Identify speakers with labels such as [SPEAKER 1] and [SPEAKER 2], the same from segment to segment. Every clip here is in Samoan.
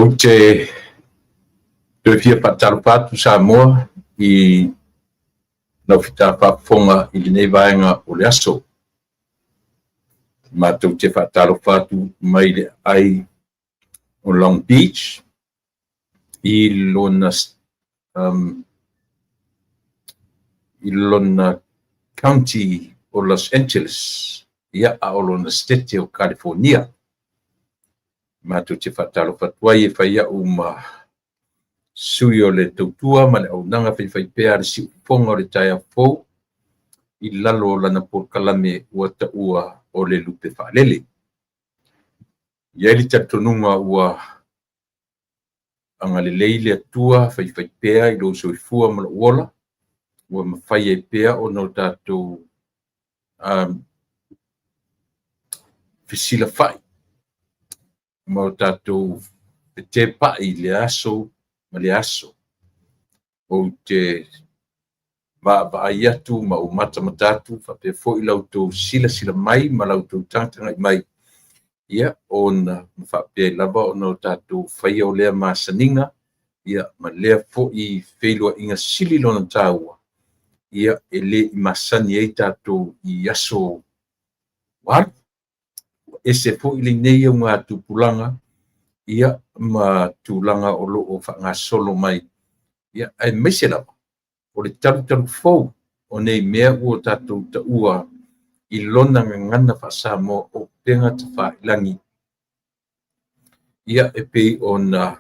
[SPEAKER 1] Ou te toe fia faatalofa atu Samoa i lau faafofoga i lenei vaega o le aso. Matou te faatalofa atu mai le aai o Long Beach i lona i lona county o Los Angeles, ia, a o lona Setete o California. Matou te faatalofa atu ai e fai au ma sui o le tautua ma le auaunaga faifaipea a le Siufofoga o le Taeao Fou i lalo o lana polokalame ua taua o le Lupe Faalele. E i ai le talitonuga ua agalelei le Atua faifaipea i lou soifua ma lou ola, ua mafai ai pea ona o tatou fesilafai ma o tatou fetepai i le aso ma le aso. Ou te vaavaai atu ma ou matamata atu faapea foi la outou silasila mai ma la outou tagatagai mai, ia, ona faapea ai lava ona o tatou faia o lea masaniga, ia, ma lea foi feiloaiga sili lona taua, ia, e le i masani ai tatou i aso ua alu. Ua ese foi lenei augatupulaga, ia, ma tulaga o lo o faagasolo mai, ia, aemaise lava o le talutalu fou o nei mea ua tatou taua i lona gagana faa-Samoa o upega tafailagi, ia, e pei ona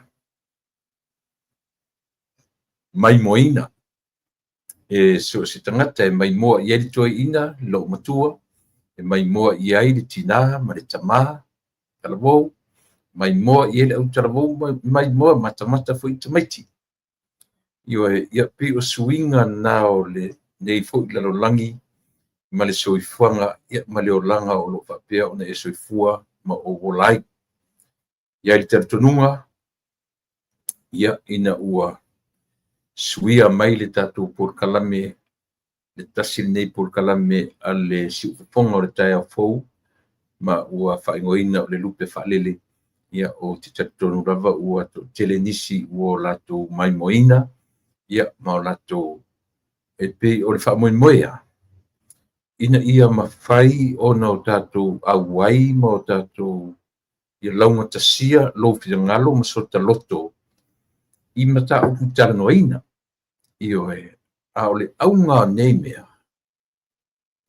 [SPEAKER 1] maimoaina e so o se tagata e maimoa i ai le toeaina, loomatua, e maimoa i ai le tinā ma le tamā talavou, maimoa i ai le autalavou, maimoa matamata foi tamaiti. Ioe, ia pei o suiga na o lenei foi lalolagi ma le soifuaga, ia, ma le olaga o lo o faapea ona e soifua ma ou ola ai. E i ai le talitonuga, ia, ina ua suia mai le tatou polokalame, le tasi lenei polokalame a le Siufofoga o le Taeao Fou, ma ua faaigoaina o le Lupe Faalele, ia, ou te talitonu lava ua toatele nisi ua latou maimoaina, ia, ma o latou e pei o le faamoemoe lava ina ia mafai ona o tatou auai ma o tatou ia laugatasia lou finagalo ma sota loto i mataupu talanoaina. Ioe, a o le auga o nei mea,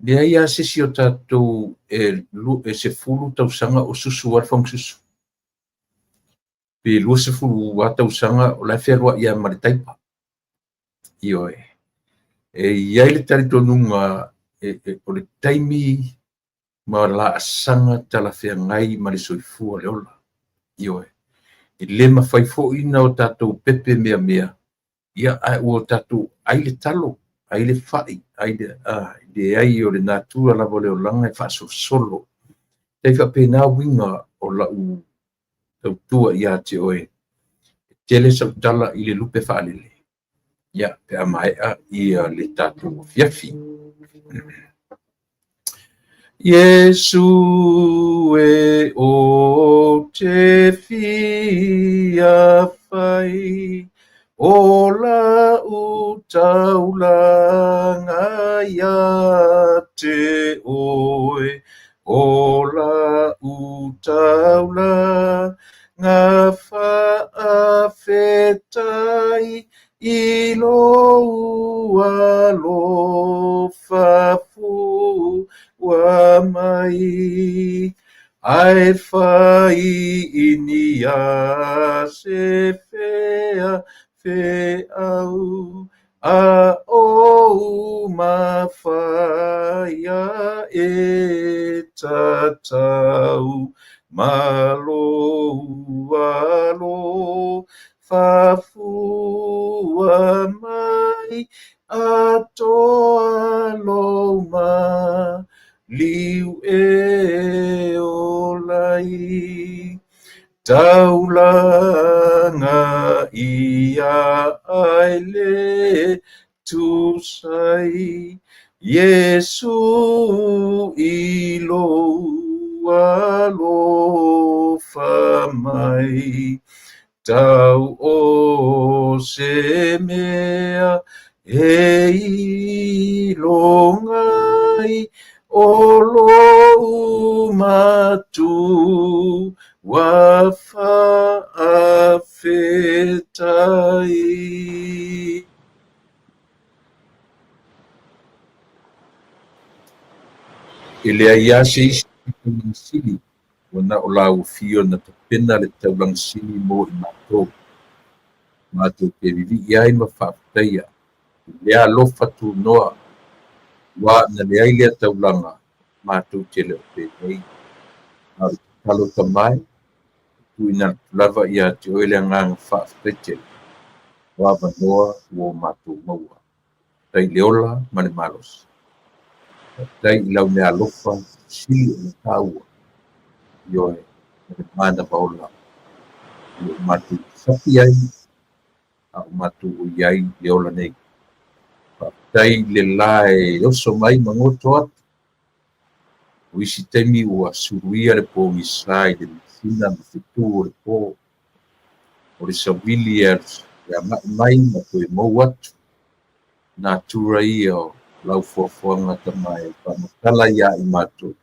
[SPEAKER 1] leai lava se isi o tatou e 10 tausaga o susu lava le fagasusu, pe 20 lava tausaga o la e fealuai lava ma le taipa. Ioe, e i ai le talitonuga o le taimi ma laasaga talafeagai ma le soifua o le ola. Ioe, e le mafai foi ona o tatou pepe meamea, ia, ae ua tatou ai le talo, ai le fai, ai le leai o le natura lava o le olaga e faasolosolo. E tai faapena uiga o lau tautua ia te oe. E tele sau tala i le lupe faalele, ia, pe a maea ia le tatou afiafi. Iesu e ou te fia fai o lau taulaga ia te oe, o lau taulaga faafetai i lou alofa fua mai, ae fai i ni a se feau a ou mafaia e tatau ma lou alofa fua mai atoa lou maliu e ola ai. Taulaga ia ai le tusai Iesu i lou alofa mai. tau o se mea e iloga ai o lou matua faafetai. E leai lava se isi taulaga sili ua na o lau Afio na tapena le taulaga sili mo i matou. Matou te vivii ai ma faafetaia i lea alofa tunoa, aua ana leai lea taulaga, matou te le o penei. A o le tatalo tamae, e tuuina atu lava ia te oe le agaga faafetai tele o avanoa ua o matou maua. Faafetai i le ola ma le malosi. Faafetai i lau meaalofa sili ona taua, ioe, ma le manava ola o lo o matou sapi ai a o matou o i ai i le ola nei. Faafetai i le la e oso mai ma goto atu. O isi taimi ua suluia le pogisa i le masina ma fetu o le po. O le savili e agai mai ma toe mou atu. Natura ia o lau foafoaga tamae e faamatala ia i matou.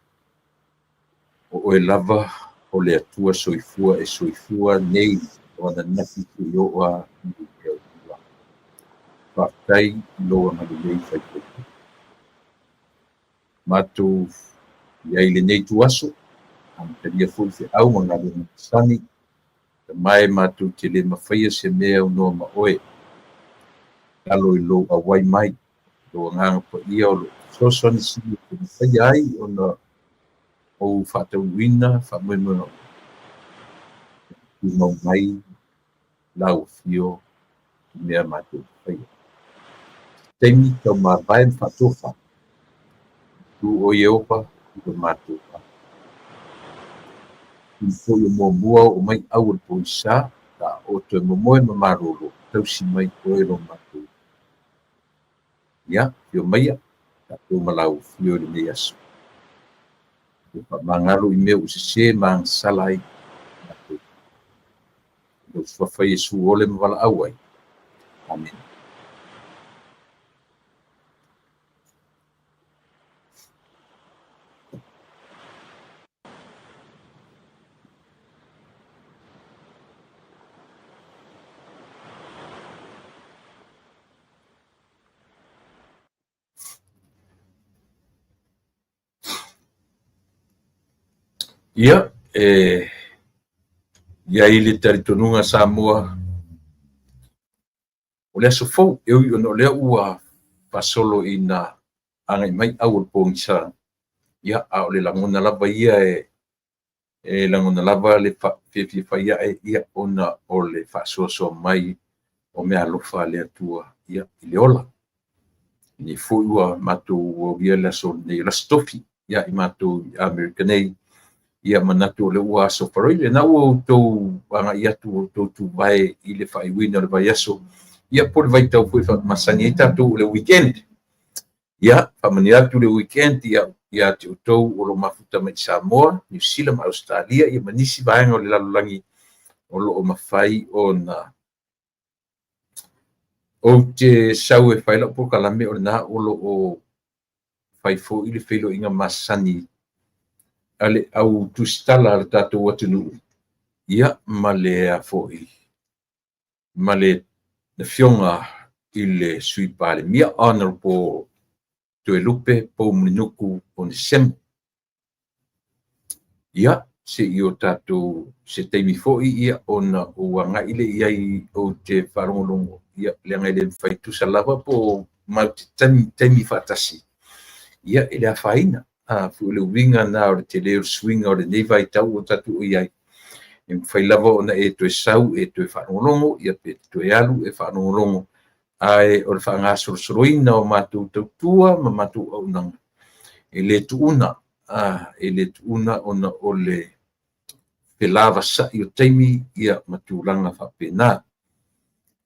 [SPEAKER 1] O oe lava o le Atua soifua e soifua nei o ananafi seia oo lava i le Atua. Faafetai i lou agalelei faifaipea. Matou i ai i lenei ituaso, amatalia foi feau ma galuega masani, tamae matou te le mafaia se mea e aunoa ma oe. Tatalo i lou auai mai, lou Agaga Paia o lo o fesoasoani sili e mafaia ai ona ou faataunuuina faamoemoega uma. Tumau mai lau Afio i mea matou te faia. Taimi tau mavae ma faatofa. Tu o Ieova i lo matou va. Tino foi o muamua oo mai au o le pogisa, ta o toe momoe ma malolo, tausi mai oe lo matou. Ia, afio maia, tatou ma lau Afio i lenei aso. Ia faamagalo i mea ua sese ma agasala ai matou. I lou suafa Iesu ole ma valaau ai. Amene. Ia, e i ai le talitonuga Samoa, o le aso fou, e ui ona o lea ua faasolo ina agai mai au o le pogisa, ia, a o le lagona lava ia e lagona lava le fiafia fai ae, ia, ona o le faasoasoa mai o meaalofa a le Atua, ia, i le ola. Nei foi ua matou aulia le aso nei, o le aso Tofi, ia, i matou i Amerika nei, ia manatu o lea ua aso Faraile. Na ua outou agai atu outou tuvae i le faaiuina o le vaiaso, ia, po o le vaitau foi faamasani ai tatou o le weekend. Ia, faamanuia atu le weekend ia ia te outou o lo o mafuta mai i Samoa, Niu Sila ma Ausetalia, ia ma nisi vaega o le lalolagi o lo o mafai ona ou te sau e fai lau polokalame o lena o lo o fai foi le feiloaiga masani a le au tusitala a le tatou atunuu, ia ma le a foi ma le afioga i le Sui Palemia, Honorable Toelupe Poumulinuku Onesemo. Ia, se i o tatou se taimi foi ia ona ou agai le i ai ou te faalogologo, ia, leaga e le mafai tusa lava po matou te taimi faatasi, ia, e le afaina. A foi o le uiga na o le tele o le suiga o lenei vaitau o tatou i ai, e mafai lava ona e toe sau e toe faalogologo, ia pe toe alu e faalogologo, ae o le faagasolosoloina o matou tautua ma matou auaunaga e le tuuna, e le tuuna ona o le felavasai o taimi, ia, ma tulaga faapena.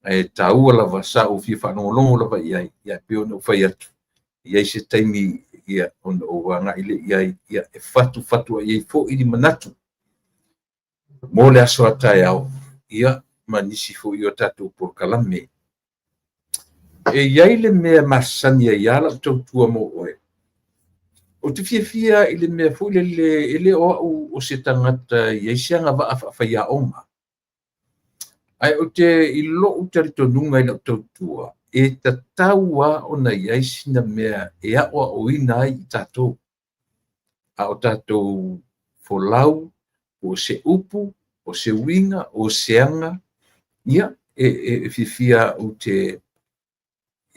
[SPEAKER 1] Ae taua lava sa ou fia faalogologo lava i ai, ia, pei ona ou fai atu, i ai se taimi, ia, ona ou agai le i ai, ia, e fatufatu ai foi ni manatu mo le aso a taeao, ia, ma nisi foi o tatou polokalame. E i ai le mea masani ai lava lau tautua mo oe. Ou te fiafia i le mea foi lele, e le o au o se tagata e i ai se agavaa faafaiaoga. Ae ou te i lou talitonuga i lau tautua, e tatau lava ona i ai sina mea e aoaoina ai i tatou. A o tatou folau, po o se upu, o se uiga, o se aga, ia, e fiafia au te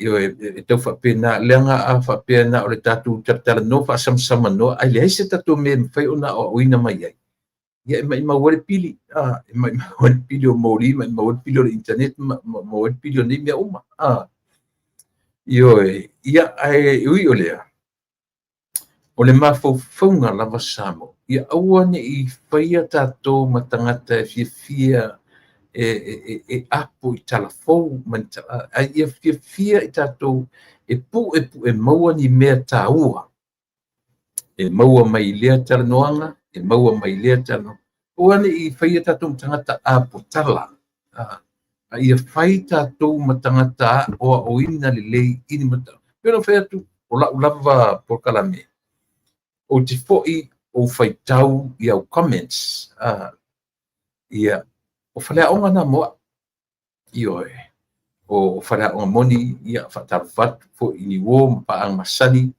[SPEAKER 1] ioe, e tau faapena, leaga a faapea na o le tatou talatalanoa faasamasamanoa ae leai se tatou mea e mafai ona aoaoina mai ai, ia e maumau ai le pili, e maumau ai le pili o moli, maumau ai le pili o le internet, maumau ai le pili o nei mea uma. Ioe, ia, ae ui o lea, o le mafaufauga lava Samoa, ia aua ne i faia tatou ma tagata e fiafia e apo i tala fou, ae ia fiafia i tatou e puepue maua ni mea taua e maua mai i lea talanoaga, e maua mai i lea talanoaga. Aua ne i faia tatou ma tagata apotala, a ia fai tatou ma tagata aoaoina lelei i ni mataupu. E pei ona fai atu, o lau lava polokalame, ou te foi ou faitau i au comments, ia, o faleaoga na mo au. Ioe, o faleaoga moni, ia, faatalofa atu foi i ni uo ma paaga masani,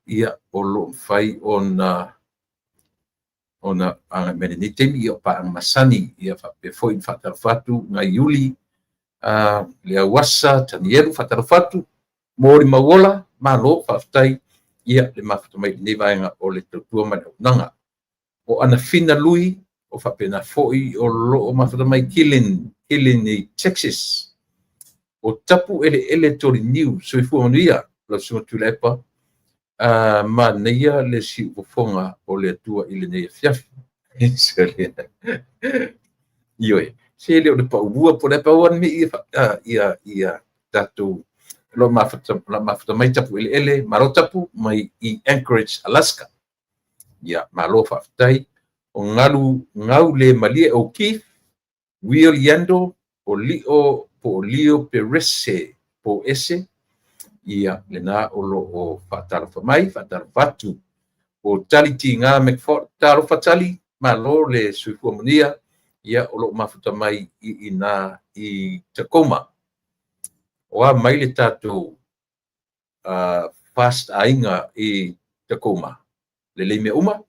[SPEAKER 1] ia, o lo o mafai ona agai mai lenei taimi, ia, o paaga masani, ia faapea foi ona faatalofa atu Gaiuli, Leauasa, Tanielu, faatalofa atu, molimau ola, malo, faafetai, ia, le mafuta mai i lenei vaega o le tautua ma le auaunaga. O Anafina Lui, o faapena foi o lo o mafuta mai Kilin, Kilin i Texas. O Tapu Eleele Toliniu, soifua manuia, lau Susuga Tuilaepa, manaia le siufofoga o le Atua i lenei afiafi. Ioe, se le o le paulua po o le a, pau lava le mea ia tatou lo mafuta mai Tapu Eleele, malo Tapu, mai i Anchorage, Alaska. Ia, malo faafetai. O galu gau le malie o Keith, Will Yando, o Lio po o Lio Perese po ese, ia lena o lo o faatalofa mai, faatalofa atu. O Tali Tiga McFall, talofa Tali, malo le soifua manuia, ia o lo o mafuta mai i ina i Tacoma. O a mai le tatou fast aiga i Tacoma. Lelei mea uma,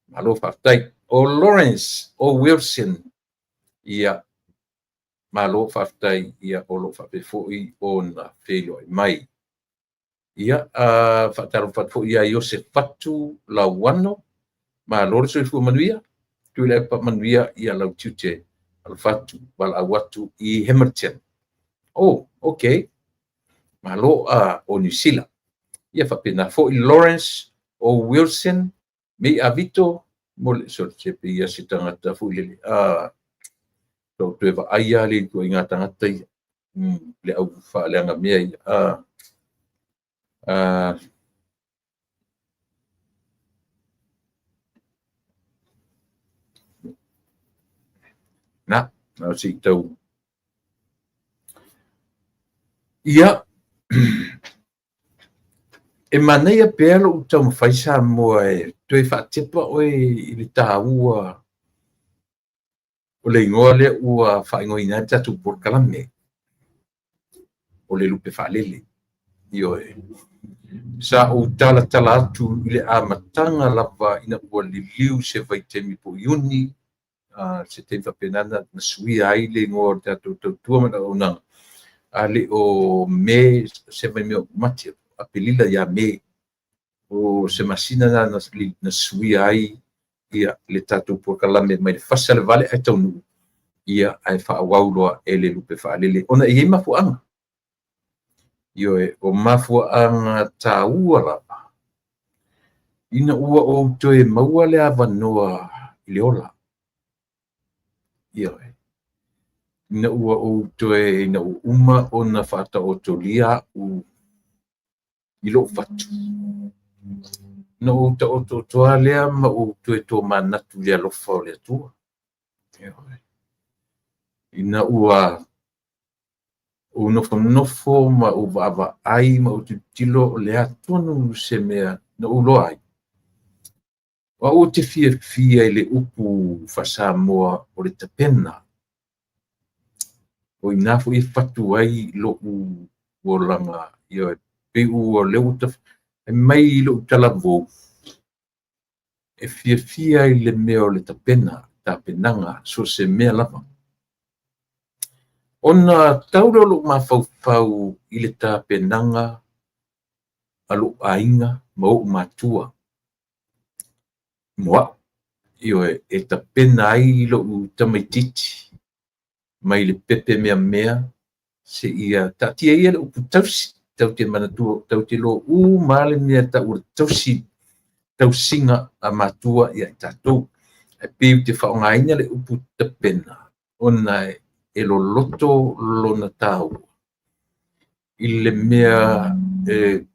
[SPEAKER 1] malo faafetai. O Lawrence o Wilson, ia malo faafetai, ia o lo o faapea foi ona feiloai mai. Ia, faatalofa atu foi ia Iosef Fatu Lauano, malo le soifua manuia, Tuilaepa manuia ia lau tiute, alofa atu, valaau atu i Hamilton. Oh, okay. Malo o Niu Sila. Ia faapena foi Lawrence o Wilson, mei a Vito, mo le so se pe ia se tagata foi lele. Tau toe vaai lava le ituaiga tagata ia. Le au faaleaga mea ia. Na, na se i tau. Ia, e manaia pea lou taumafai Samoa e toe faatepa oe i le taua o le igoa lea ua faaigoaina ai le tatou polokalame, o le lupe faalele. Ioe, sa ou talatala atu i le amataga lava ina ua liliu se vaitaimi po o Iuni, se taimi faapena na suia ai le igoa o le tatou tautua ma le auaunaga, a le o Me, se mai mea o Mati, Aperila ia Me, o se masina na suia ai ia le tatou polokalame mai le fasa le vale ae taunuu, ia ae faaauau loa e le lupe faalele, ona e i ai mafuaaga. Ioe, o mafuaaga taua lava, ina ua ou toe maua le avanoa i le ola. Ioe, ina ua ou toe, ina ua uma ona faataotolia au i lou fatu, na ou taototoa lea ma ou toe tomanatu i le alofa o le Atua. Ioe. Ina ua ou nofonofo ma ou vaavaai ma ou tilotilo o le a tonu se mea na ou iloa ai, o au ou te fiafia i le upu faa-Samoa o le tapena. O i ina foi e fatu ai lo'u olaga, ioe, pei ua lea ua mai i lou talavou, e fiafia i le mea o le tapena, tapenaga, so o se mea lava. Ona tau lea o lou mafaufau i le tapenaga a lou aiga ma ou matua mo au, ioe, e tapena ai lou tamaitiiti mai le pepe meamea seia taatia ia le upu tausi, tatou te manatua, tatou te iloa uma lava le mea e tau o le tausi, tausiga a matua ia i tatou. Ae pei ou te faaaogaina le upu tapena ona e loloto lona taua i le mea e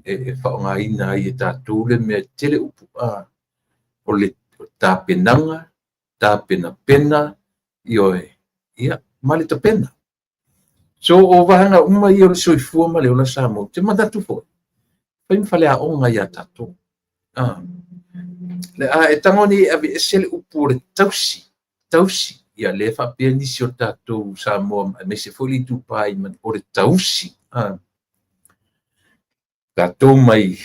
[SPEAKER 1] e faaaogaina ai e tatou le mea e tele upu o le tapenaga, tapenapena, ioe, ia, ma le tapena. So o vaega uma ia o le soifua ma le ola Samoa, ou te manatu foi, fai ma faleaoga ia tatou. A e tago nei e aveese le upu o le tausi, tausi, ia lea e faapea nisi o tatou Samoa aemaise foi le itupa i o le tausi. Tatou mai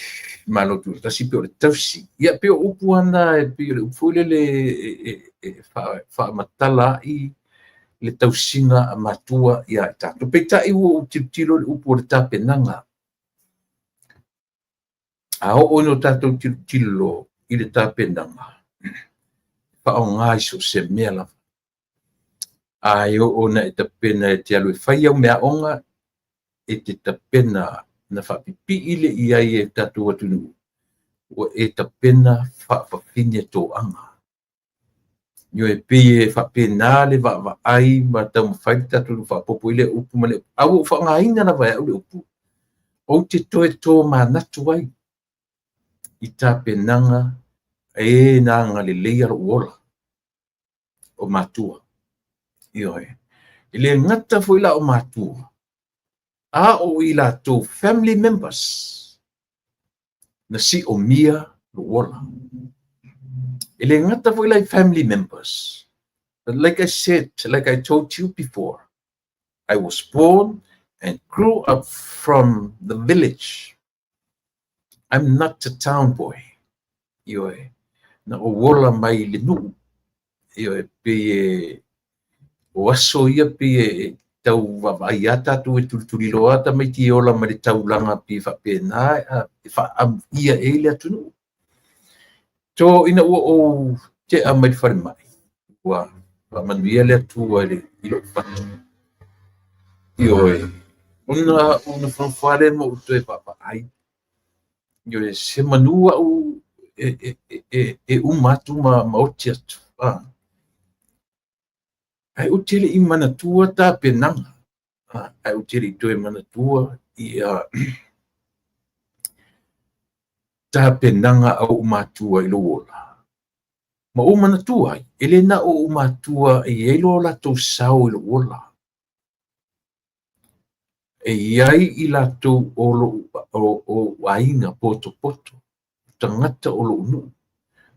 [SPEAKER 1] Malo Tutoatasi pei o le tausi. Ia pei o upu lava na e pei o le upu foi lele e faamatala ai le tausiga a matua ia i tatou. Peitai ua ou tilotilo i le upu o le tapenaga. A oo ina tatou tilotilo i le tapenaga, faaaoga i so o se mea lava. A e oo ina e tapena e te alu e fai au meaaoga, e te tapena na faapipii lea i ai e le tatou atunuu, ua e tapena faafafine toaga. Ioe, pei e faapena le vaavaai ma taumafai le tatou faaopoopo i lea upu ma le upu, a ua ou faaaogaina lava e au le upu, ou te toe tomanatu ai i tapenaga a e na agaleleia lou ola, o matua. Ioe. E le gata foi la o matua, a o i latou family members na siomia lou ola. E le gata foi la i family members, but like I said, like I told you before, I was born and grew up from the village. I'm not a town boy. Ioe, na ou ola mai i le nuu. Ioe, pei e o aso ia pei e tau vaavaai lava tatou e tulituliloa tamaiti e ola mai le taulaga pei e faapena e faaamuia ai le atunuu. So ina ua ou tea mai le falemai, ua faamanuia le Atua i lou fatu. Ioe, ona ou nofonofo lava lea ma ou toe vaavaai. Ioe, se manu au e uma atu ma oti atu. Ae ou te le i manatua tapenaga. Ae ou te le i toe manatua ia tapenaga a ou matua i lou ola. Ma ou manatua ai, e le na o ou matua e i ai lo latou sao i lou ola. E i ai i latou o lou o aiga potopoto, tagata o lou nuu,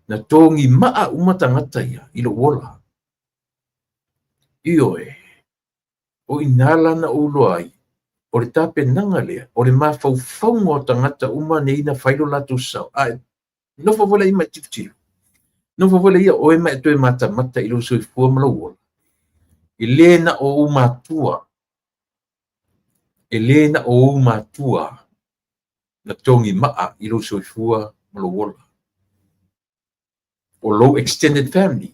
[SPEAKER 1] na togi maa uma tagata ia i lou ola. Ioe, o i ina la na ou iloa ai, o le tapenaga lea, o le mafaufauga o tagata uma nei na fai lo latou sao. Ae nofo foi laia ma e tilotilo, nofo foi laia oe ma e toe matamata i lou soifua ma lou ola. E le na o ou matua, e le na o ou matua na togi maa i lou soifua ma lou ola. O lou extended family.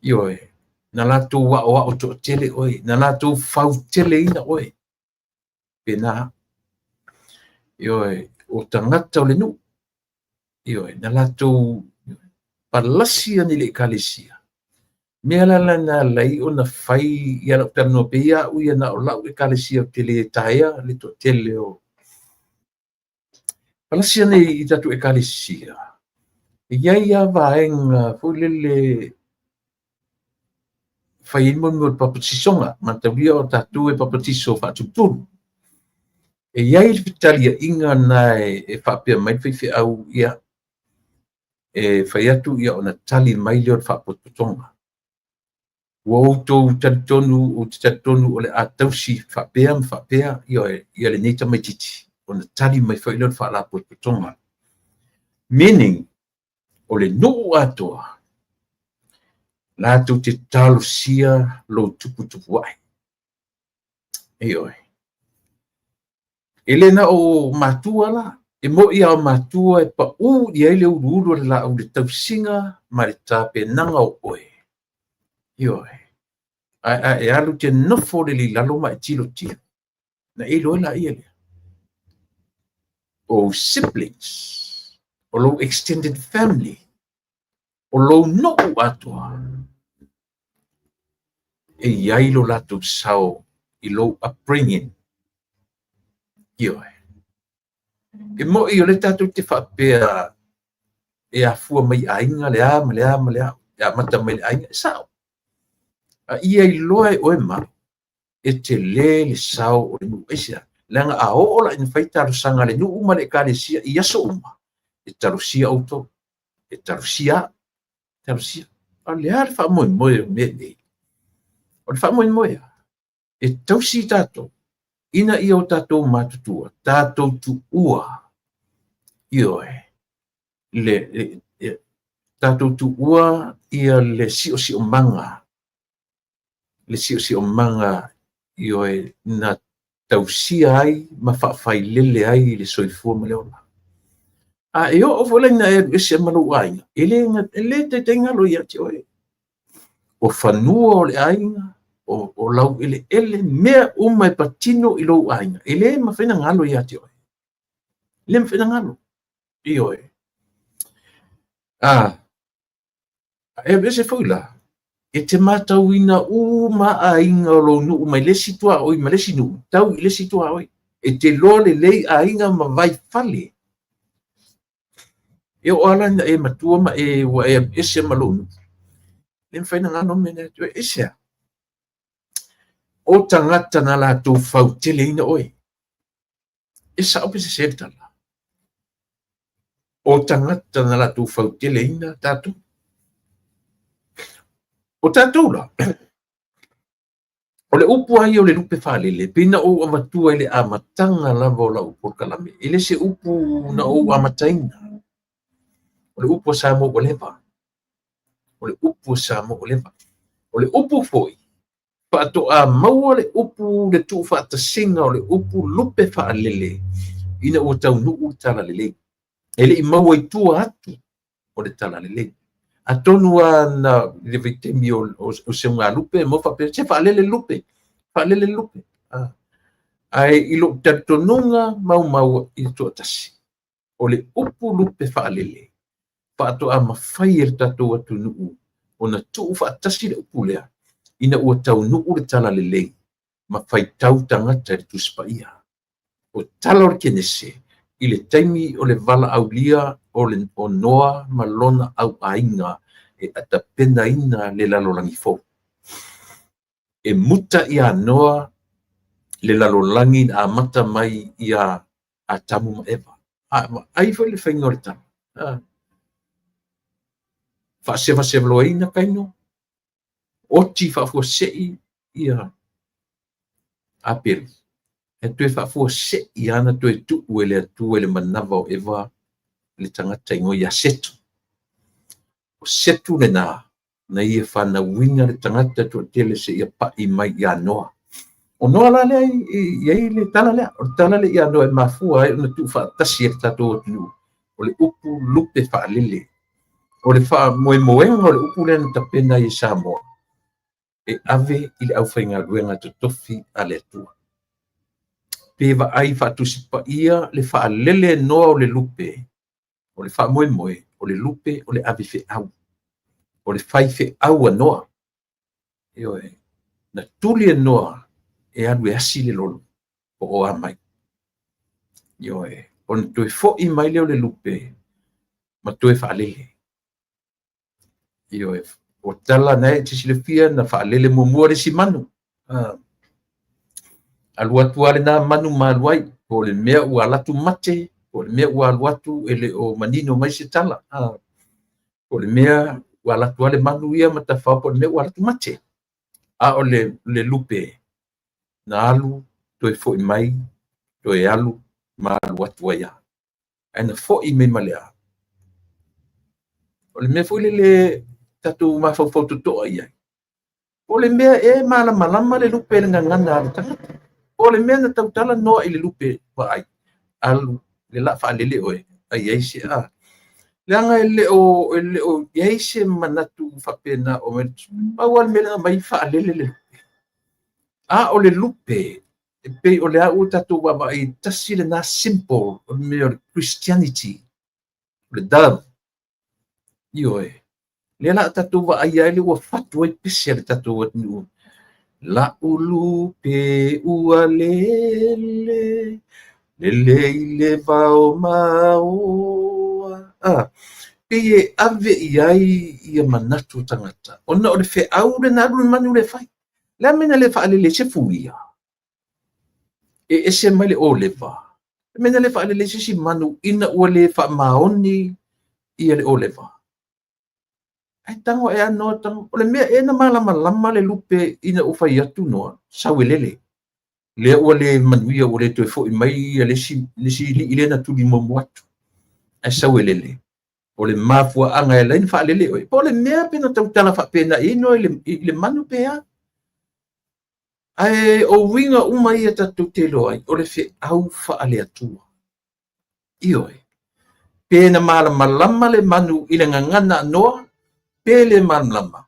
[SPEAKER 1] Ioe, na latou aoao toatele oe, na latou fauteleina oe. Pena. Ioe, o tagata o le nuu. Ioe, na latou palasi ane i le ekalesia. Mea la la na alai ona fai ia lau talanoa pei au ia na o lau ekalesia ou te le taea le toatele o palasi ane i tatou ekalesia. E i ai lava vaega foi lele. fai ai mo le papatisoga, mataulia o tatou e papatiso faatulutulu. E i ai le fetaliaiga na e faapea mai le faifeau, ia, e fai atu ia ona tali mai lea o le faapotopotoga. Ua outou talitonu, ou te talitonu o le a tausi faapea ma faapea ia lenei tamaitiiti, ona tali mai foi lea o le faalapotopotoga. Meaning, o le nuu atoa, latou te talosia lou tuputupu ae. Ioe. E le na o matua la, e mo'i a o matua e pau i ai le uluulu o le laau le tausiga ma le tapenaga o oe. Ioe. Ae e alu te nofo le lilalo ma e tilo tilo. Na e iloa la ia lea. O siblings, o lou extended family, o lou nuu atoa, e i ai lo latou sao i lou upbringing. Ioe. E mo'i o le tatou te faapea e afua mai aiga le a ma le a ma le a, e amata mai le aiga, e sao. A ia iloa e oe ma e tele le sao o le nuu. Aisea? Leaga a oo la ina fai talosaga a le nuu ma le ekalesia i aso uma, e talosia outou, e talosia au, talosia. O le a le faamoemoe o mea nei? O le faamoemoe e tausi tatou ina ia o tatou matutua, tatou tuua, ioe, le tatou tuua ia le siosiomaga, le siosiomaga, ioe, na tausia ai ma faafailele ai le soifua ma le ola. A e oo foi la ina e alu ese ma lou aiga, e le taitai galo ia te oe. O fanua o le aiga, o lau eleele, mea uma e patino i lou aiga, e le mafai ona galo ia te oe. E le mafai ona galo. Ioe. A e alu ese foi la, e te matauina uma aiga o lou nuu mai le isi tuaoi ma le isi nuu, tau i le isi tuaoi. E te iloa lelei aiga ma vaifale. E oo lava la ina e matua ma e ua e alu ese ma lou nuu, e le mafai ona galo mea na ia te oe. Aisea? O tagata na latou fauteleina oe. E sao pe sese le tala? O tagata na latou fauteleina tatou. O tatou la, o le upu lava ia o le lupe faalele, pei na ou avatua i le amataga lava o lau polokalame. E le se upu na ou amataina. O le upu a Samoa ua leva. O le upu a Samoa ua leva. O le upu foi, faatoa maua le upu le tuufaatasiga o le upu lupe faalele ina ua taunuu le talalelei. E le i maua i tua atu o le talalelei. Atonu lava na i le vaitaimi o seugalupe mo faapea se faalele lupe, faalele lupe. Ae i lou talitonuga maumau i le toatasi, o le upu lupe faalele faatoa mafai e le tatou atunuu ona tuufaatasi le upu lea ina ua taunuu le talalelei ma faitau tagata i le Tusi Paia. O tala o le Kenese i le taimi o le valaaulia o Noa ma lona auaiga e atapenaina le lalolagi fou. E muta ia Noa le lalolagi na amata mai ia Atamu ma Eva. Ai foi le faiga o le tala. Faasevasevaloaina Kaino, oti faafuasei ia Apelu. E toe faafuasei ana toe tuu e le Atua i le manava o Eva le tagata igoa ia Setu. O Setu lena na ia whanauina le tagata toatele se ia pa'i mai ia Noa. O Noa la lea i ai le tala lea. O le tala lea ia Noa e mafua ai ona tuufaatasi e le tatou atunuu. O le upu lupe faalele. O le faamoemoega o le upu lea na tapena ai e Samoa e ave i le aufaigaluega totofi a le Atua. Pe vaai faatusi paia le faalele noa o le lupe, o le faamoemoe, o le lupe o le ave feau. O le fai feau a Noa. Ioe, na tuli e Noa e alu e asi le lolo po o a mai. Ioe, ona toe fo'i mai lea o le lupe ma toe faalele. Ioe, O tala na e te silafia na faalele muamua le isi manu. Alu atu lava lena manu ma alu ai, po o le mea ua alu atu mate, po o le mea ua alu atu e le o manino mai se tala. Po o le mea ua alu atu lava le manu ia ma tafao, po o le mea ua alu atu mate. A o le lupe na alu toe foi mai, toe alu ma alu atu ai lava. Ae na foi mai ma le a? O le mea foi lele tatou mafaufau totoa i ai. Po o le mea e malamalama le lupe i le gagana a le tagata. Po o le mea na tautala Noa i le lupe, vaai, alu le la faalele oe, ai ai se a. Leaga e le o i ai se manatu faapena o mai. Pau lava le mea lea na aumai faalele le lupe. A o le lupe, e pei o lea ua tatou vaavaai, tasi lena symbol o le mea o le Christianity, o le dove. Ioe. Lea la tatou vaai ai le ua fatu ai pese a le tatou atunuu. La'u lupe ua lele, lele i le vao maoa. Pei e ave i ai ia manatu o tagata, ona o le feau lena alu le manu le fai. Le a mea na le faalele se fulia? E ese mai le oleva. Le mea na le faalele se isi manu ina ua le faamaoni ia le oleva. Ai tango e ano tango. O le mea e na malamalama le lupe ina ua fai atu Noa, sau e lele. Lea ua le manuia ua le toe foi mai ia le isi alii lea na tuli muamua atu. Ai sau e lele. O le mafuaaga e ala ai ona faalele oe. Po o le mea pe na tautala faapena i ai Noa i le manu pe a. Ae o uiga uma ia tatou te iloa ai, o le feau faale-Atua. Ioe. Pe na malamalama le manu i le gagana a Noa, pe le malamalama.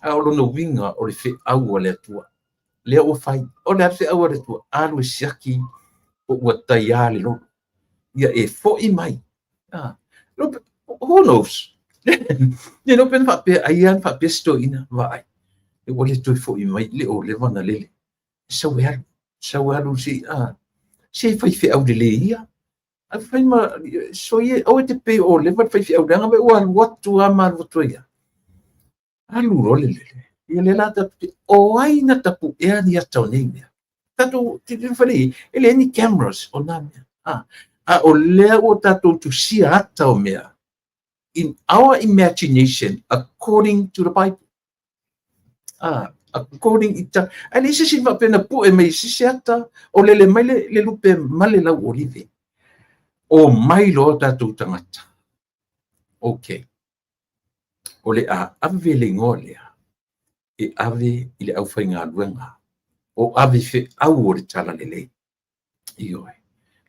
[SPEAKER 1] A o lona uiga o le feau a le Atua. Lea ua fai. O le a le feau a le Atua? Alu e siaki po ua taiā le lolo. Ia e foi mai. Who knows? Le iloa pe na faapea, ai lava na faapea si toeaina, vaai. E ua le toe foi mai le oleva na lele. Sau e alu, sau e alu se i, se faifeau lelei ia. Ae fai ma, soia, aua e te pei o oleva le faifeau leaga me ua alu atu lava ma alu atu ai lava. Alu loa le lele. Ia lea la tatou te, o ai na tapuea ni ata o nei mea? Tatou tilotilo fale i ai, e leai ni cameras o nā mea. A o lea ua tatou tusia ata o mea in our imagination according to the Bible. According i ta, ae leai se isi faapea na pue mai se isi ata o lele mai le lupe ma le lau olive. O mai loa tatou tagata. Okay. O le a ave le igoa lea e ave i le aufaigaluega o ave feau o le talalelei. Ioe.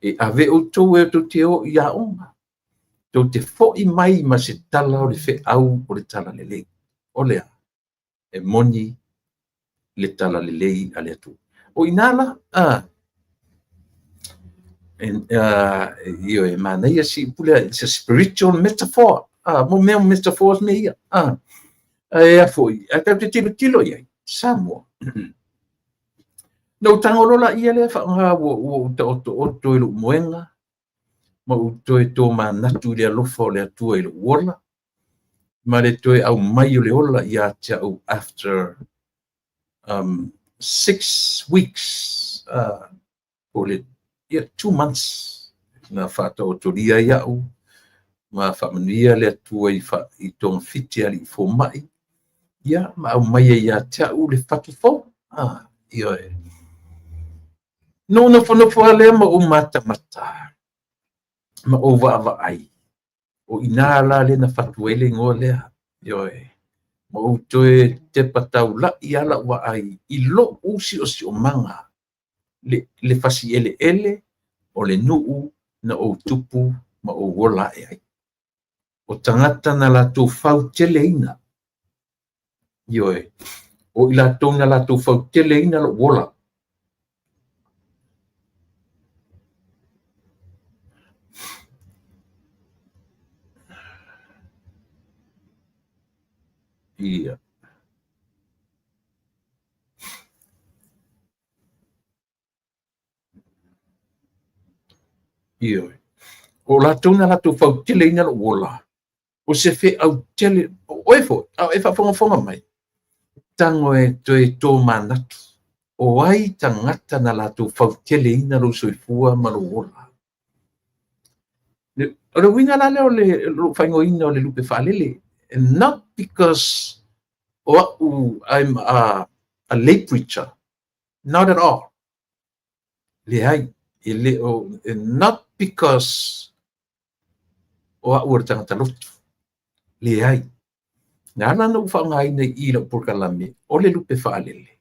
[SPEAKER 1] E ave outou e outou te o i aoga. Tou te foi mai ma se tala o le feau o le talalelei. O lea, e moni le talalelei a le Atua. O ina la, ioe, manaia si upu lea, it's a spiritual metaphor. Mo mea metaphors me ia. E a foi, ae tatou te tilotilo i ai, Samoa. Na ou tago loa la ia lea faaaoga ua ou taotooto i lou moega, ma ou toe tomanatu i le alofa o le Atua i lou ola, ma le toe aumai o le ola ia te au after 6 weeks, po o le 2 months na faataotolia ai au, ma faamanuia le Atua i togafiti alii fomai, ia, ma aumai ai ia te au le fatu fou. Ioe. Na ou nofonofo lava lea ma ou matamata, ma ou vaavaai, o ina la lea na fatu ai le igoa lea. Ioe. Ma ou toe tepa taula'i lava lau vaai i lou siosiomaga, le fasi eleele o le nuu na ou tupu ma ou ola ae ai. O tagata na latou fauteleina. Ioe. O i latou na latou fauteleina lou ola. Ia. Ioe. O latou na latou fauteleina lou ola. O se feau tele, o oe foi, a o e faafogafoga mai, tago e toe tomanatu, o ai tagata na latou fauteleina lou soifua ma lou ola. O le uiga la lea o le lou faaigoaina o le lupe faalele, not because o au I'm a lay preacher, not at all. Leai, e le o, not because o au o le tagata lotu. Leai. Na ala ona ou faaaogaina i i lau polokalame o le lupe faalele,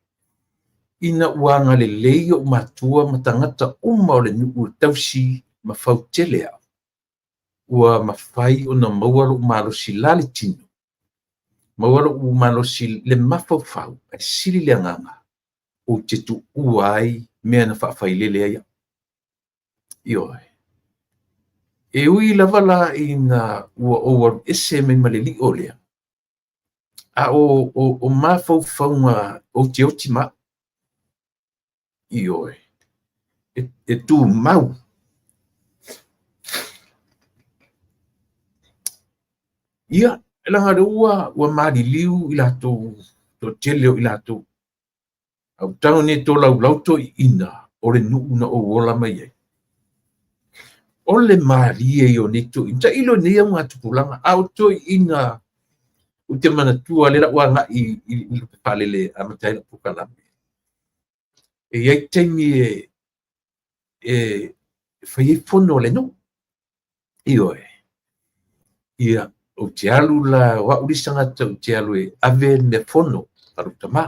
[SPEAKER 1] ina ua agalelei ou matua ma tagata uma o le nuu e tausi ma fautele au, ua mafai ona maua lou malosi la le tino, maua lou malosi le mafaufau, ae sili le agaga, ou te tuua ai mea na faafailele ai au. Ioe. E ui lava la ina ua ou alu ese mai ma le lio lea, a o mafaufauga ou te oti ma au. Ioe. E tumau. Ia, leaga o lea ua maliliu i latou, toatele o i latou. A ou tago nei e tolaulau toeaiina o le nuu na ou ola mai ai. O le malie ia o nei toeaiina. Tailo i nei augatupulaga, a o toeaiina ou te manatua lea la ua agai i le faalele e amata ai lau polokalame. E i ai taimi e fai ai fono a le nuu. Ioe. Ia, ou te alu la, o au le isi tagata ou te alu e ave le mea fono a lou tama.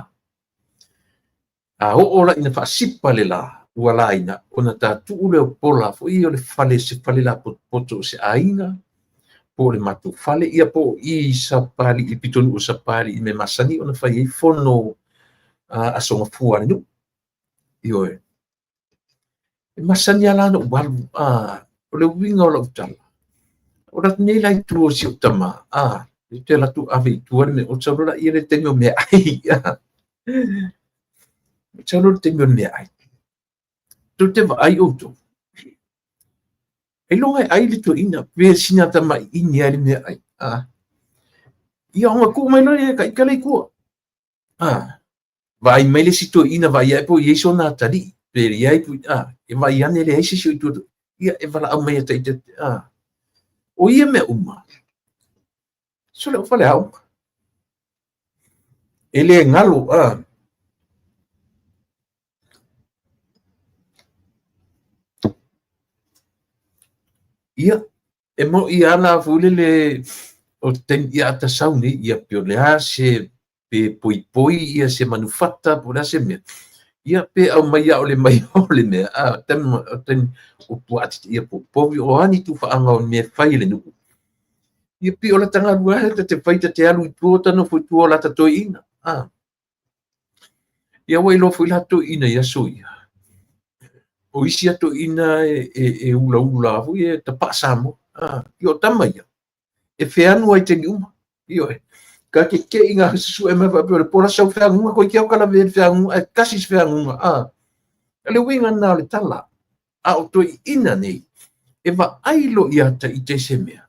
[SPEAKER 1] A oo la ina faasipa le la, ua laina, ona tatuu lea o pola foi o le fale, se fale lapotopoto o se aiga, po o le matou fale, ia po o i Sapali, i pitonuu o Sapali, i mea masani ona fai ai fono aso gafua a le nuu. Ioe. E masani lava la ona ou alu, o le uiga o lau tala, o alu atu nei la i tua o si ou tama, e te alu atu ave i tua le mea, ou sau loa laia le taimi o meaai. Ou sau loa le taimi o le meaai. Tou te vaai outou, ailoga e ai le toeaina, pe sina tamaiini ai le meaai. Ia ona tuu mai loa lea e ta ita le i tua. Vaai mai le isi toeaina, vaai ae po o i ai sona atalii, pe i ai, e vaai ane leai se isi o i tua. Ia e valaau mai ia ta ita. O ia mea uma, sole o faleaoga. E le galo, Ia, e mo'i lava la foi lele o taimi ia a ta sau nei, ia pe o le a se pe poipoi ia se manufata po o le a se mea, ia pe aumai lava o le mai o le mea, o taimi o puaa ia po o povi, o a ni tufaaga o mea e fai e le nuu. Ia pei o lata galuega lava ta te fai, ta te alu i tua, ta nofo i tua o lata toeaina. Ia ua iloa foi la toeaina i aso ia. O isi a toeaina e ulaula foi e tapaa Samoa. Ia o tama ia, e feanu ai i taimi uma. Ioe. Ka te kei ngā susue mai faapea o le pola sau feaguga, koe ki au ka lawe le feaguga, ae tasi se feaguga. O le uiga lena o le tala. A o toeaina nei, e vaai loa ia te ita i se mea.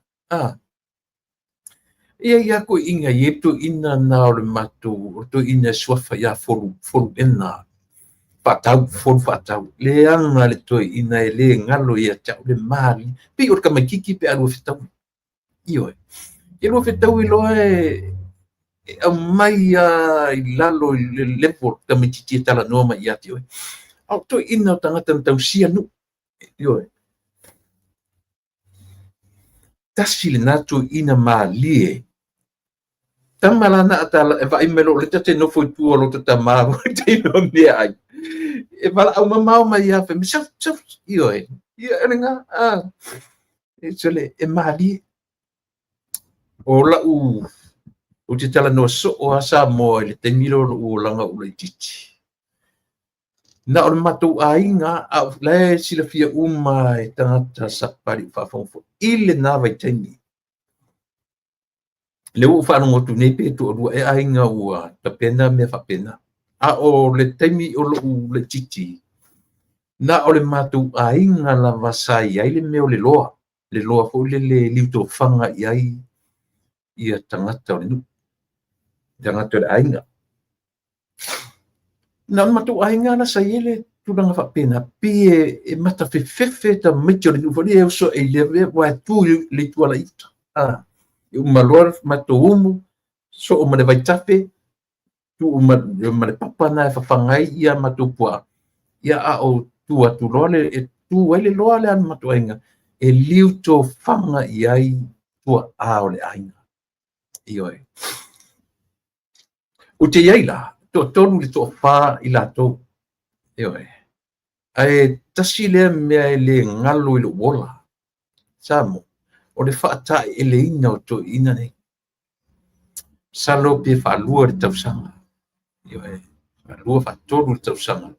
[SPEAKER 1] E i ai lava toeaiina, e i ai toeaiina na o le matou, o le toeaina e suafa ia Folu, Foluena, faatau, Folu faatau. Leaga le toeaina e le galo ia te au le malie. Pei o le tamaititi pe a lua fetaui. Ioe. E lua fetaui loa e aumai lava i lalo i le level tamaititi e talanoa mai ia te oe. A o toeaiina o tagata na tausia nuu. Ioe. Tasi lena toeaina malie. Tama la na a e vaai mai loa o lea ta te nofo i tua o lota tama foi taimi o meaai. E valaau mamao mai ia fai mai, sau, sau, ioe. Ia, o lena, e sole, e malie. O lau, ou te talanoa soo lava Samoa i le taimi lea o lou olaga o ou laitiiti. Na o le matou aiga, a o la e silafia uma e tagata Sapali o faafogafoga i lena vaitaimi. Lea ua ou faalogo atu nei pe toalua ea aiga ua tapena mea faapena. A o le taimi o lou laitiiti, na o le matou aiga lava sa i ai le mea o le loa. Le loa foi lele e liutofaga i ai. ia tagata o le nuu, tagata o le aiga. Na o le matou aiga la sa i ai le tulaga faapena, pei e matafefefe tamaiti o le nuu foi lea e oso ae i lea mea aua e tu i le itu ala i uta. E uma loa le matou umu, soo ma le vaitafe, tuu ma le papa lena e fafaga ai ia matou puaa, ia a o tu atu loa le, e tu ai le loa lea a le matou aiga, e liu tofaga i ai tuaa o le aiga. Ioe. Ou te i ai la, toatolu i le toafa i latou. Ioe. Ae tasi lea mea e le galo i lou ola, Samoa, o le faataeeleina o toeaiina nei. Masalo pe faalua i le tausaga. Ioe. Faalua, faatolu i le tausaga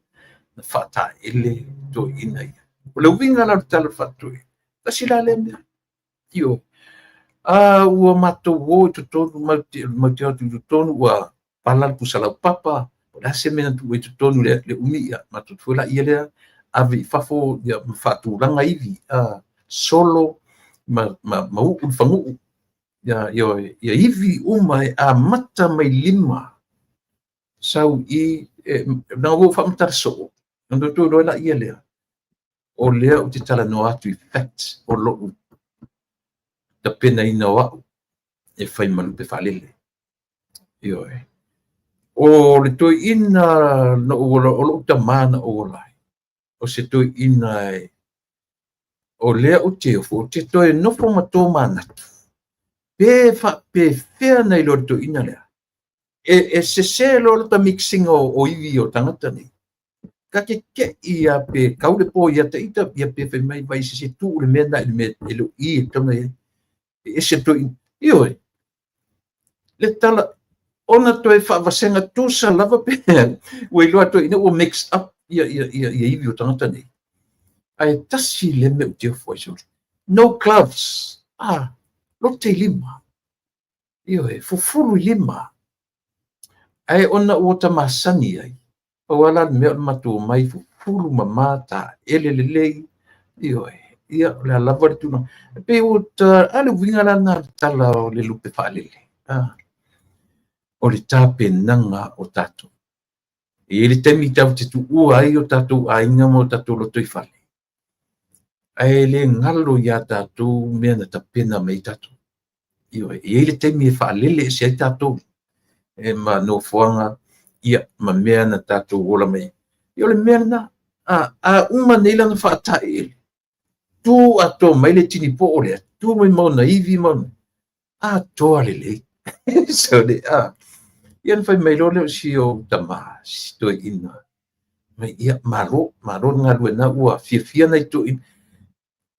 [SPEAKER 1] na faataele toeaiina ia. O le uiga la o le tala faatoeaina, tasi la lea mea. Ioe. A ua matou o i totonu, matou te o atu i totonu ua pala le pusa laupapa, o le a se mea na tuu ai i totonu le umi, ia matou foi laia lea ave i fafo ia ma faatulaga ivi, solo ma uu le faguu, ia, ioe, ia ivi uma e amata mai lima sau i, leaga ua ou faamatala soo, ona outou iloa laia lea, o lea ou te talanoa atu i facts o lou tapenaina o au e fai ma lupe faalele. Ioe. O le toeaina na ou ola, o lou tamā na ou ola ai, o se toeaina e, o lea ou te ofo, ou te toe nofo ma tomanatu, pe faapefea na iloa e le toeaina lea. E sese loa lota mixing o ivi o tagata nei. Ta te te'i lava pe kau le po ia te ita, ia pe fai mai vai sese tuu le mea lena i le mea e le o i e tatau ona i ai. E ese le toeaina. Ioe. Le tala, ona toe faavasega tusa lava pe ua iloa toeaina ua mix up ia ivi o tagata nei. Ae tasi le mea ou te ofo ai sole. No gloves. Ah, lote i lima. Ioe, fufulu i lima. Ae ona ua ta masani ai, pau lava la le mea o le matou omai fufulu mama taele lelei, ioe, ia o le a lava le tulaga. E pei ua ta, a le uiga la lena o le tala o le lupe faalele, o le tapenaga o tatou. E i ai le taimi tatou te tuua ai o tatou aiga ma o tatou lotoifale, ae le galo ia tatou mea na tapena mai ai tatou. Ioe, e i ai le taimi e faalele ese ai tatou e ma nofoaga, ia, ma mea na tatou ola mai ai. Ia o le mea lena, a uma nei lana faataeele, tu atoa mai le tinipoo lea, tu mai ma ona ivi ma ona, atoa lelei. Sorry, ia na fai mai loa lea o si ou tamā, si toeaina, mai, ia, malo, malo le galuega, ua fiafia nai toeaina.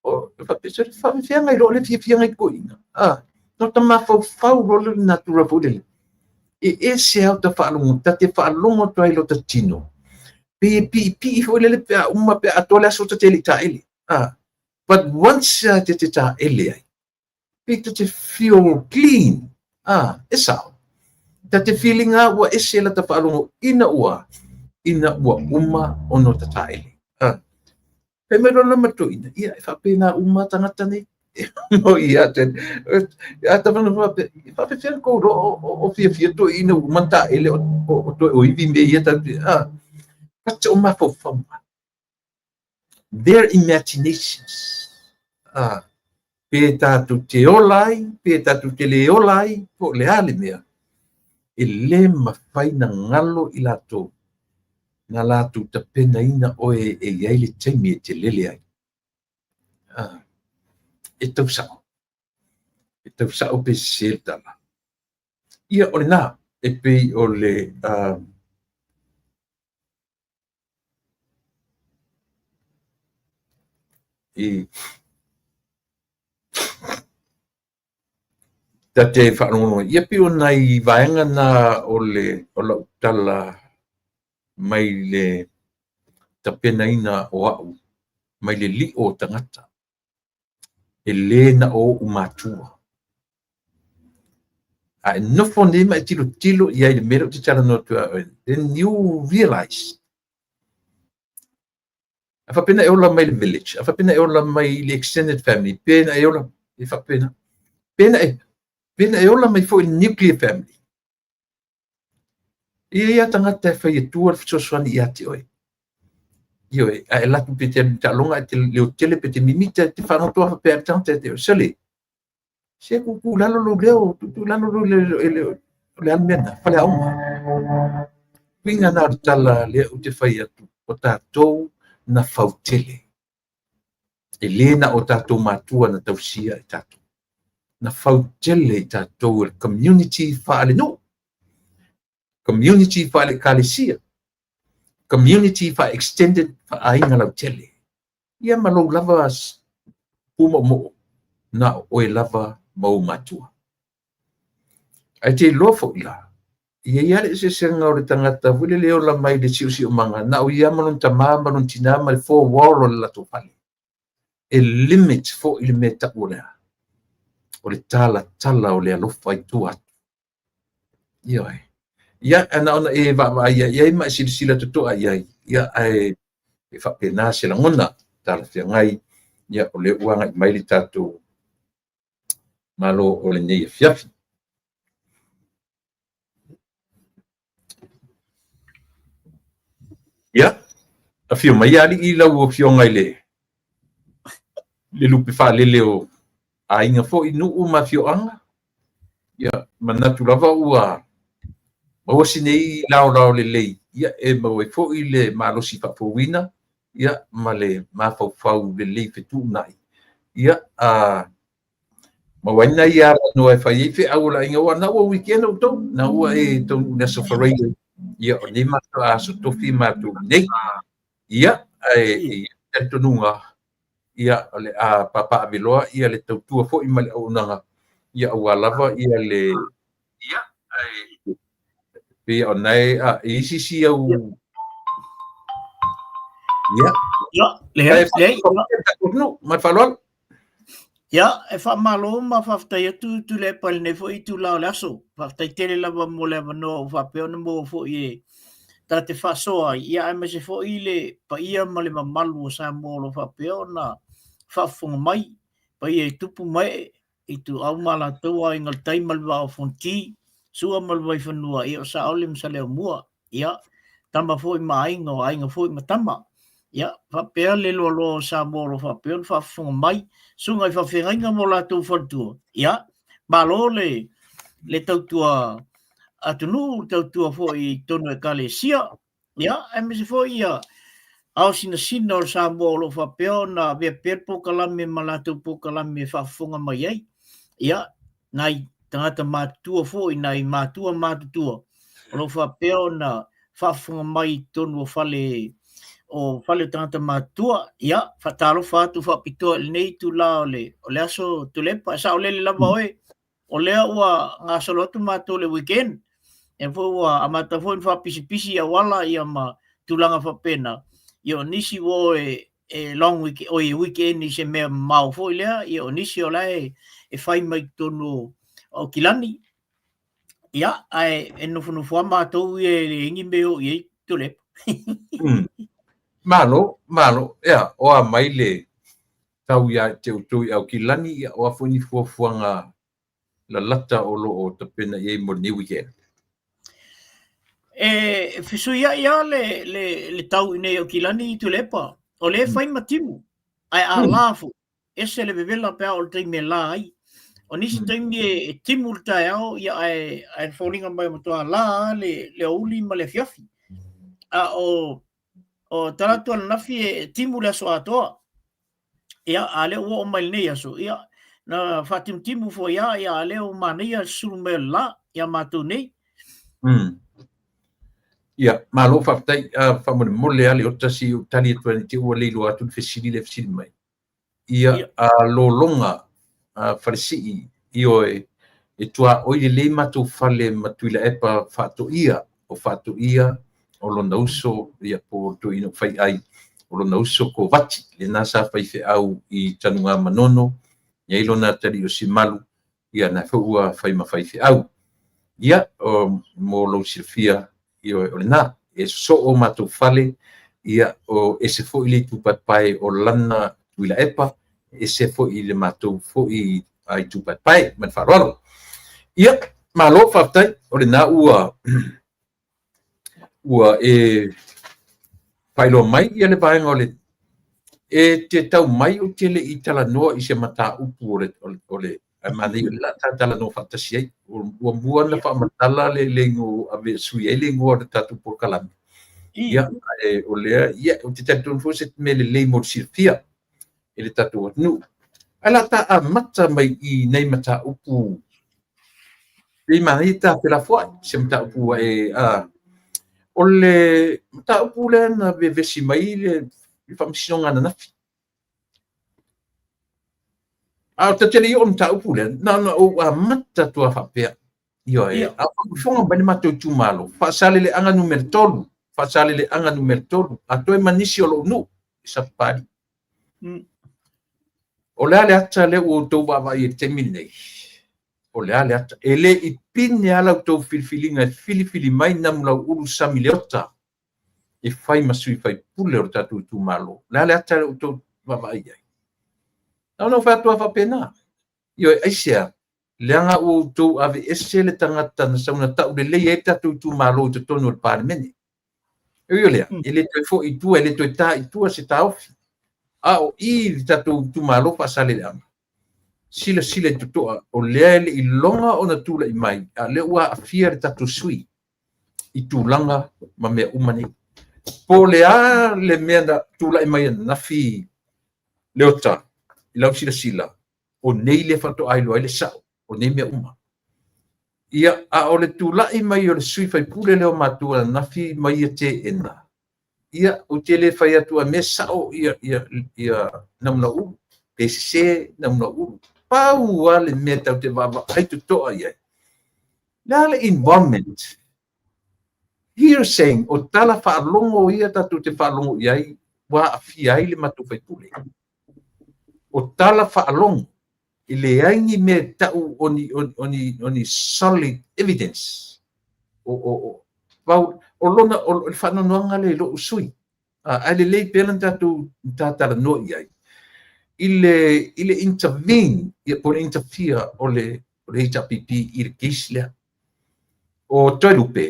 [SPEAKER 1] O, faapea, sorry, faafefea nai loa le fiafia nai toeaina. Na ta mafaufau loa le natura foi lele. E ese au ta faalogo, ta te faalogo atu ai lo ta tino. Pe e piipii foi lele pe a uma, pe a atoa le aso ta te le i taele. But once te te taele ai, pe ta te feel clean. E sao. Ta te feeling a ua ese la ta faalogo ina ua uma ono ta taele. Fai mai loa lana toeaina, ia e faapena uma tagata nei. No ia te, a ta whana whape, e faapefea kou loa o fiafia toeaina ua uma ona taele o toe o ivi mea ia ta te, ta te o mafaufau mai. Their imaginations. Pe tatou te ola ai, pe tatou te le ola ai, po o le a le mea, e le mafai na galo i latou, na latou tapenaina oe e i ai le taimi e te lele ai. E tau sao. E tau sao pe sese le tala. Ia o lena, e pei o le i ta te faalogologo ai. Ia pei o nai vaega na o le o lau tala mai le tapenaina o au mai le lio o tagata. E le na o ou matua. A e nofo nei ma e tilotilo i ai i le mea lea ou te talanoa atu ai oe, then you realize. A faapena e ola mai le village, a faapena e ola mai le extended family, pe na e ola, e faapena. Pe na e Pe na e ola mai foi i le nuclear family, e i ai lava tagata e fai atua le fesoasoani ia te oe. Ioe, a e alu atu pe te alu i taaloga ae te leotele pe te mimita, e te faalogo atu lava faapea le tagata ia te oe, sole, se tuutuu i lalo lou leo, tuutuu i lalo lou leo, e le o le a le mea lena, faleaoga. Uiga na o le tala lea ou te fai atu, o tatou na fautele. E le na o tatou matua na tausia i tatou. Na fautele i tatou e le community faalenuu, community faale-ekalesia, community faa-extended faa-aiga lautele. Ia ma lou lava pumoomoo, na o oe lava ma ou matua. Ae te iloa foi la, e i ai lava le eseesega o le tagata foi lele e ola mai le siosiomaga, na o ia ma lona tama ma lona tina ma le four wall o le latou fale. E limit foi le mea e tau o le a? O le talatala o le alofa i tua atu. Ioe. Ia, na ona e vaavaai i ai ma e silasila totoa i ai, ia, ae e faapena se lagona talafeagai, ia, o lea ua agai mai le tatou Malo o lenei afiafi. Ia, afio mai alii lau afioga i le lupe faalele o aiga foi, nuu ma afioaga. Ia, manatu lava ua maua si nei laolao lelei, ia, e maua ai foi le malosi faafouina, ia, ma le mafaufau lelei fetuunai, ia, a maua ai nai avanoa e fai ai feau o le aiga, aua na ua weekend outou, na ua e taunuu i le aso Faraile, ia, o nei matou aso tofi matou nei. Ia, ae e i ai le talitonuga, ia, o le a papaaveloa ia le tautua foi ma le auaunaga, ia, aua lava ia le, ia, ae pei ona e, a, e i ai se isi au, ia,
[SPEAKER 2] Ia, leai, leai.
[SPEAKER 1] Ma le faaaloalo.
[SPEAKER 2] Ia, e faamalo ma faafetai atu Tuilaepa i lenei foi itula o le aso. Faafetai tele lava mo le avanoa ua faapea ona maua foi e ta te faasoa ai, ia aemaise foi le paia ma le mamalu o Samoa o lo o faapea ona faafofoga mai, paia i tupu ma ee, Ituau ma Alataua, Aiga i le Tai ma le Vaa o Fonoti, Sua ma le Vaifanua, ia o Saole ma Saleaaumua, ia, Tama foi ma Aiga, o Aiga foi ma Tama. Ia, faapea le loaloa o Samoa o lo o faapea ona faafofoga mai, susuga i faafeagaiga ma o latou faletua, ia, malo le, le tautua atunuu, le tautua foi i totonu o Ekalesia, Ia, aemaise foi ia ao sinasina o le Samoa o lo o faapea ona avea pea le polokalame ma latou polokalame e faafofoga mai ai. Ia, nai tagata matutua foi, nai matua matutua o lo o faapea ona faafofoga mai i totonu o fale o fale o tagata matutua. Ia, faatalofa atu faapitoa i lenei itula o le, o le aso Tuilaepa. E saolele lava oe o lea ua gasolo atu matou le weekend, e foi ua amata foi ona faapisipisi i auala ia ma tulaga faapena. Ia o nisi ua o e, e long week, oi e weekend i se mea mamao foi lea, ia o nisi o la e, e fai mai totonu o Aukilani. Ia, ae e nofonofo lava matou ia e leai ni mea e oo i ai Tuilaepa.
[SPEAKER 1] Malo, malo. Ea, o a mai le tau ia te outou i Aukilani, ia, o a foi ni fuafuaga lalata o lo o tapena i ai mo lenei weekend?
[SPEAKER 2] E fesuiai lava le, le, le tau i nei Aukilani Tuilaepa. O lea e fai ma timu, ae a la foi, ese le vevela pe a oo i le taimi e la ai. O nisi taimi e, e timu le taeao, ia ae, ae foliga mai matua la lava le, le aoauli ma le afiafi. A o, o talaatu ananafi e timu le aso atoa. Ia, a lea ua oo mai lenei aso, ia, na faatimutimu foi lava, ia, a lea ua manaia le susulu mai o le la iā matou nei.
[SPEAKER 1] Ia, malo faafetai. Uh, faamolemole lava Leota se i ou tali atu ai te ua le iloa atu le fesili lea e fesili mai. Ia, Ia. a lologa a Falesii, ioe, e tuaoi lelei matou fale ma Tuilaepa Faatoia, o Faatoia o lona uso, ia po o le toeaina o Faiai, o lona uso Kovati, lena sa faifeau i Tanugamanono, i ai lona atalii o Simalu, ia na foi ua fai ma faifeau. Ia, o, mo lou silafia, ioe, o lena, e sosoo o matou fale, ia, o ese foi le itu paepae o lana Tuilaepa, ese foi i le matou foi itu paepae, ma le faaaloalo. Ia, malo faafetai, o lena ua ua e faailoa mai ia le vaega o le e te tau mai ou te le i talanoa i se mataupu o le o le, o le ae manaia o le a ta talanoa faatasi ai. Ua mua ona faamatala le le igoa ave sui ai le igoa o le tatou polokalame. Ia, ae o lea, ia, ou te talitonu foi se mea lelei mo le silafia e le tatou atunuu. Ae la ta amata mai i nei mataupu pei manaia ta felafoai se mataupu e a o le mataupu lea na vevesi mai le faamasinoga ananafi. A o ta te le i oo i le mataupu lea, na ona ou amata atu lava faapea. Ioe, a o faafofoga mai le matou itumalo, Faasaleleaga numera 3, Faasaleleaga numera 3, atoa ai ma nisi o lou nuu i Sapapalii. O le a le ata lea ua outou vaavaai i le taimi lenei? O le a le ata? E le i pine lava la outou filifiliga e filifili mai Namulauulu Sami Leota e fai ma sui faipule o le tatou itumalo. O le a le ata lea ua outou vaavaai i ai? Na ona ou fai atu lava faapena. Ioe, aisea? Leaga ua outou aveese le tagata na sau na taulelei ai le tatou itumalo i totonu o le Palemene. E ui o lea, e le toe foi i tua, e le toe ta i tua se taofi. A o i le tatou itumalo Faasaleleaga, silasila i totoa, o lea e le i iloga ona tulai mai, a o lea ua aafia le tatou sui i tulaga ma mea uma nei. Po o le a le mea na tulai mai ananafi Leota, i lau silasila, o nei lea faatoa iloa ai le sao o nei mea uma. Ia, a o le tulai mai o le sui faipule lea o matou ananafi ma ia teena, ia, ou te le fai atu a mea sao ia, ia, ia Namulauulu, pe sese Namulauulu. Pau lava le mea tatou te vaavaai totoa i ai, le a le involvement? Hearsay, o tala faalogo ia tatou te faalogo i ai ua aafia ai le matou faipule. O tala faalogo, e leai ni mea e tau o ni, o ni, o ni solid evidence. O, o, o, pau, o lona, o le faanoanoaga lea i lou sui. Ae lelei pea lana tatou talanoa i ai i le, i le intervene, ia, po o le interfere o le, o le HRPP i le case lea. O Toelupe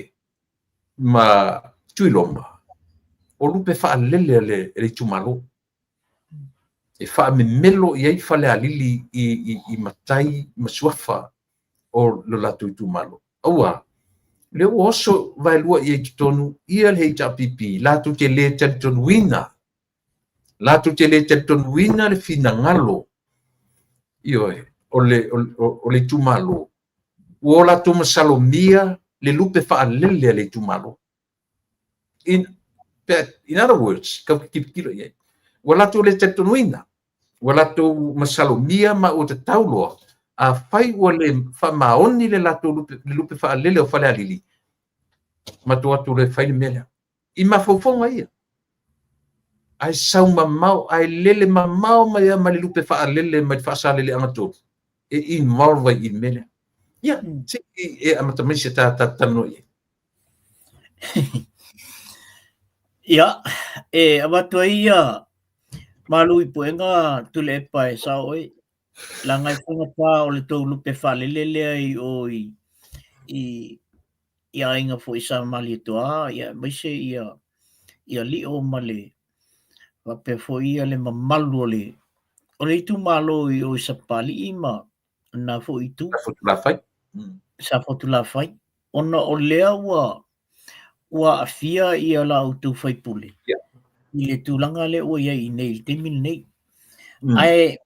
[SPEAKER 1] ma Tuiloma, o lupe faalele a le, le itumalo. E faamemelo i ai Falealili i, i, i matai ma suafa o lo latou itumalo. Aua, lea ua oso vaelua i ai i totonu ia le HRPP, latou te le talitonuina, latou te le talitonuina le finagalo, ioe, o le, o, o le itumalo, ua o latou masalomia le lupe faalele a le itumalo. In, in other words, kau te tilotilo i ai, ua latou le talitonuina, ua latou masalomia ma ua tatau loa, afai ua le faamaoni le latou lupe, le lupe faalele o Falealili, matou o atu loa e fai le mea lea. I mafaufauga ia. Ae sau mamao, ae lele mamao mai lava mai le lupe faalele mai le Faasaleleaga 3, e involve ai i le mea lea. Ia, se i e amata mai se ta talanoa i ai.
[SPEAKER 2] Ia, e avatu ai ia malu i puega Tuilaepa e sao oe. Leaga e faigata o le tou lupe faalele lea i o i, i, i aiga foi sa Malietoa, ia aemaise ia, ia Lio ma le faapea foi ia le mamalu o le, o le itumalo i o i Sapapalii ma na foi itu.
[SPEAKER 1] Safotulafai.
[SPEAKER 2] Safotulafai. Ona o lea ua ua aafia ia la outou faipule
[SPEAKER 1] yeah.
[SPEAKER 2] i le tulaga lea ua i ai i nei i le taimi lenei. Ae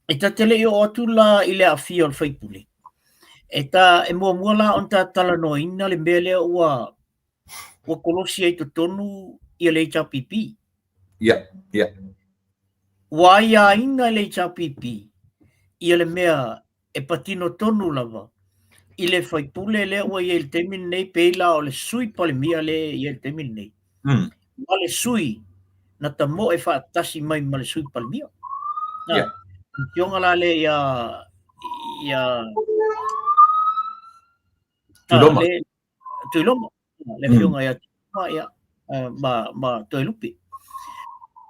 [SPEAKER 2] e ta te le i oo atu la i le aafia o le faipule, e ta e muamua la ona ta talanoaina le mea lea ua ua kolosi ai totonu ia le HRPP.
[SPEAKER 1] Yeah, yeah.
[SPEAKER 2] Ua aiaina e le HRPP ia le mea e patino tonu lava i le faipule lea ua i ai i le taimi lenei, pei la o le sui Palemia lea e i ai i le taimi lenei, ma le sui na tamoe faatasi mai ma le sui Palemia. Na,
[SPEAKER 1] Yeah.
[SPEAKER 2] afioga la lea ia, ia,
[SPEAKER 1] Tuiloma.
[SPEAKER 2] le, Tuiloma, le afioga ia Tuiloma, ia, ma, ma Toelupe.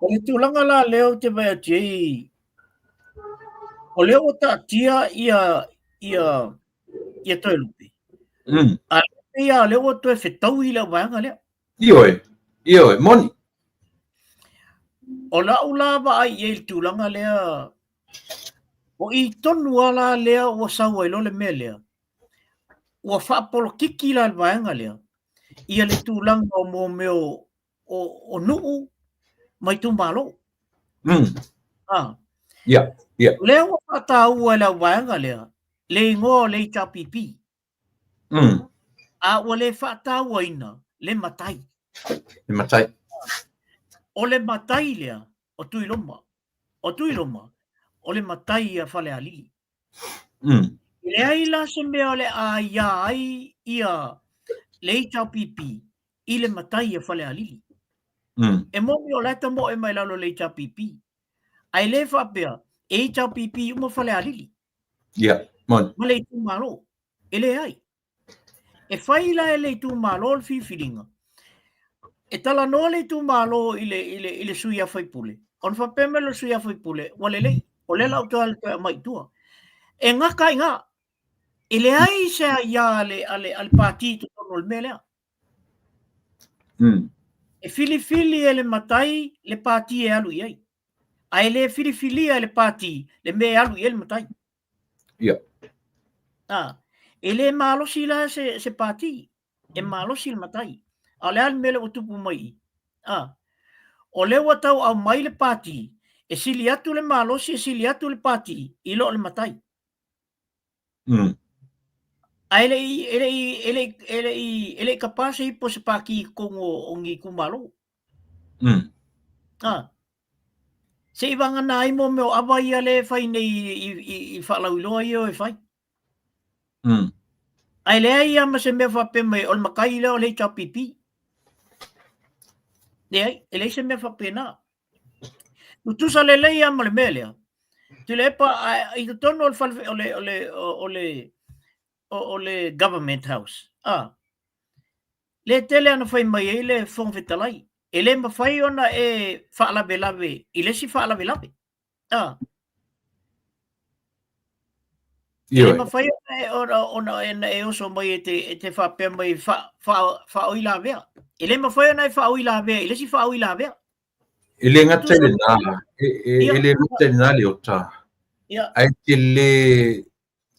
[SPEAKER 2] O le tulaga la lea ou te vaai atu ai, o lea ua taatia ia, ia, Ia Toelupe. A pei lava o lea ua toe fetaui le auvaega lea.
[SPEAKER 1] Ioe, ioe, moni.
[SPEAKER 2] O lau la vaai i ai i le tulaga lea, o i tonu lava la lea ua sau ai loa le mea lea, ua faapolokiki la le vaega lea, ia le tulaga o mo mea o, o, o nuu ma itumalo. Ah.
[SPEAKER 1] Yeah.
[SPEAKER 2] O lea ua faataua e le auvaega lea, le igoa o le HRPP. A ua le faatauaina le matai.
[SPEAKER 1] Le matai.
[SPEAKER 2] O le matai lea o Tuiloma. O Tuiloma, o le matai a Falealili. E leai la se mea o le a aia ai ia le HRPP i le matai a Falealili. E moni o la e tamoe mai lalo o le HRPP. Ae le faapea e HRPP uma Falealili.
[SPEAKER 1] Yeah, moni.
[SPEAKER 2] Ma le itumalo. E leai. E fai la e le itumalo le filifiliga. E talanoa le itumalo i le, i le, i le sui a faipule. Ona faapea mai le sui a faipule, ua lelei, o lea la ou toe alu toe aumai i tua. E gata i ina. E leai se aia a le, a le, a le pati i totonu o le mea lea. E filifili e le matai le pati e alu i ai. Ae le filifilia e le pati le mea e alu i ai le matai.
[SPEAKER 1] Yeah.
[SPEAKER 2] Ah, e le malosi la se, se pati, e malosi le matai. A o le a le mea lea ua tupu mai i? Ah, o lea ua tau aumai le pati, e sili atu le malosi, e sili atu le pati i lo le matai. Ae le i, e le i, e le i, e le i, e le i kapā se ipu o se pākī i totonu o, o ni itumalo. Ah. Se i vagana ai mo mea o ava ia lea e fai nei i, i, i, i faalauiloa ia o e fai. Ae leai lava ma se mea faapea mai o le matai lea o le HRPP. Leai, e leai se mea faapena. Tutusa lelei lava ma le mea lea. Tuilaepa, i totonu o le fale, o le, o le, o le, o le government house, a, le tele ana fai mai ai le Fofoga Fetalai, e le mafai ona e faalavelave i le isi faalavelave. A. E le mafai ona, ona, ona e oso mai e te, e te faapea mai fa, fa, faauilavea. E le mafai ona e faauilavea i le isi faauilavea.
[SPEAKER 1] E le gata i lena, e, e, e le gata i lena Leota. Ae te le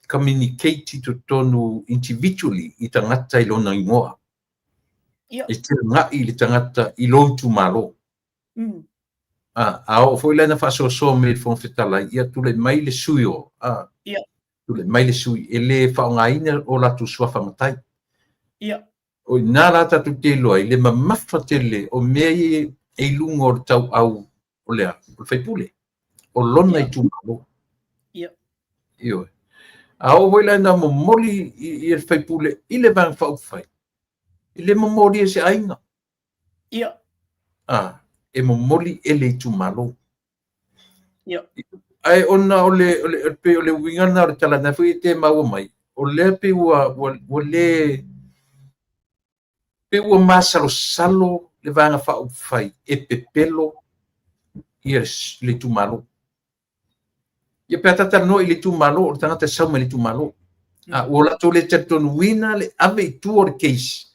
[SPEAKER 1] communicate i totonu individually i tagata i lona igoa. E te agai i le tagata i lou itumalo. A, a oo foi la ina faasoasoa mai e le Fofoga Fetalai, ia tulai mai le sui o, a, tulai mai le sui, e le faaaogaina o latou suafa matai. O i ina la tatou te iloa ai le mamafa tele o mea ia e i luga o le tauau o le a? O le faipule, o lona itumalo. Ioe. A oo foi la ina momoli i le faipule i le Vaega Faaupufai, e le momolia e se aiga. A, e momoli e le itumalo. Ae ona o le, o le, pei o le uiga lena o le tala lena foi e te maua mai, o lea pei ua, ua, ua le, pei ua masalosalo le Vaega Faaupufai e pepelo ia le itumalo. Ia pe a talanoa i le itumalo, o le tagata e sau mai le itumalo. A, ua latou le talitonuina le ave i tua o le case,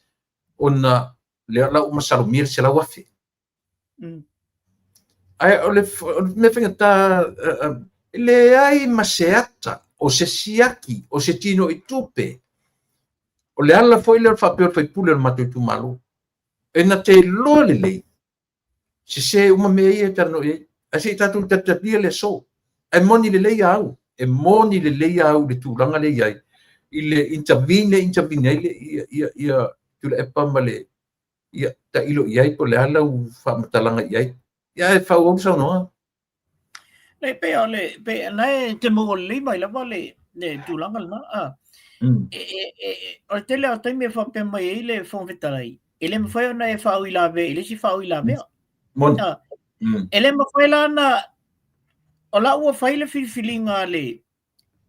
[SPEAKER 1] ona lea la ua masalomia le 100,000. Ae o le mea faigata, e leai ma se ata o se siaki, o se tino'i tupe. O le ala foi lea o le faapea o le faipule o le matou itumalo. E na te iloa lelei, sese uma mea ia e talanoa i ai. Ae se i tatou talitalia le aso. Ae moni lelei a au, e moni lelei a au i le tulaga lea e i ai, i le intervene lea e intervene ai le, ia, ia, ia Tuilaepa ma le, ia, tailo i ai po o le a lau faamatalaga i ai. Ia, ae faaauau le saunoaga.
[SPEAKER 2] Nei, pei o le, pei, na e te maua lelei mai lava le, le tulaga lena. A, e, e, e, o le tele o taimi e faapea mai ai le Fofoga Fetalai, e le mafai ona e faauilavea i le isi faauilavea.
[SPEAKER 1] Moni.
[SPEAKER 2] A, e le mafai la ona, o la ua fai le filifiliga a le,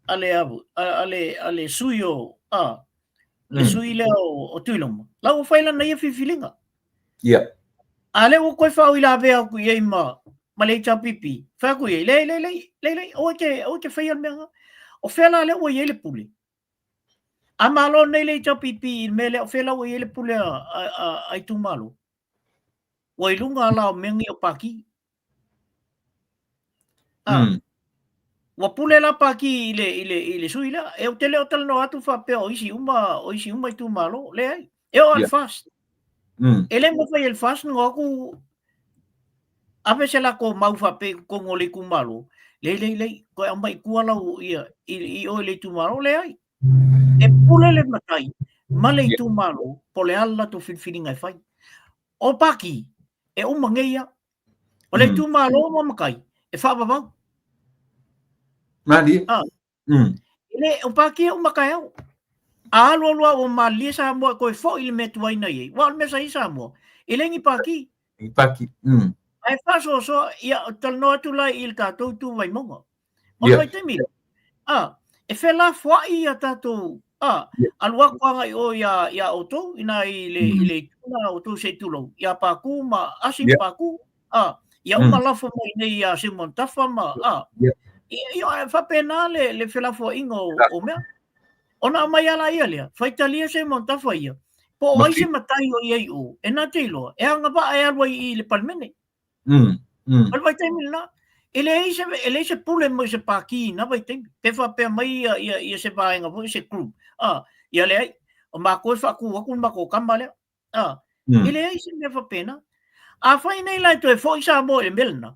[SPEAKER 2] a le a le a le sui o a le sui lea o, o Tuiloma. La ua fai lana ia filifiliga.
[SPEAKER 1] Yeah.
[SPEAKER 2] A lea ua toe faauilavea atu i ai ma ma le HRPP. Fai atu i ai, leai, leai, leai, leai, leai, aua e te, aua e te faia le mea lena. O fea la lea ua i ai le pule? A malo nei le HRPP i le mea lea o fea la ua i ai le pule a itumalo? Ua i luga la o mea nei o Pākī. Ua pule la Pākī i le, i le, i le sui lea. E ou te le o talanoa atu faapea o isi uma, o isi uma itumalo. Leai. E oo lava i le FAST. E le mafai e le FAST ona o atu ave se latou mau faapea i totonu o le itumalo, leai, leai, leai, toe aumai i tua lau ia i o i le itumalo, leai. E pule le matai ma le itumalo po o le a le latou filifiliga e fai. O Pākī, e uma nei ia. O le itumalo ma matai, e faavavau.
[SPEAKER 1] Malie.
[SPEAKER 2] E le, o Pākī e uma taeao. A alu alu lava ua malilie Samoa e toe foi i le mea tuai na i ai. Aua o le mea sa i ai Samoa, e leai ni Pākī.
[SPEAKER 1] Ni Pākī.
[SPEAKER 2] Ae faasoasoa, ia, talanoa atu la i le tatou itu Vaimauga. O le vaitaimi lea, a, e felafoai ia tatou, a, alu atu agai i o ia, ia outou, ina i le, i le itu na outou se i tulou, ia Pākū ma Asi ma Pākū, a, ia uma lafo mai nei ia Simon Tafa ma, a, ia, e faapena le, le felafoaiga o, o mea. Ona aumai ala ia lea, faitalia Simon Tafa ia, po o ai se matai o i ai i o, e na te iloa, e agavaa e alu ai i le Palemene. O le vaitaimi lena, e leai se, e leai se pule mai se pākī i na vaitaimi. Pe faapea mai ia, ia, ia se vaega foi, se group. Ah, ia leai, o mākou e faatū atu le matou tama lea. Ah, e leai se mea faapena. Afai nei la e toe foi Samoa i le mea lena,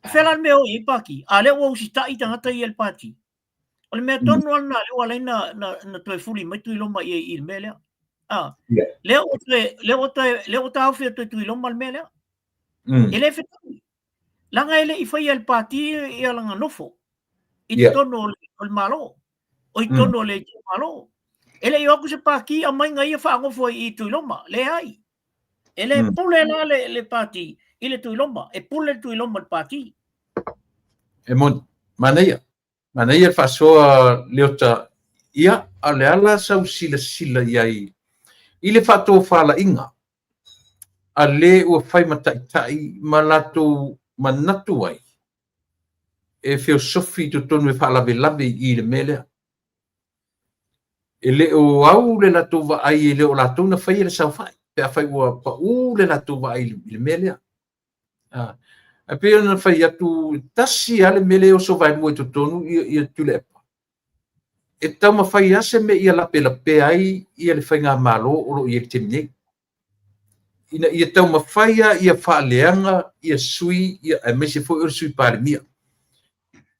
[SPEAKER 2] o fea la le mea o i ai pākī? A lea ua usitai tagata ia i le pātī. O le mea tonu lava lena lea ua ala ai na, na, na toe fuli mai Tuiloma i, i le mea lea. Ah, lea ua toe, lea ua toe, lea ua taofi atu e Tuiloma le mea lea. E le fetaui. Leaga e le i faia e le pātī ia lana nofo i totonu o le Malo, o i totonu o le itumalo. E le i o atu se pātī aumaiga ia faanofo i Tuiloma. Leai. E le pule la le, le pātī i le Tuiloma. E pule le Tuiloma i le pātī.
[SPEAKER 1] E moni, manaia. Manaia le faasoa Leota, ia, a o le a la sau silasila i ai i le faatofalaiga a le ua fai ma taitai ma latou manatu ai e feosofi i totonu e faalavelave i i le mea lea. E le o au le latou vaai, e le o latou na faia le saofai, pe afai ua pau le latou vaai i le mea lea. Ae pei ona fai atu, tasi lava le mea lea e oso vaelua i totonu ia Tuilaepa. E taumafai lava se mea ia lapelapea ai ia le faigamalo o lo o i ai i le taimi nei. Ina ia taumafai lava ia faaleaga ia sui, ia, aemaise foi o le Sui Palemia.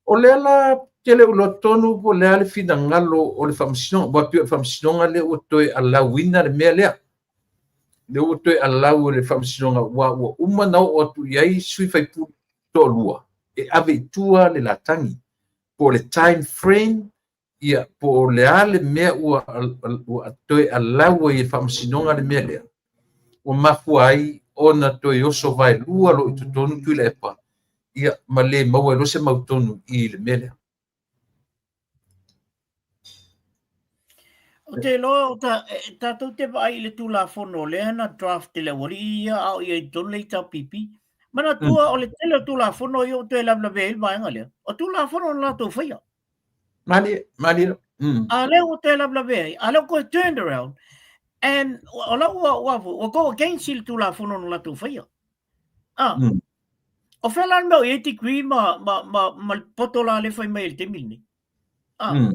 [SPEAKER 1] O lea la te le o iloa tonu po o le a le finagalo o le Faamasinoga, aua e pei o le Faamasinoga lea ua toe alauina le mea lea. Lea ua toe alau e le Faamasinoga aua ua uma ona oo atu i ai sui usufono toalua e ave i tua le latagi, po o le time frame, ia, po o le a le mea ua, ua toe alau ai e le Faamasinoga le mea lea, ua mafua ai ona toe oso vaelua loa i totonu Tuilaepa, ia, ma le maua ai loa se mautonu i le mea lea.
[SPEAKER 2] Ou te iloa o ta, e, tatou te vaai i le Tulafono lea na draft e le aualii ia a o i ai i totonu le HRPP. Manatua o le tele o Tulafono ia ua toe lavelavea ai le vaega lea, o Tulafono na latou faia.
[SPEAKER 1] Malie, malie.
[SPEAKER 2] A lea ua toe lavelavea ai, a lea ua toe turned around and o la ua, ua, ua go against i le Tulafono na latou faia. Ah. O fea la le mea o i ai degree ma, ma, ma, ma le poto la le fai mai i le taimi lenei? Ah.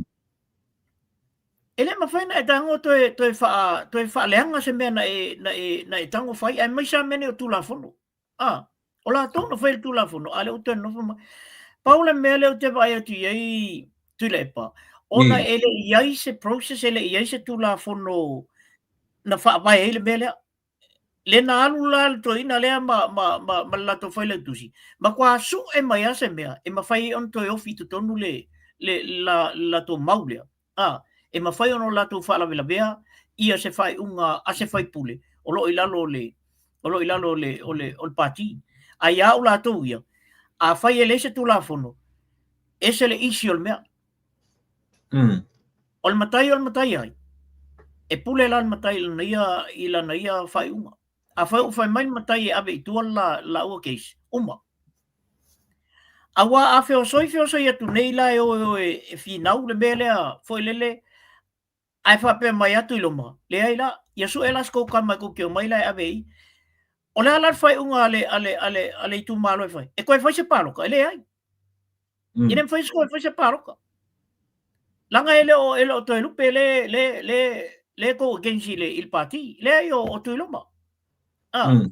[SPEAKER 2] E le mafai ona e tago toe, toe, faa, toe faaleaga se mea na e, na e, na e tago fai, aemaise lava mea nei o Tulafono. Ah. O latou na fai le Tulafono, a lea ua toe nonofo mai. Pau le mea lea ou te vaai atu i ai Tuilaepa, ona e le i ai se process, e le i ai se Tulafono na faavae ai le mea lea. Le na alu la le toeaina lea ma, ma, ma, ma le latou failautusi, matua sue mai lava se mea e mafai ai ona toe ofi i totonu le, le, la, le latou mau lea. A, e mafai ona latou faalavelavea ia se faaiuga a se faipule o lo o i lalo o le, o lo o i lalo o le, o le, o le pati. A ia au latou ia, afai e leai se Tulafono, ese le isi o le mea. O le matai o le matai ai. E pule la le matai i lana ia, i lana ia faaiuga. Afai ua fai mai le matai e ave i tua la, laua case, uma. Aua a feosoi feosoi atu nei la e o e, o e, e finau le mea lea foi lele, Ae faapea mai atu i loma, leai la, ia sue la se kou tama e kou te omai la e ave i i. O le a la le faaiuga a le, a le, a le, a le itumalo e fai? E toe fai se palota? E leai. E le mafai se toe fai se palota. Leaga e le o, e le o Toelupe le, le, le, le go against i le, i le pati. Leai o, o Tuiloma. Ah.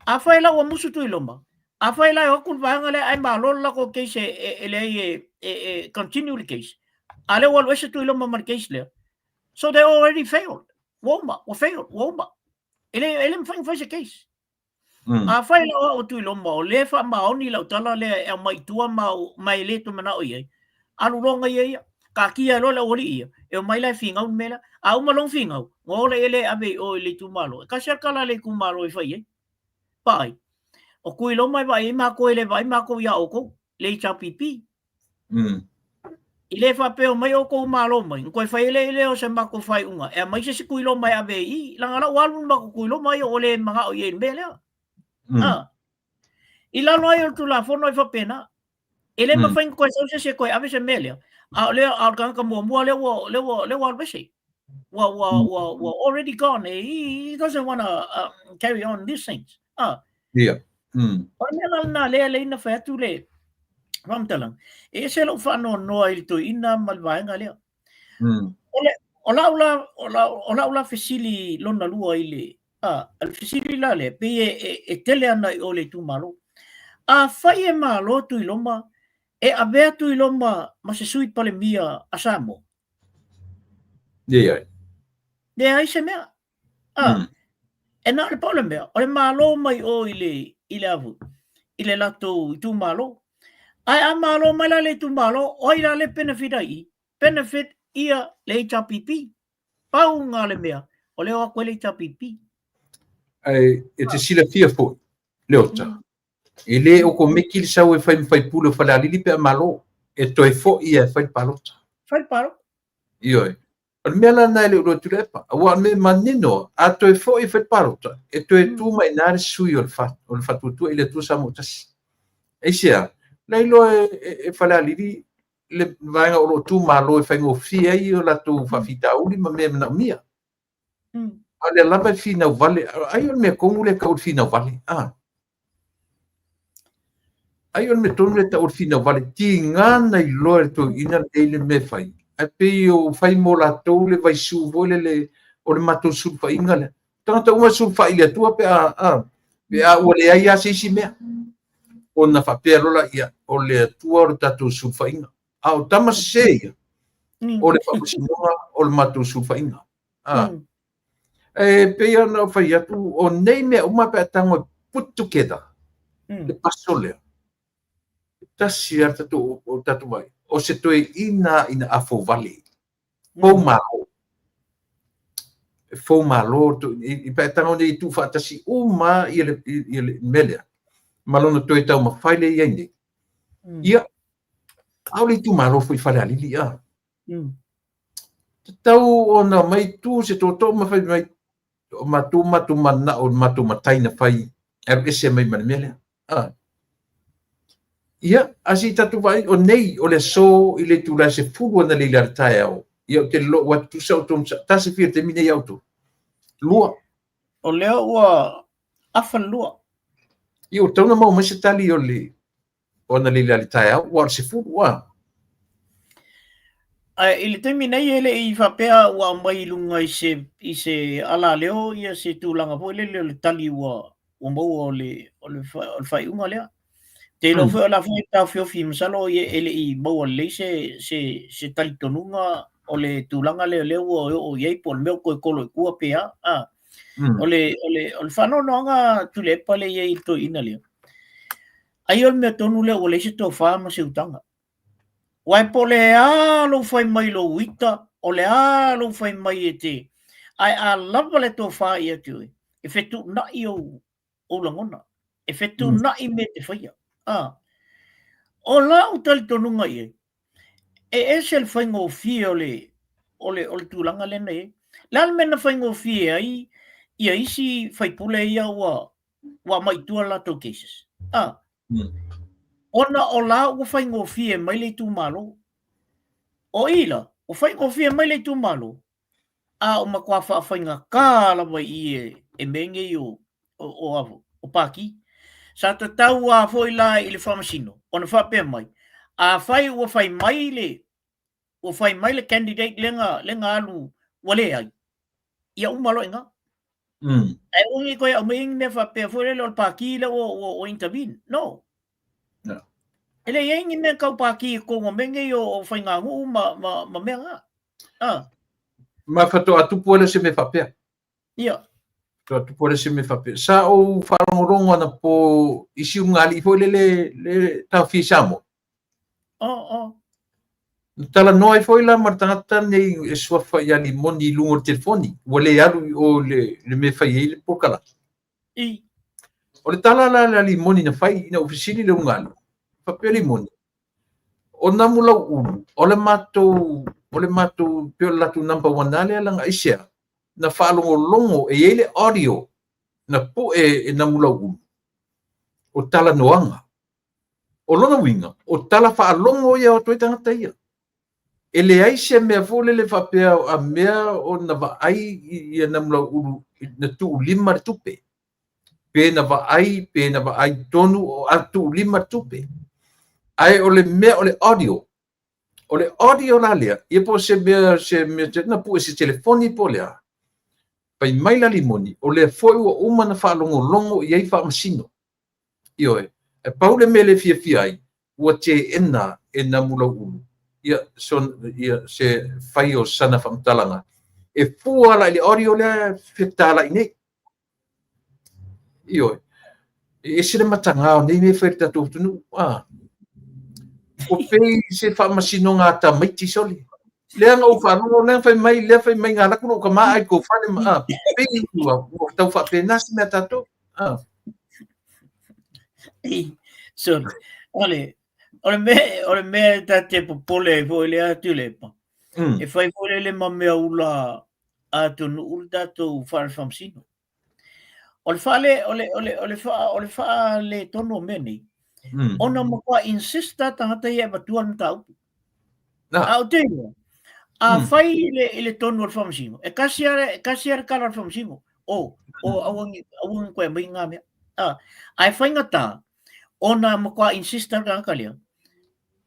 [SPEAKER 2] Afai la ua musu Tuiloma, afai la e o atu le vaega lea ae malo le latou case e, e, e leai e, e, e continue le case. A lea ua alu ese Tuiloma ma le case lea. So they already failed. Ua uma, ua failed, ua uma. E le, e le mafai ona fai se case. Afai la o au o Tuiloma, o lea e faamaoni lau tala lea e aumai i tua ma, ma e le toe manao i ai, alu loa gaia ia, taatia ai loa le aualii ia, e omai la e finau le mea lea. A uma lona finau, ona o lea lea e ave i o i le itumalo. E tasi lava le tala a le itumalo e fai ai. Vaai, o Tuiloma e vaai ai matou e le vaai matou ia outou, le HRPP. I le faapea omai outou malo mai, ona toe fai ai lea o se matou faaiuga, e aumai se isi Tuiloma e ave i i, leaga o la ua alu le matou Tuiloma ia ua le manao i ai i le mea lea. I lalo ai o le Tulafono e faapena. E le mafai ona toe sau se isi e toe ave se mea lea, a o lea, a o le tagata muamua lea ua, lea ua, lea ua alu ese. Ua, ua, ua, ua already gone. He doesn't wanna carry on these things.
[SPEAKER 1] Ia.
[SPEAKER 2] O le mea la lena lea lea na fai atu le faamatalaga, e ese lou faanoanoa i le toeaina ma le vaega lea. O le, o lau la, o lau, o lau la fesili lona lua i le, a, o le fesili la lea, pei e, e, e tele ana i o le itumalo. Afai e malo Tuiloma, e avea Tuiloma ma se sui Palemia a Samoa?
[SPEAKER 1] Leai.
[SPEAKER 2] Leai se mea. A, e na o le pau le mea, o le malo mai o i le, i le avu, i le latou itumalo. Ae a malo mai la le itumalo, o ai la le benefit ai i? Benefit ia le HRPP. Pau nga le mea, o lea o atu ai le HRPP.
[SPEAKER 1] Ae e te silafia foi, Leota, e le okomeki le sau e fai ma faipule o Falealili pe a malo, e toe foi ia e fai le palota.
[SPEAKER 2] Fai le palota.
[SPEAKER 1] Ioe. O le mea la lena e le o iloa Tuilaepa, aua o le mea manino, a toe foi e fai le palota, e toe tu mai i ina le sui o le o le Faatuatua i le Atua Samoa Tasi. Aisea? La iloa e Falealili le vaega o lo o tu malo e faigofie ai o latou faafitauli ma mea e manaomia. A o lea lava e finau vale, ai o le mea tonu lea e tau o le finau vale. Ai o le mea tonu lea e tau o le finau vale, tiga na iloa e le toeaina lenei le mea e fai, ae pei o fai mo latou le vaisu foi lele o le matou sulufaiga lea. Tagata uma e sulufai i le Atua pe a, a, pe a ua leai lava se isi mea. Ona faapea loa laia, o le Atua o le tatou sulufaiga. A o tama sese ia, o le faamasinoga o le matou sulufaiga. E pei ona ou fai atu, o nei mea uma pe a tago e put together, le puzzle lea, e tasi lava le tatou, o tatou vaai, o se toeaina ina a fouvale, fou malo. E fou malo, i pe a tago nei e tuufaatasi uma ia le, ia le mea lea, ma lona toe taumafai lea i ai nei. Ia, a o le itumalo foi Falealili, a. Tatau ona omai tu se tootoo ma fai mai, o matou matou mananao, matou matai na fai e alu ese mai ma le mea lea. Ia, a se i tatou vaai, o nei, o le aso i le itula e 10 analeila i le taeao, ia ou te lou atu tusa o outou, tasi fia i le taimi nei ia outou. Lua.
[SPEAKER 2] O lea ua afa le lua.
[SPEAKER 1] Ia, ua tatau ona maua mai se tali o le o analeila i le taeao, ua o le 10, a.
[SPEAKER 2] Ae i le taimi nei e le i faapea ua aumai i luga i se, i se alaleo ia se tulaga foi lele o le tali ua, ua maua o le, o le, o le faaiuga lea. Te iloa foi o la foi e taofiofi masalo e le i maua lelei se, se, se talitonuga o le tulaga lea lea ua oo i ai po o le mea ua toe tolo i tua pe a. A. O le, o le, o le faanoanoaga Tuilaepa lea e i ai i le toeaina lea. Ai o le mea tonu lea ua leai se tofa ma se utaga. Aua po o le a lou fai mai i lou ita, o le a lou fai mai e te, ae a lava le tofa ia te oe, e fetuunai ou, ou lagona, e fetuunai mea e te faia. A. O lau talitonuga i ai, e ese le faigofie o le, o le, o le tulaga lea na i ai. O le a le mea na faigofie ai ia isi faipule ia ua, ua aumai i tua latou cases. A. Ona o la ua faigofie mai le itumalo. O i la, Ua faigofie mai le itumalo, a o matua faafaigata lava i i e, e mea nei o, o, o, o pākī. Sa tatau lava foi la i le faamasino ona faapea mai, afai ua fai mai le, ua fai mai le candidate lea na, lea na alu ua leai, ia uma loa i ina. Ae aua ne i toe aumai ni mea faapea foi lele o le pākī lea ua, ua, ua intervene. No.
[SPEAKER 1] No.
[SPEAKER 2] E leai ai ni mea tau pākī i totonu o mea nei o, o faiganuu ma, ma, ma mea na. Ah.
[SPEAKER 1] Ma faatoa tupu ai lea o se mea faapea.
[SPEAKER 2] Ia.
[SPEAKER 1] Faatoa tupu ai lea o se mea faapea. Sa ou faalogologo anapo i si ulugalii foi lele le taofia i Samoa.
[SPEAKER 2] Oh, oh.
[SPEAKER 1] Na talanoa ai foi la ma le tagata nei e suafa ia Limoni i luga o le telefoni, ua le alu i o i le, le mea e fai ai le polokalame.
[SPEAKER 2] I.
[SPEAKER 1] O le tala la a Limoni na fai ina ua fesili le ulugalii, faapea Limoni, O Namulauulu, o le matou, o le matou, pei o le latou number one lava lea leaga aisea, na faalogologo e i ai le audio na pue e Namulauulu o talanoaga. O lona uiga, o tala faalogo ia o atu ai tagata ia. E leai se mea foi lele faapea a mea ona vaai ia Namulauulu na tuulima le tupe. Pe na vaai, pe na vaai tonu o a tuulima le tupe. Ae o le mea o le audio, o le audio la lea, ia po o se mea, se mea na pue se telefoni po o le a. Fai mai la Limoni, o lea foi ua uma ona faalogologo i ai faamasino. Ioe, e pau le mea le fiafia ai, ua teena e Namulauulu ia, son, ia se fai o sana faamatalaga e fua la i le audio lea e fetalai nei. Ioe, e ese le mataga o nei mea e fai i le tatou atunuu. Ah. Ua pei se faamasinoga a tamaiti sole. Lea na ou faalogo, lea fai mai, lea fai mai na alu atu lou tama ai kou fale ma, ah, pei ua, ua tau faapena se mea a tatou. Ah.
[SPEAKER 2] So, o le, o le mea, o le mea e ta te popole ai foi lea Tuilaepa, e fai foi lele ma mea ula atunuu le tatou fale faamasino. O le faale, o le, o le, o le, faa, o le faaletonu o mea nei, ona matua insist lava tagata ia e avatua le mataupu.
[SPEAKER 1] Na.
[SPEAKER 2] A ou te iloa, a fai i le, i le tonu o le faamasino, e kasi lava, e kasi lava le tala a le faamasino, o, o aua ne i, aua ne i toe aumai na mea. A, ae faigata, ona matua insist lava le tagata lea,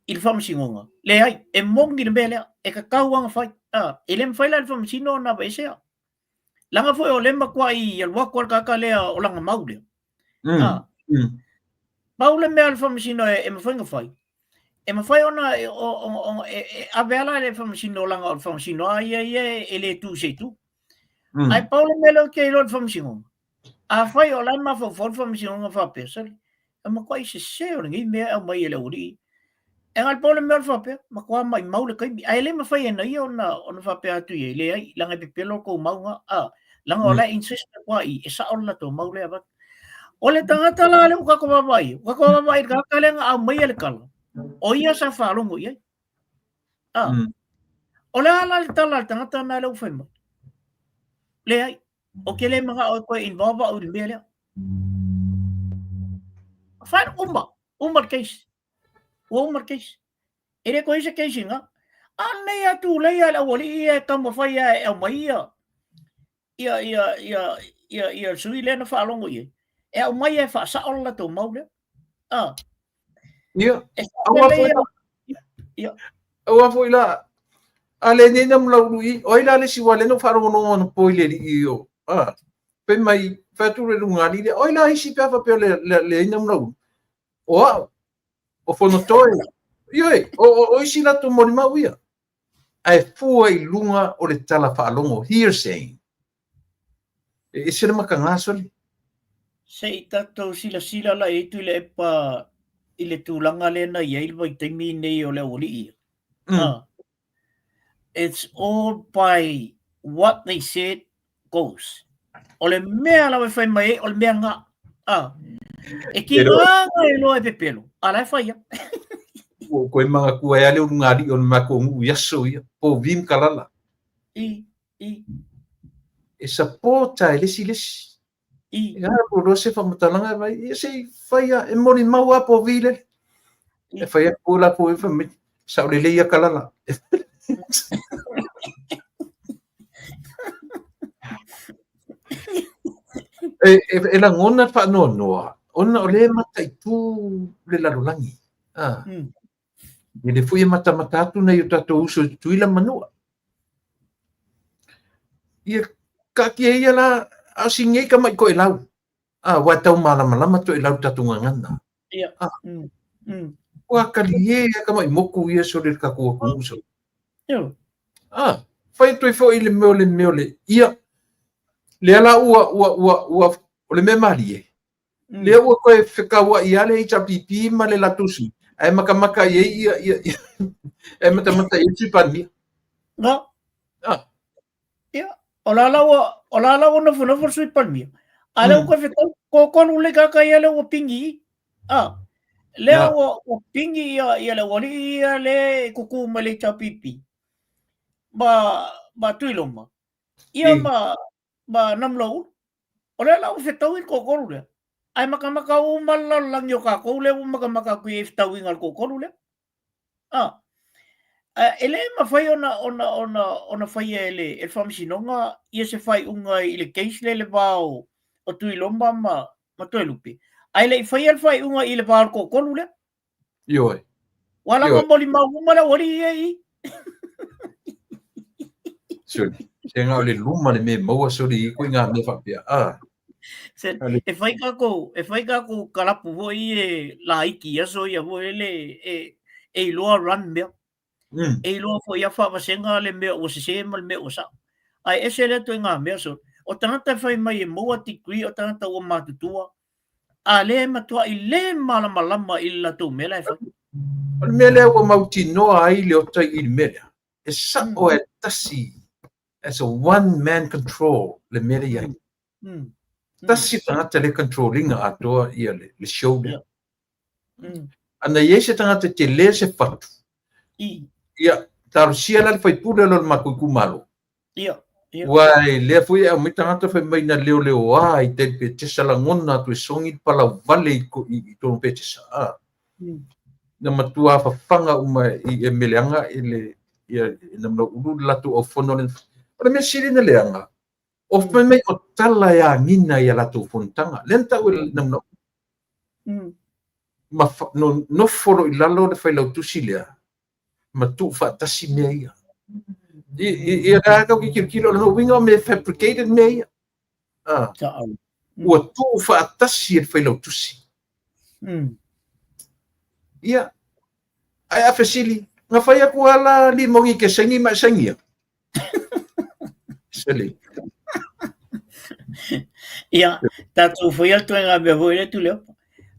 [SPEAKER 2] i le faamasinoga, leai, e moni le mea lea, e tatau lava ona fai. A, e le mafai la e le faamasino ona aveesea. Leaga foi o lea e matuai alu atu lava le tagata lea o lana mau lea. A, pau le mea a le faamasino e, e mafai ona fai, e mafai ona e, o, o, o, e, e ave ala e le faamasino leaga o le faamasino lava ia ia e, e le tu i se itu. Ae pau le mea lea ou te iloa i le faamasinoga, Afai o la e mafaufau le faamasinoga faapea, sole, e matuai sese o lenei mea e aumai e le aualii. E na o le pau le mea o le faapea, matua maimau le taimi. Ae le mafai e na ia ona, ona faapea atu i ai, leai, leaga e pepelo le tou mau na, a, leaga o la e insist atu lava i i, e sao le latou mau lea e avatu. O le tagata la lea ua tatou vaavaai i ai, ua tatou vaavaai i le tagata lea na aumaia le tala, o ia sa faalogo i ai. A, o le a la le tala a le tagata lena lea ua fai mai? Leai, Ou te le manao e toe involve au i le mea lea. Fai uma, uma le case. Ua uma le case. E le toe i ai se case i ina. A lenei a tulei lava le aualii ia e taumafai lava e aumai ia ia ia ia ia ia le sui lea na faalogo i ai. E aumai e faasao le latou mau lea. Ah.
[SPEAKER 1] Ia.
[SPEAKER 2] E saolelei ia. Ia.
[SPEAKER 1] Aua foi la, a le nei Namulauulu i, o ai la le isi ua le na ou faalogologo anapo i le alii o, a, fai mai, fai atu le lugalii lea, o ai la isi pe a faapea le, le, leai Namulauulu? O au, o Fonotoe, ioe, o, o, o isi latou molimau ia. Ae fua i luga o le tala faalogo, hearsay. E ese le mataga sole.
[SPEAKER 2] Se i tatou silasila la i ai Tuilaepa i le tulaga lea na i ai le vaitaimi nei o le aualii ia. Ah. It's all by what they said goes. O le mea lava e fai mai ai, o le mea lena. Ah. E tiga e loa e pepelo, a la e fai ia.
[SPEAKER 1] Ua ou toe manatua ai lava le ulugalii o le matou nuu i aso ia, po o Vim Kalala.
[SPEAKER 2] I, i.
[SPEAKER 1] E support e le isi le isi.
[SPEAKER 2] I.
[SPEAKER 1] E a ko loa se faamatalaga e vai, ia se i fai a, e molimau a po vi lele. E fai atu la po e fai mai, saolelei ia Kalala. E lagona le faanoanoa, ona o lea e mataitu le lalolagi. E le foi e matamata atu nai o tatou uso i Tutuila ma Manua. Ia, taatia ia la, a o si nei tama'i toelau. Aua e tau malamalama toelau i le tatou gagana.
[SPEAKER 2] Ia.
[SPEAKER 1] Ua talie lava tama'i motu ia sole i le tatou atunuu sole.
[SPEAKER 2] Ia.
[SPEAKER 1] Fai atu ai foi le mea o le mea o le ia. Lea la ua ua ua ua o le mea malie. Lea ua toe fetauai lava le HRPP ma le latou sui, ae matamata i ai ia ia ia ae matamata i ai le Sui Palemia.
[SPEAKER 2] No. Ia, o la la ua, o la la ua nofonofo le Sui Palemia. A lea ua toe fetau, toatolu le tagata ia lea ua pingi i i. Ah, lea ua pingi ia, ia le aualii ia lea e tutu mai le HRPP. Ma Tuiloma. Ia ma Namulauulu. O lea la ua fetau i le toatolu lea. Ae matamata uma le lalolagi o tatou lea ua matamata atu i ai i fetauiga a le toatolu lea. Ah. E le mafai ona faia e le Faamasinoga ia se faaiuga i le case lea i le va o Tuiloma ma Toelupe, ae le i faia le faaiuga i le va o le toatolu lea.
[SPEAKER 1] Ioe.
[SPEAKER 2] Ua lava molimau uma le aualii ia i i.
[SPEAKER 1] Sole, se na o le luma le mea e maua sole i ituaiga mea faapea. Ah.
[SPEAKER 2] Se, e fai kākou, e fai kākou kalapu foi e laiti i aso ia foi le e iloa run mea. E iloa foi a faavasega le mea ua sesē ma le mea ua sa'o. Ae ese lea ituaiga mea so o tagata e fai mai e maua degree o tagata ua matutua, a lea e matua'i le malamalama i le latou mea la e fai.
[SPEAKER 1] O le mea lea ua mautinoa ai le ota i le mea lea, e sa'o e tasi, as a one man control le mea lea e i ai. Tasi le tagata lea e control ina atoa ia le show lea. Ana i ai se tagata e tele se fatu, ia, talosia la le faipule o le matou itumalo.
[SPEAKER 2] Ia,
[SPEAKER 1] ia. Ua e lea foi e aumai tagata fai mai na leoleoa i tai Petesa lagona atu e sogi le palauvale i totonu Petesa. Na matua fafaga uma i e meleaga i le ia na ulu le latou aufono le. O le mea sili na leaga, o fai mai o tala e agina i a latou fonotaga. Lea na tau e le Namulauulu. Ma no, nofo loa i lalo le failautusi lea, ma tuufaatasi mea ia. Ia la tau ke tilotilo, o lona uiga o mea fabricated mea ia. Ua tuufaatasi e le failautusi. Ia, ae a fesili, na fai atu lava la Limoni e te saini ma e sainia. Silly.
[SPEAKER 2] Ia, tatou fai atu e ngā mea foi le tu leo.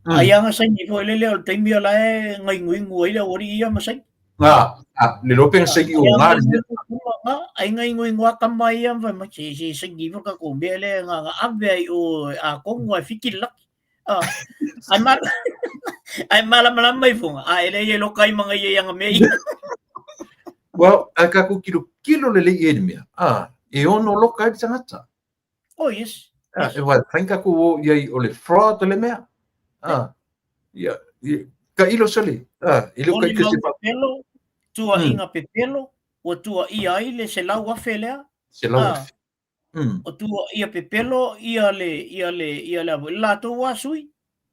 [SPEAKER 2] Ai anga saini foi le leo le taimi o la e ngainguingu ai le aualii ia ma saini.
[SPEAKER 1] Ngā, le lope nga saini o ngā le
[SPEAKER 2] mea. Ai ngainguingu a kama ia ma fai mai, se se saini foi ka mea le ngā ngā ave ai o a kongo ai fiti le laki. Ai ma ai malamalama i funga. A e le ia loka i manga ia anga mea ia.
[SPEAKER 1] Well, a ka ku kilo kilo le le i le mea. E ono loka ai le tagata.
[SPEAKER 2] Oh, yes.
[SPEAKER 1] E wai, whain ka ku o ia i o le fraud le mea. Ia, ia, ka ilo sole. E le o ka
[SPEAKER 2] i
[SPEAKER 1] se
[SPEAKER 2] pepelo, tuaiga pepelo, ua tuaia ai le 100,000 lea.
[SPEAKER 1] 100,000.
[SPEAKER 2] O tuaia pepelo ia le, ia le, ia le, le latou a sui.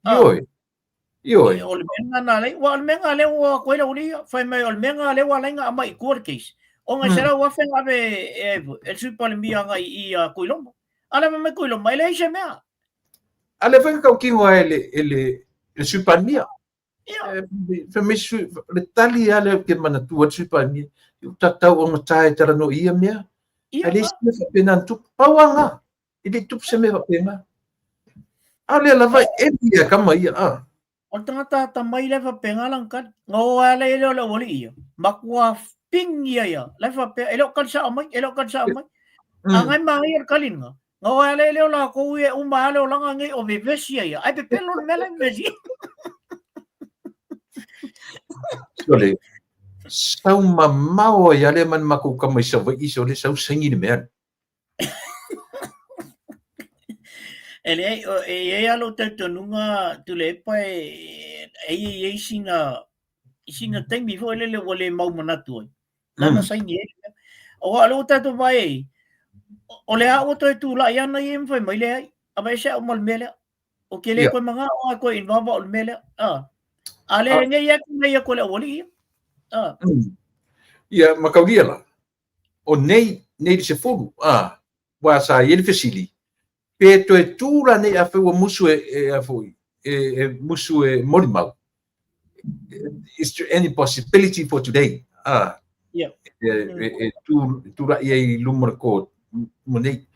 [SPEAKER 1] Ioe. Ioe.
[SPEAKER 2] O le mea na lei, ua o le mea na lea ua koe lau lia, fai mai o le mea na lea ua lainga a mai i tua le case. O ngai 100,000 nga ave e, e le Sui Palemia nga i a Tuiloma. A le mai Tuiloma, e leai se mea.
[SPEAKER 1] A le fai kaukino e le, e le, le Sui Palemia.
[SPEAKER 2] Ia.
[SPEAKER 1] Fai mai sui, le tali a le ke manatua le Sui Palemia. I u tatau o ngata e tala no ia mea.
[SPEAKER 2] Ia.
[SPEAKER 1] A le se mea faapena na tupu. Pau a ngā. E le tupu se mea faapena. A lea lava e ia kama ia.
[SPEAKER 2] O le tagata atamai la e faapena lana tali. Na o ai la lea o le aualii ia. Matua pingi ia ia. La e faapea, e le o tali sao mai, e le o tali sao mai. A ngai manaia le tali lena. Na o ai la lea o latou ia e uma ai le olaga nei o vevesi ia ia. Ai pepelo le mea la e vevesi.
[SPEAKER 1] Sole, sau mamao ai a lea ma le matou kama i Savaii, sole, sau saini le mea.
[SPEAKER 2] E leai, e i ai lava lou talitonuga Tuilaepa e i ai sina, sina taimi foi lele ua le mau manatu ai. Lana saini ai. Aua o lea ua tatou vaai ai, o le a ua toe tulai ana ia ma fai mai leai. Aveese au ma le mea lea. Ou te le koe manao a koe involve au i le mea lea. A le nei atu nei aku le aualii ia.
[SPEAKER 1] Ia, ma kaulia la. O nei, nei le 10, ua sa i ai le fesili, pe toe tu la nei afai ua musu e, e, a foi, e, e musu e molimau. Is there any possibility for today? E, e, e tu, tula'i ai i luma o le court mo nei.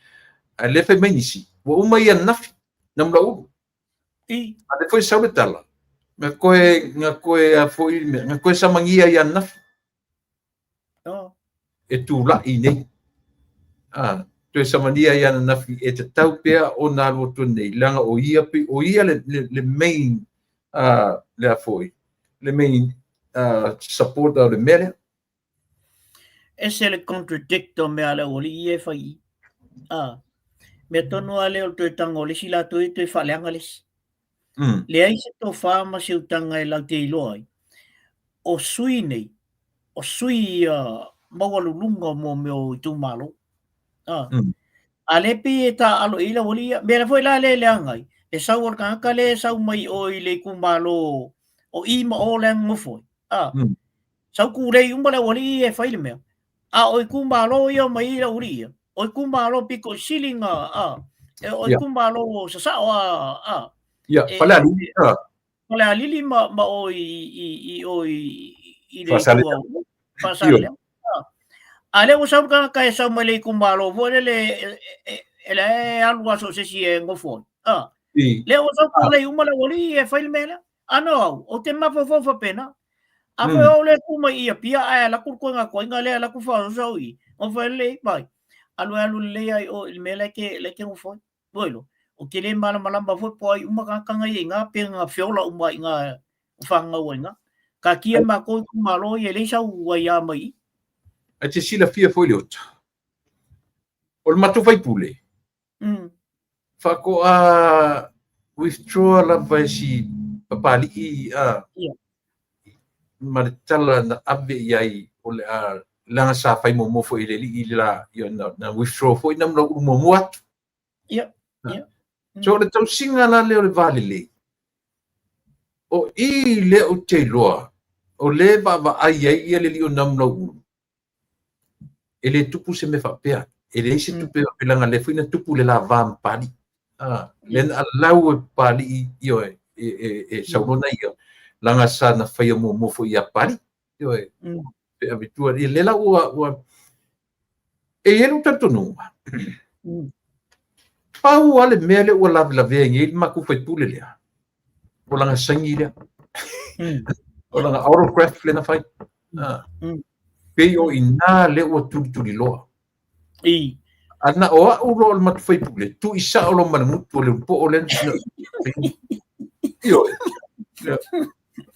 [SPEAKER 1] Ae le fai mai nisi, ua uma ia ananafi, Namulauulu.
[SPEAKER 2] I.
[SPEAKER 1] A lea foi sau le tala, nga koe, nga koe a foi, nga koe samagia ia ananafi.
[SPEAKER 2] Oh.
[SPEAKER 1] E tula'i nei. Toe samania ia ananafi e tatau pea ona alu atu nei, leaga o ia, o ia le, le, le main, le a foi, le main supporter o le mea lea.
[SPEAKER 2] Ese le contradict o mea a le aualii ia e fai i. Mea tonu lava lea o le toe tago o le isi latou ia toe faaleaga le isi. Leai se tofa ma se utaga e latou te iloa ai, o sui nei, o sui ia maualuluga o mea o itumalo. A lea pei e taaalo i ai le aualii ia. Mea foi la lea e leaga ai, le sau o le tagata lea e sau mai o i le itumalo o i ma o lea e nonofo ai. Sau kūlei uma le aualii ia e fai le mea. A o itumalo ia o mai ai le aualii ia, o itumalo pito i sili na, o itumalo o sasao a.
[SPEAKER 1] Ia, Falealili.
[SPEAKER 2] Falealili ma o i o i le itu Faasaleleaga. A lea ua sau le tagata e sau mai le itumalo foi lele e la e alu lava so o se isi e nofo ai. Lea ua sau kūlei uma le aualii e fai le mea lea. Ano au, ou te mafaufau faapena. A foi o le tu mai i Apia ae alu atu le koena toaiga lea alu atu faaoso au i. Nofo ai lelei, vai. Alu e alu lelei ai o i le mea la e te nofo ai. Ua iloa, ou te le malamalama foi po o ai uma tagata ia i ina pe na feola uma i ina o fanau ai i ina. Taatia matou itumalo ia e leai sau aia mai i i.
[SPEAKER 1] Ae te silafia foi Leota, o le matou faipule, Faatoa withdraw lava e si Papalii a ma le tala na ave i ai o le a leaga sa fai muamua foi i le alii le la ia na withdraw foi Namulauulu muamua atu.
[SPEAKER 2] Ia. Ia.
[SPEAKER 1] So o le tausiga la lea o le va lelei, o i lea ou te iloa o lea e vaavaai ai ia le alii o Namulauulu, e le tupu se mea faapea. E leai se tupe faapea leaga lea foi na tupu le la va ma Papalii. Lea na alau e Papalii ioe, e sau loa na ia, leaga sa na faia muamua foi ia Papalii. Ioe, pe ave i tua. Ia lea la ua e i ai lou talitonuga, pau lava le mea lea ua lavelavea ai nei le matou faipule lea, o lana saini lea. O lana autograph lea na fai. Pei o i ina lea ua tulituliloa.
[SPEAKER 2] I.
[SPEAKER 1] A na o au loa o le matou faipule, tuu i sao loa ma le gutu o le poo lea. Ioe.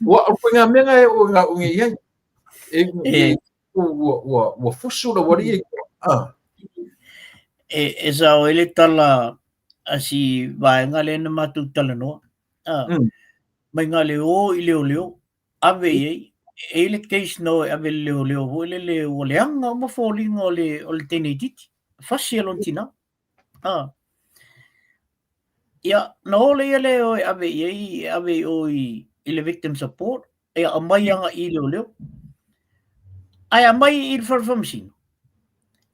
[SPEAKER 1] Ua o ituaiga mea na e oo ina o i ai. E, ua fusu le aualii.
[SPEAKER 2] E sao ai le tala a si vaega lea na matou talanoa. Mai na le o i leoleo, ave i ai, e i ai le case na o e ave i le leoleo foi lele ua leaga uma foliga o le, o le teine itiiti, fasi e lona tinā. Ia, na o lea lea e o e ave i ai, e ave i o i, i le victim support, e aumai aga i leoleo. Ae aumai i le fale faamasino.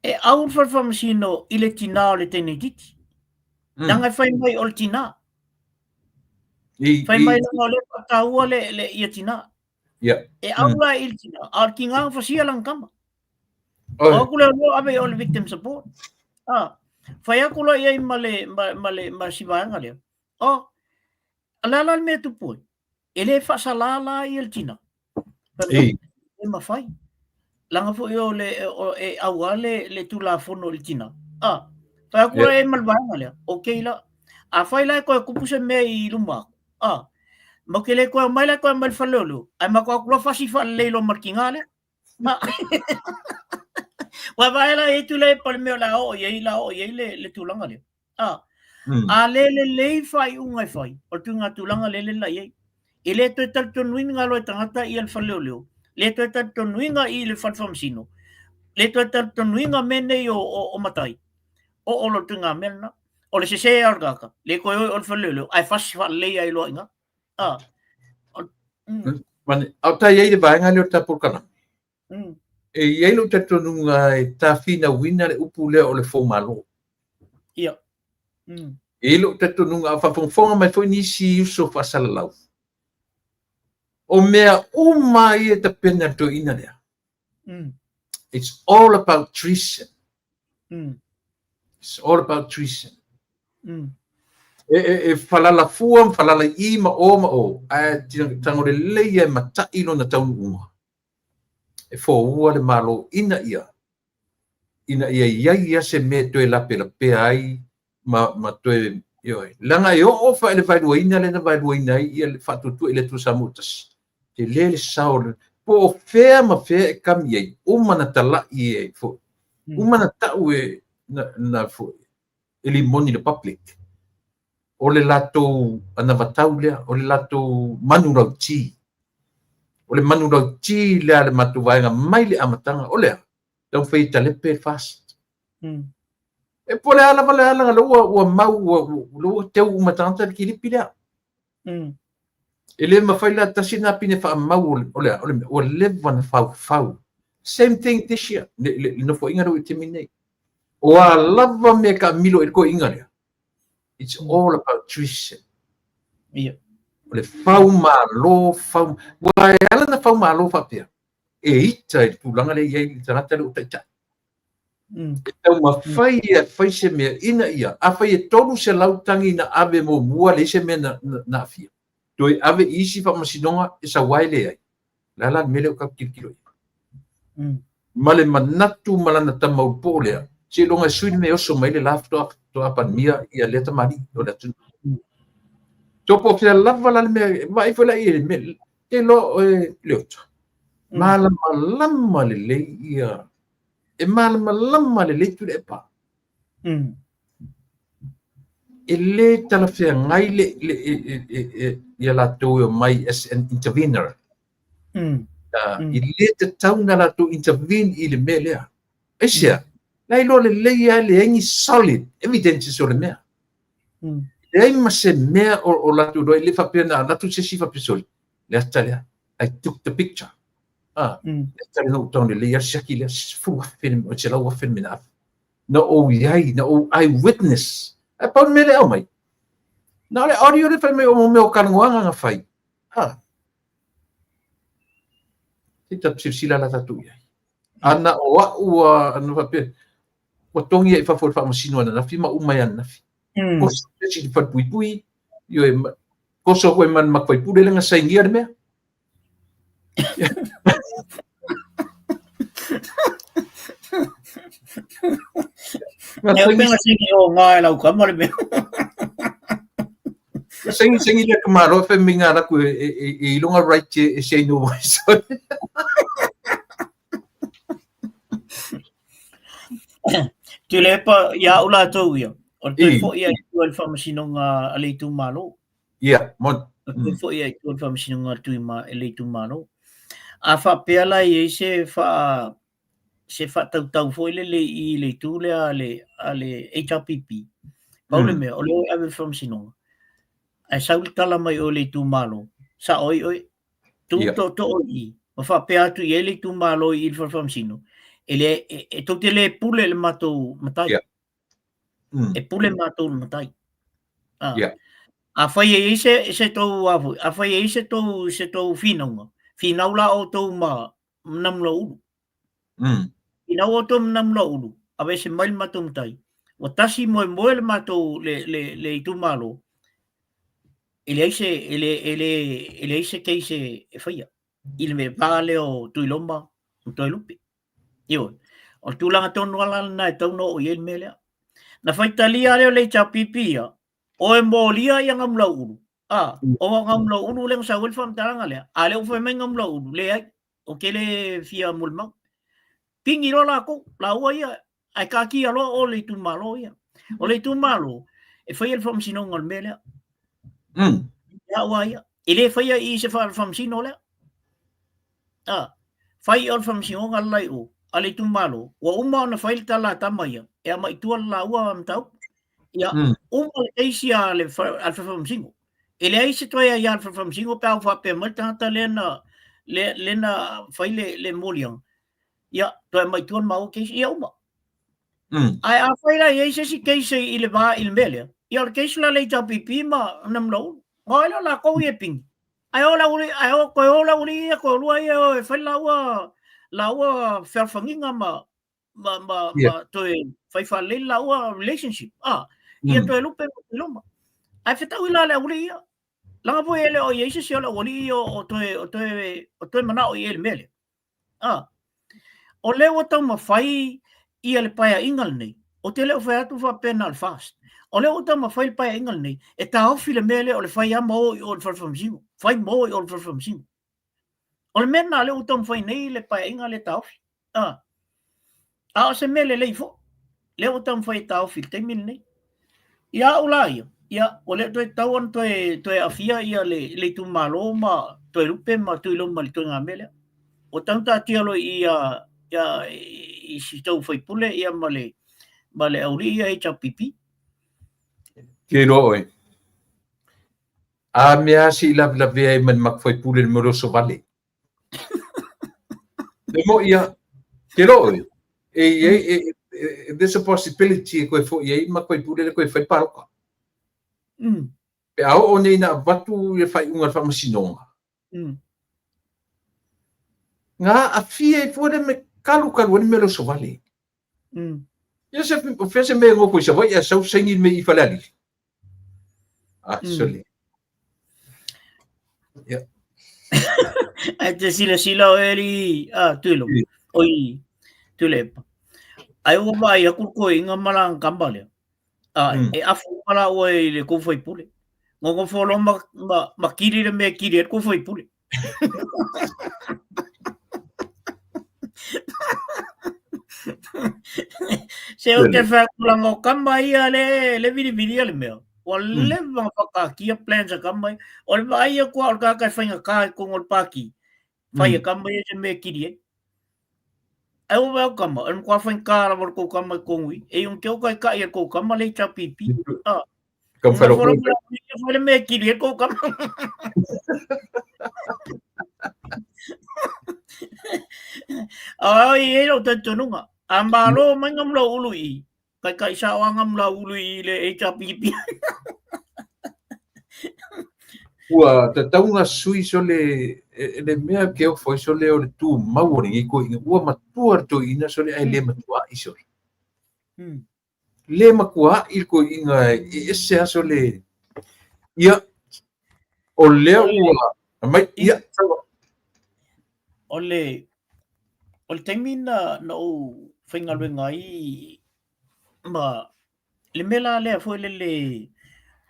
[SPEAKER 2] E au le fale faamasino i le tinā o le teine itiiti. Leaga e fai mai o le tinā. Fai mai leaga o lea e faataua le, le ia tinā. E au la i le tinā, a o le tinā na fasia lana tama. O atu lea o ave i o le victim support. Fai atu loa i ai ma le, ma, ma le, ma si vaega lea. O, o le a la le mea e tupu ai? E le faasala la ia le tinā.
[SPEAKER 1] Ei.
[SPEAKER 2] E mafai. Leaga foi o le, o, e aua le, le Tulafono i le tinā. Fai atu la i ai ma le vaega lea. Okay la. Afai la e toe tupu se mea i luma atu. Matou te le toe omai la e toe aumai i le fale leoleo. Ae matou o atu loa fasi faalelei loa ma le tinā lea. Ua vaai la i tule pa le mea o le a oo i ai, la oo i ai le, le tulaga lea. A le lelei faaiuga e fai, o le tuiga tulaga lele la i ai. E le toe talitonuina loa e tagata ia le fale leoleo, le toe talitonuina i le fale faamasino, le toe talitonuina mea nei o, o, o matai, oo loa i le tuiga mea lena. O le sesē lava o le tagata, le toe o i o i le fale leoleo, ae fasi faalelei ai loa i ina. Ah.
[SPEAKER 1] Mane, a o ta i ai le vaega lea o le ta polokalame. E i ai lou talitonuga e tafinauina le upu lea o le foumalo.
[SPEAKER 2] Ia.
[SPEAKER 1] E i ai lou talitonuga, a o faafogafoga mai foi nisi uso faasalalau, o mea uma ia e tapena e le toeaina lea. It's all about treason. It's all about treason. E, e, e falalafua ma falalaii ma o ma o, ae tago lelei e mata'i lona taunuuga. E foua le Malo ina ia ina ia i ai ia se mea e toe lapelapea ai ma, ma toe, ioe, leaga e oo fa i le vaeluaina lea na vaeluaina ai ia le faatuatua i le Atua Samoa tasi. Tele le sao, po o fea ma fea e kami ai, uma na tala'i e foi, uma na ta'u e na, na foi, e limoni le public. O le latou anavatau lea, o le latou manulauti. O le manulauti lea a le matou vaega mai le amataga, o le a? Taumafai e talepe le FAST. E po o le a lava le ala, lea ua, ua mau, ua, ua, ua teu uma tagata le kilipi lea. E le mafai la tasi na pine faamau o le, o le, o le, ua leva na faufau. Same thing this year, le, le, le nofoaiga lea ua i taimi nei. O a lava mea taamilo i le toeaina lea, it's all about treason.
[SPEAKER 2] Ia.
[SPEAKER 1] O le faumalo, fau, ua e ala na faumalo faapea, e ita i le tulaga lea e i ai le tagata lea ua taitai. E taumafai e fai se mea ina ia, afai e 300 tagi na ave muamua, leai se mea na, na, na aafia. Toe ave i isi faamasinoga e sau ai leai. Le a la le mea lea ua tatou tilotilo i ai? Ma le manatu ma lana tama ulupo lea, seiloga e sui le mea e oso mai le la faatoa faatoa palemia ia lea tamalii o le atunuu. So po o fea lava la le mea, vaai foi la i le mea, te iloa oe Leota, malamalama lelei ia, e malamalama lelei Tuilaepa. E le talafeagai le, le, e, e, e, e, ia latou e omai as an intervener. E le tatau na latou intervene i le mea lea. Aisea? La iloa lelei lava e leai ni solid evidences o le mea. Leai ma se mea o, o latou iloa, e le faapea na alu atu se isi faapea soli, le ata lea, I took the picture. Ah, le ata lea na ou tago lelei lava le siaki lea, 10,000 le, 100,000 le mea na ave. Na ou i ai, na ou eyewitness. Ae pau le mea lea e aumai, na o le audio lea fai mai o mea o talanoaga na fai. Ah, se i tatou silasila la tatou i ai. Ana o a'u a na faapea, ua togi ai i fafo i le faamasino ananafi ma uma ai ananafi. Koso se isi i le falepuipui, ioe, koso atu ai ma le matou faipule lea na sainia le mea.
[SPEAKER 2] E o pena saini o ngā e lau kama le mea.
[SPEAKER 1] Saini saini le kamalo e whai ngā raku e, e, e, e ilonga right e, e sei no wai.
[SPEAKER 2] Tuilaepa, ia au latou ia, o le toe foi ai i tua i le faamasinoga a le itumalo.
[SPEAKER 1] Ia, moni.
[SPEAKER 2] O le toe foi ai i tua i le faamasinoga a le le itumalo. A faapea la e i ai se faa se faatautau foi lele i le itu lea a le, a le HRPP, pau le mea, o le o e ave i le faamasinoga, ae sau le tala mai o le itumalo, sao ai oe, tu tootoo i i, ma faapea atu i ai le itumalo i le fale faamasino, e, le, e, e tou te le pule i le matou matai. E pule matou i le matai. Ah. Afai e i ai se, se tou, a foi, afai e i ai se tou, se tou finauga, finau la outou ma Namulauulu. Finau outou ma Namulauulu, aveese mai le matou matai, ua tasi moemoe le matou, le, le, le itumalo, e leai se, e le, e le, e leai se case e, e faia i le va lea o Tuiloma ma Toelupe. Ioe. O le tulaga tonu lava lena e tatau ona oo i ai le mea lea. Na faitalia lea o le HRPP ia, o e molia ia Gamulauulu, a, o Gamulauulu lea na sau ai le faamatalaga lea, a lea ua fai mai Gamulauulu, leai, ou te le fia molimau. Pigi loa latou, laua ia, ae taatia loa o le itumalo ia. O le itumalo, e faia le faamasinoga o le mea lea. Ia ua ia. E le faia i se faamasino lea. A, fai o le faamasinoga le lai o, a le itumalo, ua uma ona fai le tala a tama ia, e aumai i tua le laua mataupu. Ia, uma le case a le a le Faamasino. E leai se toe aia a le Faamasino pe a ua faapea mai le tagata lea na lea na fai le moliaga, ia, toe aumai i tua le maua case, ia uma. Ae afai la e i ai se isi case i le va i le mea lea, ia o le case la le HRPP ma Namulaulu. O ai lea o latou ia e pigi. Ae o le aualii, ae o toe o le aualii ia toalua ia e o e fai laua fealofagiga ma ma ma ma toe fai faalelei le laua relationship. Ah, ia toe lupe ma Tuiloma. Ae fetaui la le aualii ia. Leaga foi e le o i ai se isi o le aualii ia o toe manao i ai i le mea lea. Ah. O lea ua taumafai ia le paeaiga lenei, ou te le o fai atu faapea na o le FAST. O lea ua taumafai le paeaiga lenei e taofi le mea lea o le fai lava ma o i o i le fale faamasino, fai ma o i o i le fale faamasino. O le mea lena lea ua taumafai nei le paeaiga lea e taofi. Ah. A o se mea lelei foi, lea ua taumafai e taofi i le taimi lenei. Ia au la ia, ia, ua le toe tatau ona toe aafia ia le itumalo ma Toelupe ma Tuiloma i le ituaiga mea lea. Ua tatau ona taatia loa i i i si tou sui usufono ia ma le aualii ia HRPP.
[SPEAKER 1] Ke iloa oe. A mea se i lavelavea ai ma le matou faipule i le mea o le oso vale. E mo'i ia, ke iloa oe, e i ai, there's a possibility e toe fo'i ai le matou faipule lea toe fai le palota. Pe a oo nei ina avatu le faaiuga a le faamasinoga, na aafia ai fua le me kalukalu ai le mea o le oso vale. Ia se, o fea se mea e nofo i Savaii ae sau saini le mea i Falealili. Ah, sole. Ia.
[SPEAKER 2] Ae te silasila oe alii, ah, Tuilo, oi, Tuilaepa. Ai ua vaai atu le toeaina ma lana tama lea. Ah, e afu uma laua i le tou sui usufono. Nonofo loa ma kili le mea e kili ai le tou sui usufono. Se ou te fai atu leaga o tama ia le vilivilia le mea. Ua leva ona faataatia plans a tama ia. O le vaai atu lava o le tagata e faigata i totonu o le pati, fai e tama ia se mea e kili ai. Ai ua vaai atu tama, o le matua faigata lava o le tou tama i totonu i i. E iu ina te o taitai e le tou tama le HRPP. Ah.
[SPEAKER 1] Taumafai loa
[SPEAKER 2] foi. Le mea e kili ai kou tama. Ai e lou talitonuga. A malo mai Gamulaulu i, taitai sao lava Gamulaulu i le HRPP.
[SPEAKER 1] Ua tatau ona sui sole le mea ke ofo ai sole o le tumau o lenei toeaina. Ua matua le toeaina sole ae le matua'i sole. Le matua'i le toeaina e ese lava sole. Ia, o lea ua aumai, ia, sau.
[SPEAKER 2] O le taimi na ou faigaluega ai ma le mea la lea foi lele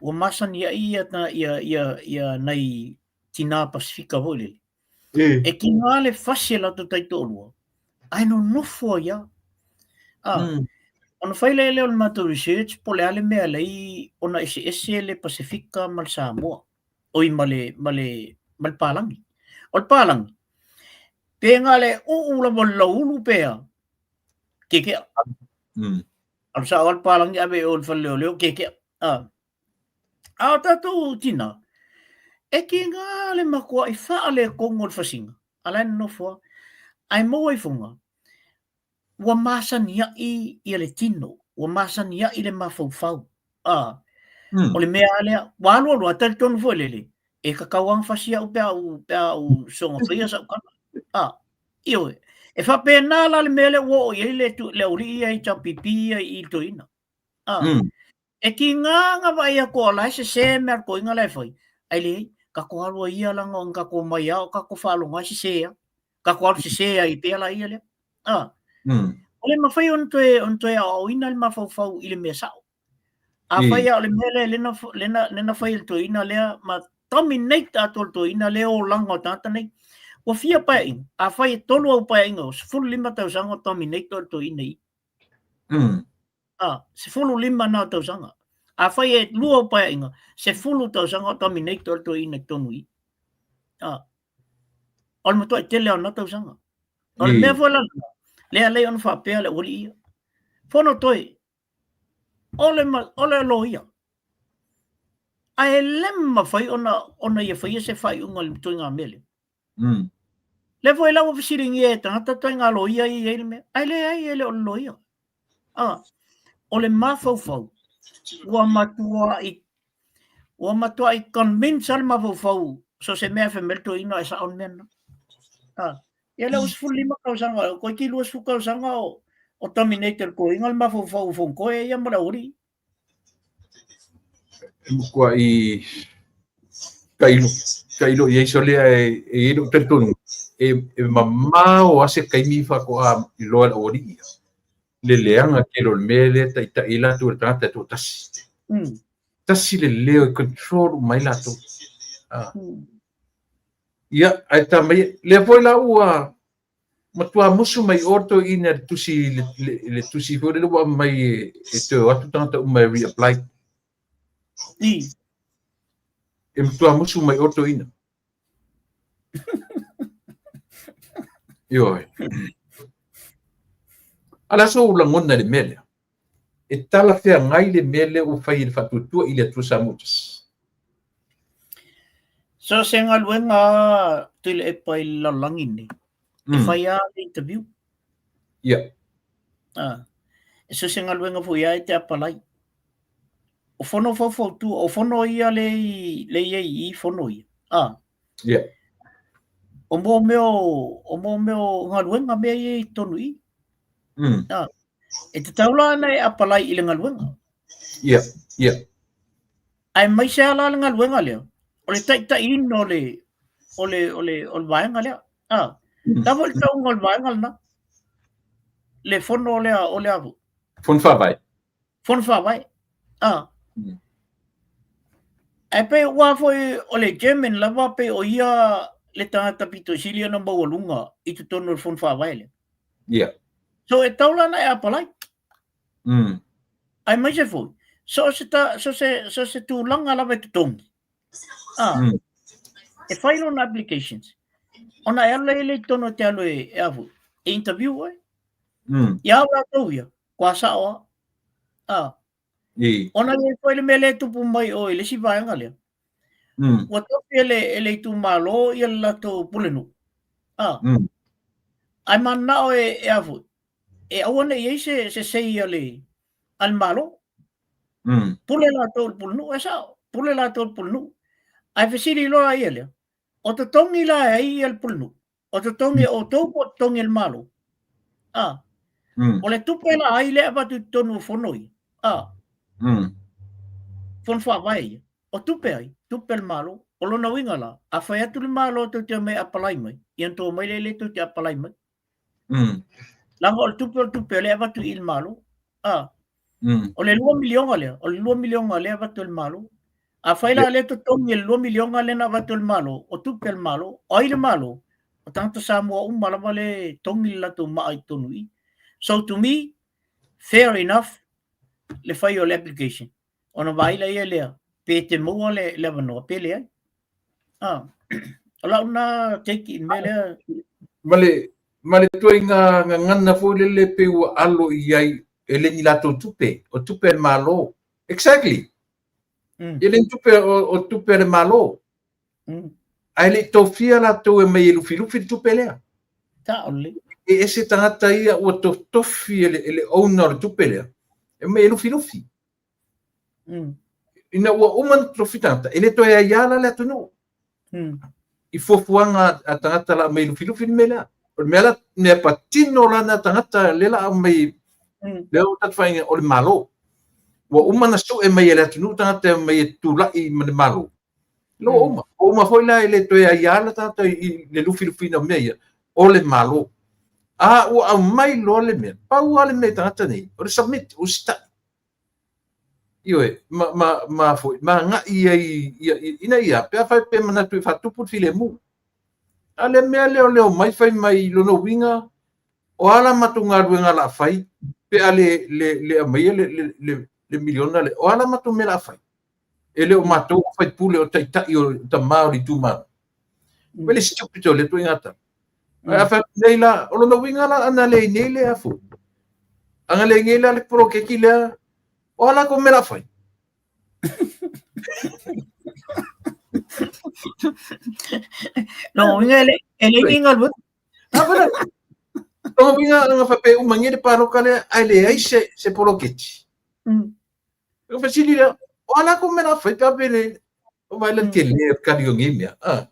[SPEAKER 2] ua masani ai ia nai tinā Pasifika foi lele. E tiga le fasi e latou taitoalua, ae nonofo ai lava. Ona fai lea o le matou research po o le a le mea e ala ai ona eseese le Pasifika ma le Samoa, oi ma le, ma le, ma le palagi. O le palagi, pe na o le uu lava o le lauulu pe a, kekea. Alu sao lava le palagi ave i o i le fale leoleo, kekea. A o tatou tina, e tiga le matuai faaletonu o le fasiga, a la e nonofo lava. Ae maua ifoga, ua masaniai ia le tino, ua masaniai le mafaufau. A, o le mea lava lea, ua alu alu lava, talitonu foi lele, e tatau lava ona fasi au pe a ou soona faia sau tala. A, ioe. E faapena la le mea lea ua oo i ai le aualii ia HRPP ia i le toeaina. A, E tiga na vaai atu o la e sese mea a le toeaina la e fai, ae leai, tatou alu ai ia leaga ona tatou omai lava o tatou faalogo lava e sese lava. Tatou alu sese ai pea la ia lea. A. Ua le mafai ona toe aoaoina le mafaufau i le mea sao. Afai lava o le mea lea lea na fai e le toeaina lea ma dominate atoa le toeaina lea olaga o tagata nei. Ua fia paeaiga? Afai e 3 au paeaiga, 15 tausaga o dominate le toeaina i i. A, 15 na o tausaga. Afai e 2 au paeaiga, 10 tausaga o dominate le toeaina i totonu i i. A, o le matuai tele o na tausaga. O le mea foi la lena, lea lei ona faapea le aualii ia. Fono toe. O le, o le loia. Ae le mafai ona ia faia se faaiuga i le ituaiga mea lea. Lea foi la ua fesiligia e tagata ituaiga loia ia e i ai le mea. Ae leai, e le o le loia. O le mafaufau, ua matuai convince lava le mafaufau so o se mea e fai mai le toeaina e sao le mea lena. Ia lea ua 15 tausaga, toeitiiti 20 tausaga o dominate e le toeaina le mafaufau o Fonotoe ia ma le aualii.
[SPEAKER 1] E matuai tailo, tailo i ai sole ae e i ai lou talitonuga, e mamao lava se taimi faatoa iloa e le aualii ia le leaga tele o le mea lea e taitai ai latou e le tagata e toatasi. Tasi le leo e control uma ai latou. Ia, ae ta mai, lea foi la ua matua musu mai o le toeaina i le tusi, le tusi foi lele ua aumai e toe o atu tagata uma e reapply. E matua musu mai o le toeaina. Ioe. A o le a sou lagona i le mea lea? E talafeagai le mea lea ua fai e le Faatuatua i le Atua Samoa Tasi?
[SPEAKER 2] So se galuega lava Tuilaepa i le lalolagi lenei, e fai lava le interview. So se galuega foi lava e te apalai. O fono faufautua, o fono ia le i ai i i fono ia. O mea o galuega mea ia i totonu i i. E tatau la ona e apalai i le galuega. Aemaise lava la le galuega lea, o le taitaiina o le o le o le o le vaega lea. La foi le tauga o le vaega lena. Le fono lea o le avu.
[SPEAKER 1] Fono faavae.
[SPEAKER 2] Fono faavae. Ae pei ua foi o le chairman lava pei o ia le tagata pito sili ona maualuga i totonu o le fono faavae lea. So e tatau la ona e apalai. Aemaise foi, so o se, ta, so se, so se tulaga lava e totogi. E fai lona applications. Ona e alu lea i totonu e te alu e afu, e interview oe. Ia au latou ia, kua sao lava. Ona i ai foi le mea lea e tupu mai o i le isi vaega lea. Ua tofi e le itumalo ia le latou pulenuu. Ae mananao e afu, e aua ne i ai se say a le Malo. Pule latou i le pulenuu, e sao, pule latou i le pulenuu. Ae fesili loa ia lea, o totogi la e ai ia le pulenuu? O totogi e outou po o totogi e le Malo? O le tupe la ai lea e avatu i totonu o fono ia? Fono faavae ia. O tupe ai? Tupe a le Malo. O lona uiga la, a fai atu le Malo tou te omai e apalai mai, ia ona tou omai lea tou te apalai mai. Leaga o le tupe o le tupe lea e avatu i le Malo. O le 2 miliona lea, o le 2 miliona lea e avatu e le Malo. Afai la lea totogi e le 2 miliona lea na avatu e le Malo, o tupe a le Malo, o ai le Malo? O tagata Samoa uma lava le togi le latou maa i totonu i i. So to me, fair enough le fai o le application. Ona vaai laia lea, pe te maua le avanoa, pe leai. O lau na take i le mea lea.
[SPEAKER 1] Ma le ituaiga gagana foi lele pei ua alo i ai e le ni latou tupe, o tupe a le Malo. Exactly. E le ni tupe o tupe a le Malo. Ae le i tofia latou e mai e lufilufi le tupe lea.
[SPEAKER 2] Taole.
[SPEAKER 1] E ese tagata ia ua totofi e le owner o le tupe lea, e mai e lufilufi. Ina ua uma ona totofi tagata, e le toe aiā la le atunuu. I fuafuaga a tagata la aumai lufilufi le mea lea. O le mea la, mea patino la na tagata lea la aumai, lea ua tatou faaiga o le Malo. Ua uma ona sue mai e le atunuu tagata e aumai e tulai ma le Malo. Lea ua uma. Ua uma foi la e le toe aiā la tagata i le lufilufiina o mea ia, o le Malo. A ua aumai loa le mea, pau lava le mea i tagata nei, o le submit, usitai. Ioe, ma foi, ma agai ai ina ia, pe afai pe manatu e faatupu le filemu. A le mea lea o le omai fai mai i lona uiga, o a la matou galuega o le a fai, pe a le aumaia le miliona lea, o a la matou mea o le a fai? E le o matou o faipule o taitai o tama o le itumalo. Very stupid o le ituaiga tala. Ae a fai atu nei la, o lona uiga la ana le i nei le afu. Ana le i nei la le poloketi lea, O a lakou mea la fai?
[SPEAKER 2] Lona uiga e leai ni galuega.
[SPEAKER 1] Lona uiga aga faapea e uma nei le paloka lea ae leai se poloketi. O fesili lea, o a lakou mea la fai pe a pe le o vai le tele o le kali o nei mea. Ah.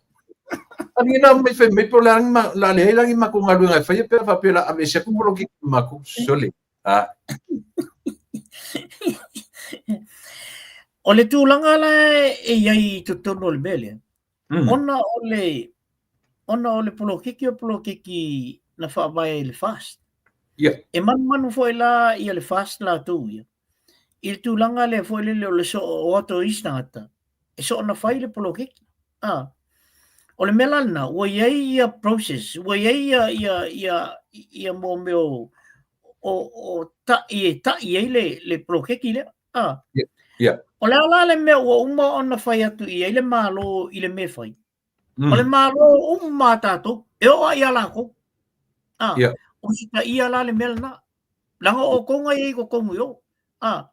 [SPEAKER 1] A ni na mai fai mai po le a ma la leai la ni makou galuega e faia pe a faapea la aveese atu poloketi ma makou. Sole. Ah.
[SPEAKER 2] O le tulaga la e i ai i totonu o le mea lea, ona o le poloketi o poloketi na faavae i le FAST. E manumanu foi la ia le FAST latou ia, i le tulaga lea foi lele o le soo o atu o isi tagata, e soona fai le poloketi. Ah. O le mea la lena, ua i ai ia process, ua i ai ia mo mea o ta'i e ta'i ai le poloketi lea. Ah. O le a la le mea ua uma ona fai atu i ai le Malo i le mea e fai? O le Malo uma a tatou, e oo lava ia latou. Ah. O usitaia la le mea lena. Leaga o outou na i ai i totonu i o. Ah.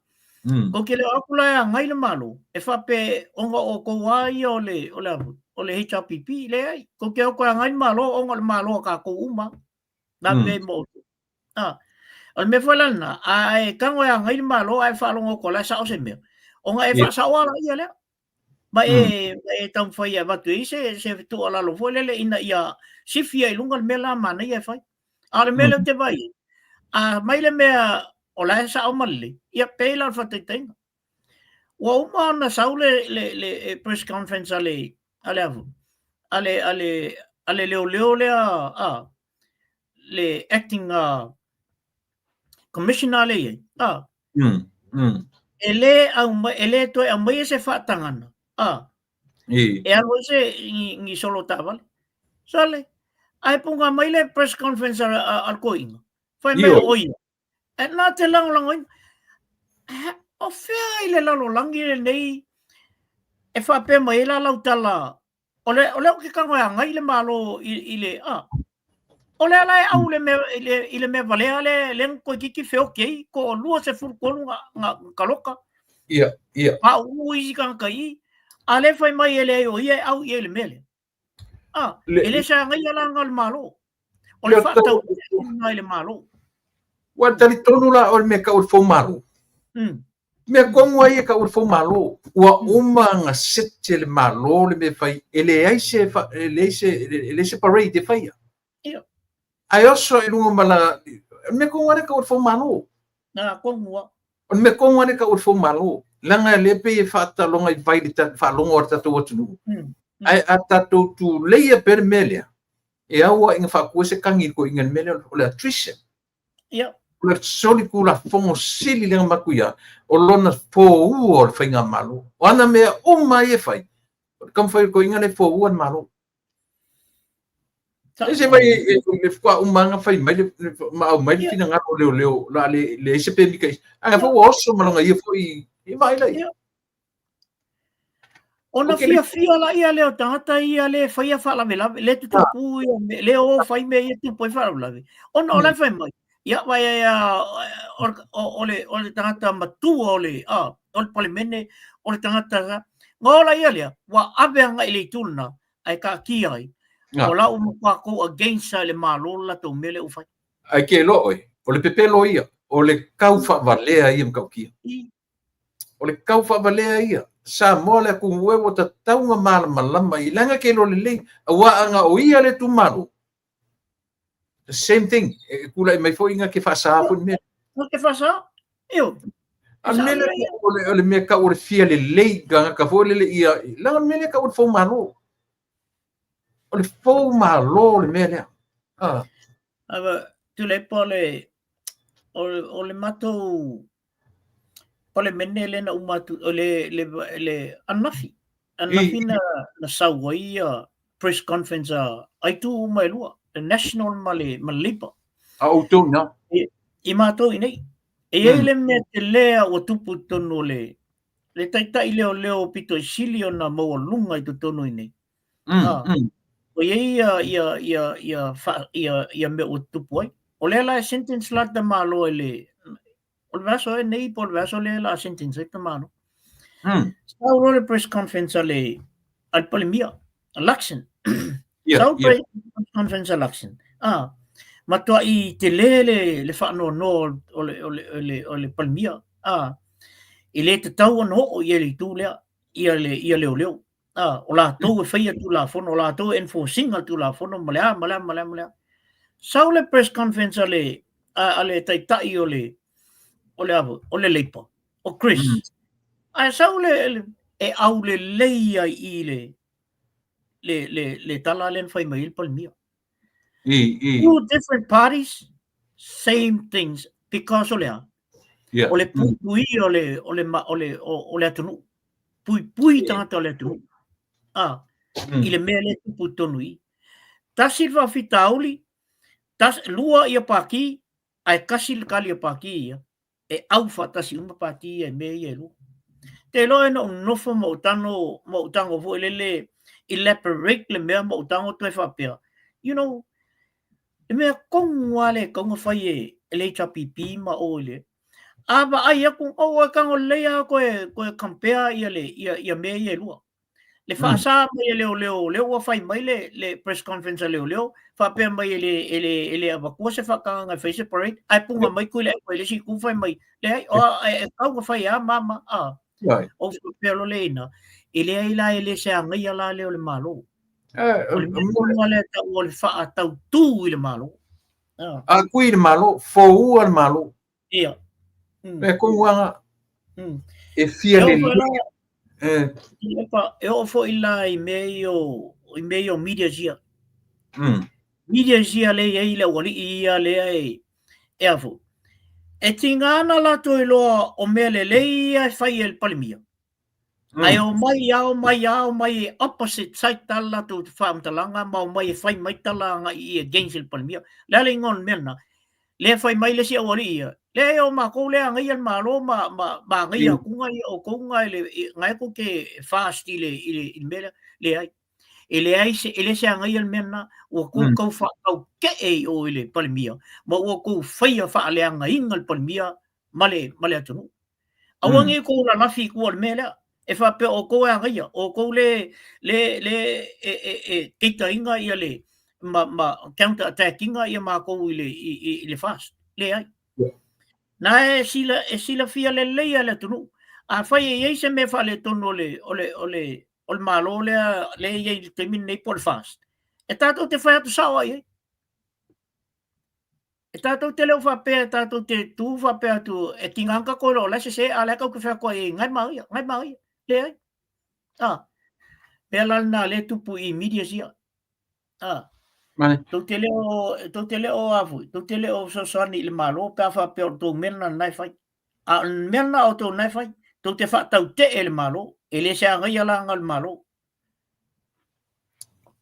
[SPEAKER 2] Tou te le o atu la e agai le Malo, e faapea ona o outou lava ia o le HRPP, leai. Tou te o atu e agai le Malo ona o le Malo a tatou uma. Na avea ai ma outou. Ah. O le mea foi la lena, a e tago e agai le Malo ae faalogo atu o la e sao se mea, ona e faasaoa laia lea. Ma e taumafai e avatu ai se tuualalo foi lele ina ia sifi ai i luga le mea la manaia e fai. A o le mea lea ou te vaai ai, a mai le mea o la e sao ma lelei, ia pei la o le faataitaiga. Ua uma ona sau le press conference a le leoleo lea, a, le acting commissioner lea i ai. A. E le toe aumaia se faatagana. A. E alu ai se ni solo taavale. Sole, ae punga mai le press conference a le toeaina. Fai mai o ia. E na te lagolagoina. O fea i le lalolagi lenei e faapea mai ai la lau tala o lea ou te tago e agai le Malo i le a. O lea la e au le mea i le mea valea lea na toeitiiti feoti ai ko 23 nga taloka.
[SPEAKER 1] Ia, ia.
[SPEAKER 2] A uu isi tagata i i. A lea fai mai e leai o ia e au i ai le mea lea. A, e le se agaia la nga o le Malo. O le faatau i le Malo.
[SPEAKER 1] Ua talitonu la o le mea tau o le foumalo. Mea tonu ai e tau o le foumalo. Ua uma na sete le Malo le mea fai, e leai se, e leai se, e leai se parade e faia. Ae oso i luga ma la, o le mea tonu lava lea tau o le foumalo.
[SPEAKER 2] Na tonu lava.
[SPEAKER 1] O le mea tonu lava lea tau o le foumalo. Leaga lea pei e faataloga i vai le faalogo a le tatou atunuu. Ae a tatou tuleia pea le mea lea, e au lava ina faatua se kagi i le toeaina i le mea lea o le attrition. O le solitulafono sili lea na matuia, o lona foua o le faigamalo. O ana mea uma ai e fai, o le taumafai o le toeaina lea e foua le Malo. E se mai le faatoa uma lava na fai mai le ma aumai le finagalo o leoleo o le a leai se pemita i ae foi ua oso ma lona ia foi e vaai la ia.
[SPEAKER 2] Ona fiafia laia lea o tagata ia le faia faalavelave, le tutupu ia, le o fai mea ia tupu ai faalavelave. Ona o la e fai mai, ia vai ai o le tagata matua o le Palemene, o le tagata na ola ia lea, ua ave agai i le itu lena, ae taatia ai. O la ua matua against le Malo le latou mea lea ua fai.
[SPEAKER 1] Ae ke iloa oe, o le pepelo ia, o le kau faavalea ia matautia. O le kau faavalea ia. Samoa le atunuu e ua tatau ona malamalama i leaga ke iloa lelei, aua ana o ia le itumalo, the same thing, e tulai mai foi na ke faasaā foi le mea.
[SPEAKER 2] Na ke faasaā, ioe.
[SPEAKER 1] A le mea lea, o le mea tau o le fia lelei tagata foi lele ia, leaga o le mea lea tau o le foumalo. O le foumalo le mea lea. Ah.
[SPEAKER 2] Awa, Tuilaepa o le matou Palemene lea na uma atu, o le ananafi, ananafi na sau ai ia press conference a itu uma e lua, le National ma le Labour.
[SPEAKER 1] A outou na?
[SPEAKER 2] I matou i nei. E i ai le mea tele a ua tupu i totonu o le taitai leoleo pito i sili ona maualuga i totonu i nei. Ua i ai ia mea ua tupu ai. O lea la e sentence la ta Malo i le O le vaiaso ea nei po o le vaiaso lea o le a sentence ai le tamāloa. Sau loa le press conference a le a le Palemia, a Luxon. Sau le press conference a Luxon. Ah, matuai tele le le faanoanoa o le o le o le o le Palemia. Ah, e le tatau ona oo i ai le itu lea ia le ia leoleo. Ah, o latou e faia Tulafono, o latou e enforce ina le Tulafono ma le a ma le a ma le a ma le a. Sau le press conference a le a, a le taitai o le o le a foi, o le Labour, o Chris. Ae sau le, le e aulelei ai i le le le le tala lea na fai mai ai le Palemia. Two different parties, same things because o le a? O le puipuia o le o le o le o le atunuu. Puipui tagata o le atunuu. Ah, i le mea lea e tupu i totonu i i. Tasi le faafitauli, lua ia pāti, ae tasi le tali a pāti ia. E au faatasi uma pāti ia i mea ia e lua. Te iloa ina ou nofo ma ou tago, ma ou tago foi lele elaborate le mea ma ou tago toe faapea, you know, le mea tonu lava lea e tatau ona fai e le HRPP ma o i le, a vaai atu, oh, e tago lelei lava toe, toe compare ia, le, ia, ia mea ia e lua. Le faasa mai e leoleo, lea ua fai mai le, le press conference a leoleo, faapea mai e le, e le, e le avatua se faatagaga e fai se parade, ae puga mai Tuilaepa i le isi itu fai mai, leai, o, e, e tatau ona fai a mama, a. Ou faapea loa lea i ina, e leai la, e le se agaia la lea o le Malo. O le mea tonu lava lea e tau o le faatautū i le Malo.
[SPEAKER 1] A kui i le Malo, foua le Malo.
[SPEAKER 2] Ia.
[SPEAKER 1] E kou aga. E fia lelei.
[SPEAKER 2] E oo foi la i mea ia o, i mea ia o media ia. Media ia lea e i ai le aualii ia lea e, e a foi. E tiga ana latou iloa o mea lelei ia e fai e le Palemia. Ae omai a omai a omai e opposite side ta latou faamatalaga ma omai e fai mai tala agai i against le Palemia. O le a le igoa o le mea lena? Lea e fai mai le isi aualii ia, leai o matou lea e agaia le Malo ma, ma, ma agaia atu ia outou na i le, na e tou te fast i le, i le, i le mea lea. Leai. E leai se, e le se agaia le mea lena. Ua tou tau faataute'e i o i le Palemia ma ua tou faia faaleagaina le Palemia ma le, ma le atunuu. Aua ne i outou lalafi i tua o le mea lea, e faapea o outou e agaia, o outou le, le, le e, e, e keita-ina ia le, ma, ma counter attack ina ia matou i le, i, i, i le FAST. Leai. Na e, sila, e silafia lelei e le atunuu. Afai e i ai se mea faaletonu o le, o le, o le, o le Malo lea, lea e i ai i le taimi lenei po o le FAST, e tatou te fai atu sao lava i ai. E tatou te le o faapea, e tatou te tu faapea atu, e tiga ana tatou iloa o la e sese, a o la e tatou te fai atu ai, ngai maia, ngai maia. Leai. A, mea la lena lea e tupu i medias ia. A, tou te le o, tou te le o a foi, tou te le o fesoasoani i le Malo pe a faapea o le tou mea lena lena e fai. A o le mea lena o outou lena e fai, tou te faatautee le Malo, e le se agaia la lena o le Malo.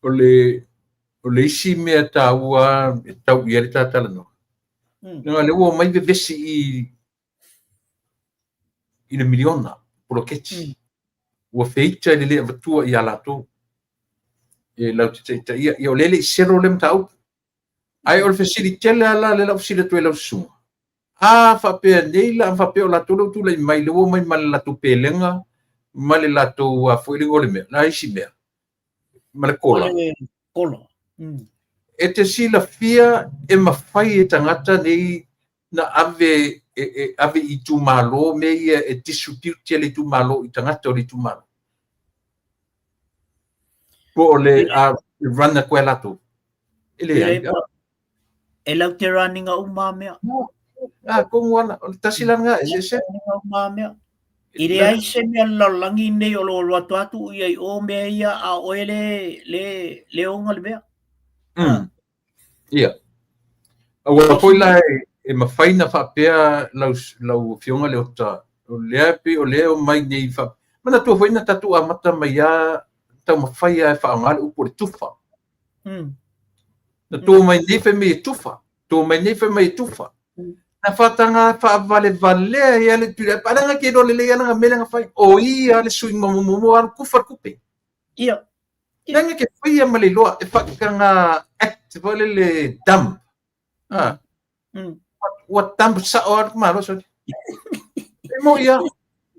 [SPEAKER 1] O le, o le isi mea taua e tau i ai le ta talanoa, leaga o lea ua omai vevesi i, i le miliona poloketi. Ua feita i le le avatua ia latou e latou te taitaia. Ia o lea e le i selo lea mataupu. Ae o le fesili tele lava la lea o le a ou fesili atu ai i lau susuga, a faapea nei la, faapea o latou lea ua tulai mai, lea ua omai ma le latou pelega ma le latou a foi le igoa o le mea, la isi mea, ma le kola.
[SPEAKER 2] Kola.
[SPEAKER 1] E te silafia e mafai e tagata nei na ave e, e ave i itumalo mea ia e distribute e le itumalo i tagata o le itumalo. Po o le a run atu e latou. E leai.
[SPEAKER 2] E lau te running a uma mea.
[SPEAKER 1] A, komu ana, o le tasi la nga, e se.
[SPEAKER 2] Uma mea. I leai se mea o le lalolagi nei o lo o alu atu lava tuu i ai i o mea ia a o oe le, le, le ona le mea.
[SPEAKER 1] Ia. Aua foi la e mafai na faapea lau, lau Afioga Leota, o lea e pei o lea e omai nei fa... Manatua foi na tatou amata mai lava taumafai lava e faaaoga le upu o le tufa. Na tu mai nei fai mai e tufa, tu mai nei fai mai e tufa. Na faataga faavalevalea ai lava le Tuilaepa, a leaga ke iloa lelei lava lana mea lea na fai. O ia le sui muamua alu tufa le tupe.
[SPEAKER 2] Ia.
[SPEAKER 1] Leaga ke faia ma le iloa e faataga act foi lele dump. Ah. Ua dump sao lava le malo. E mo'i a,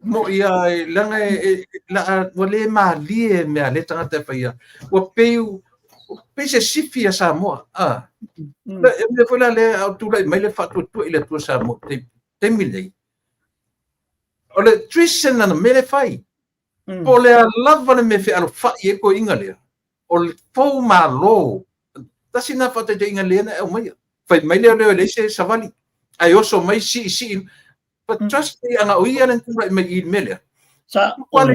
[SPEAKER 1] mo'i a, e, leaga e, e, la, ua le malie mea le tagata e faia. Ua pei, pei se sifi a Samoa. Ah. E mea foi la lea a o tulai mai le faatuatua i le Atua Samoa i le taimi lenei. O le treason lana mea lea e fai. Po o le a lava le mea e fealofai ai toeaiina lea, o le fou malo, tasi lena faataitaiga lea na e aumaia. Fai mai lea o lea e leai se savali, ae oso mai sii sii. But trust me, ana o ia lea na tulai mai i le mea lea.
[SPEAKER 2] Sa
[SPEAKER 1] o le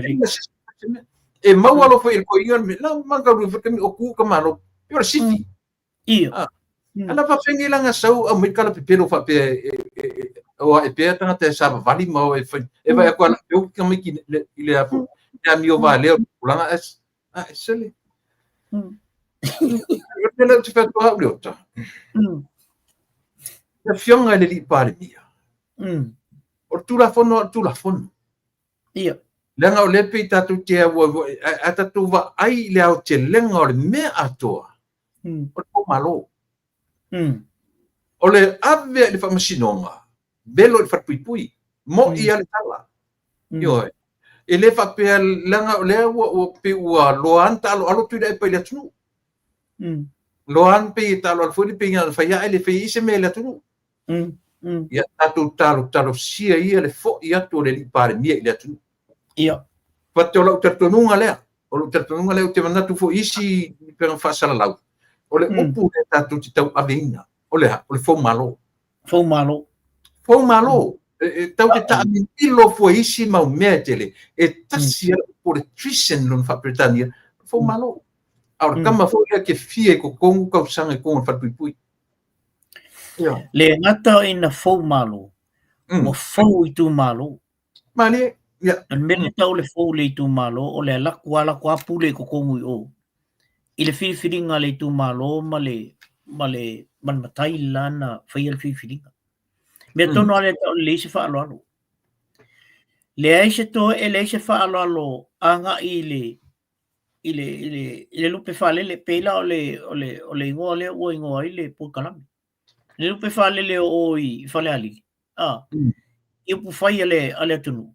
[SPEAKER 1] E maua alofa i le toeaina le mea, la manga lu foi o ku ka malo. E o le sifi.
[SPEAKER 2] Ia.
[SPEAKER 1] Ah. Ana faafengi langa sau au mai kala pepelo faapea e, e, e, o e pea tagata e savavali ma o e fai e vai aku ala peu ka mai ki le i le apo le amio valea o tulaga es a e sele. O le te whatua au le ota. Le afioga i le alii Palemia. O le Tulafono a o le Tulafono.
[SPEAKER 2] Ia.
[SPEAKER 1] Leaga o lea pei tatou te auau, a tatou vaai i le aotelega o le mea atoa, o le foumalo. O le ave i le faamasinoga, velo i le falepuipui, mo'i lava le tala. Ioe. E le faapea, leaga o lea ua, ua pei ua loa lava ona taaloalo Tuilaepa i le atunuu. Loa lava ona pei e taaloalo foi le pei na ona fai lava ae le faia ai se mea i le atunuu. Ia tatou talotalosia ia le foi atu o le alii Palemia i le atunuu.
[SPEAKER 2] Ia.
[SPEAKER 1] But o lau talitonuga lea, o lou talitonuga lea, ou te manatu foi i isi pega faasalalau, o le upu lea tatou te tauaveina, o le a? O le foumalo.
[SPEAKER 2] Foumalo.
[SPEAKER 1] Foumalo. E tau te taamilomilo fua i isi mau mea e tele, e tasi lava le upu o le treason lona faa-Peretania, foumalo. A o le tama foi lea ke fia i totonu tausaga i totonu o le falepuipui.
[SPEAKER 2] Le gata ina foumalo, ua fou itumalo.
[SPEAKER 1] Malie, ia.
[SPEAKER 2] O le mea lea tau le fou le itumalo, o le alu atu lava latou lava pule i totonu i o. I le filifiliga a le itumalo ma le, ma le, ma le matai le la na faia le filifiliga. Mea tonu lava lea tau le leai se faaaloalo. Leai se toe'e, leai se faaaloalo agai i le, i le, i le, i le lupe faalele, pei la o le, o le, o le igoa lea ua igoa ai le polokalame. Le lupe faalele o o i Falealili, a, i upufai a le, a le atunuu,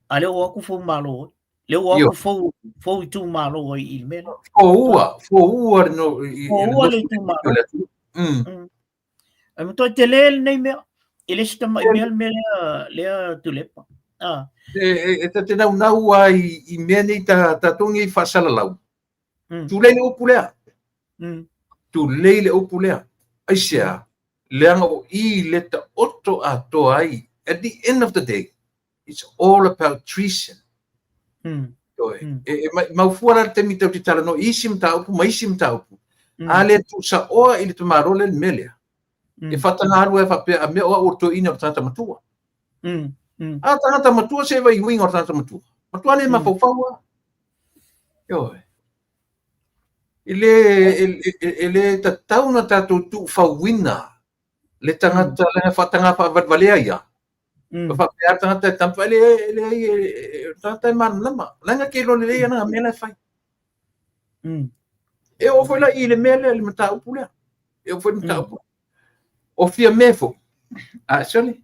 [SPEAKER 2] a lea ua o atu foumalo ai. Lea ua o atu fou, fou itumalo ai i le mea lea.
[SPEAKER 1] Foua, foua le no, i,
[SPEAKER 2] Foua le itumalo. Ae matuai tele lenei mea. E le se tamai mea le mea lea, lea Tuilaepa.
[SPEAKER 1] Ah. E, e, e ta te naunau lava i, i mea nei ta, tatou nei faasalalau. Tulei le upu lea. Tulei le upu lea. Aisea, leaga o i le taoto atoa ai. At the end of the day, it's all about treason. E, e mau fua la le taimi tatou te talanoa i isi mataupu ma isi mataupu. A le tuusaoa i le tamaloa lea le mea lea. E faataga alu ai faapea, a mea o au o le toeaina o le tagata matua. A tagata matua se vai uiga o le tagata matua. Matua le mafaufau lava. Ioe. E le, e, e, e le tatau na tatou tuufauina le tagata leaga faataga faavalevalea ia. Ka faapea le tagata e tampa, e le, e le, e, tagata e malamalama. Leaga ke iloa lelei ana mea la e fai. E oo foi la i le mea lea, le mataupu lea. E oo foi le mataupu. O Fiame foi. A, sorry.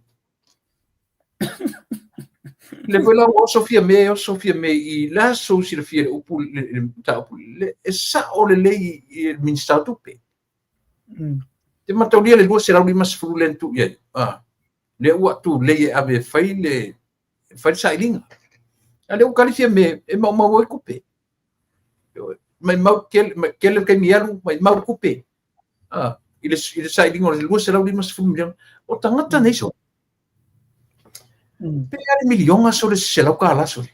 [SPEAKER 1] Le foi la ua oso Fiame, oso Fiame i la sou silafia le upu, le, le mataupu. Le, e sao lelei i le Minista o Tupe. Te mataulia le 250 lea na tuu i ai. Ah, lea ua tulei e ave e fai le, e fai le sailiga. A lea ua tali Fiame e maumau ai tupe. Maumau tele, tele le taimi alu, maumau tupe. Ah, i le, i le sailiga o le 250 miliona. O tagata nei sole. Pe a le miliona sole se $100 sole.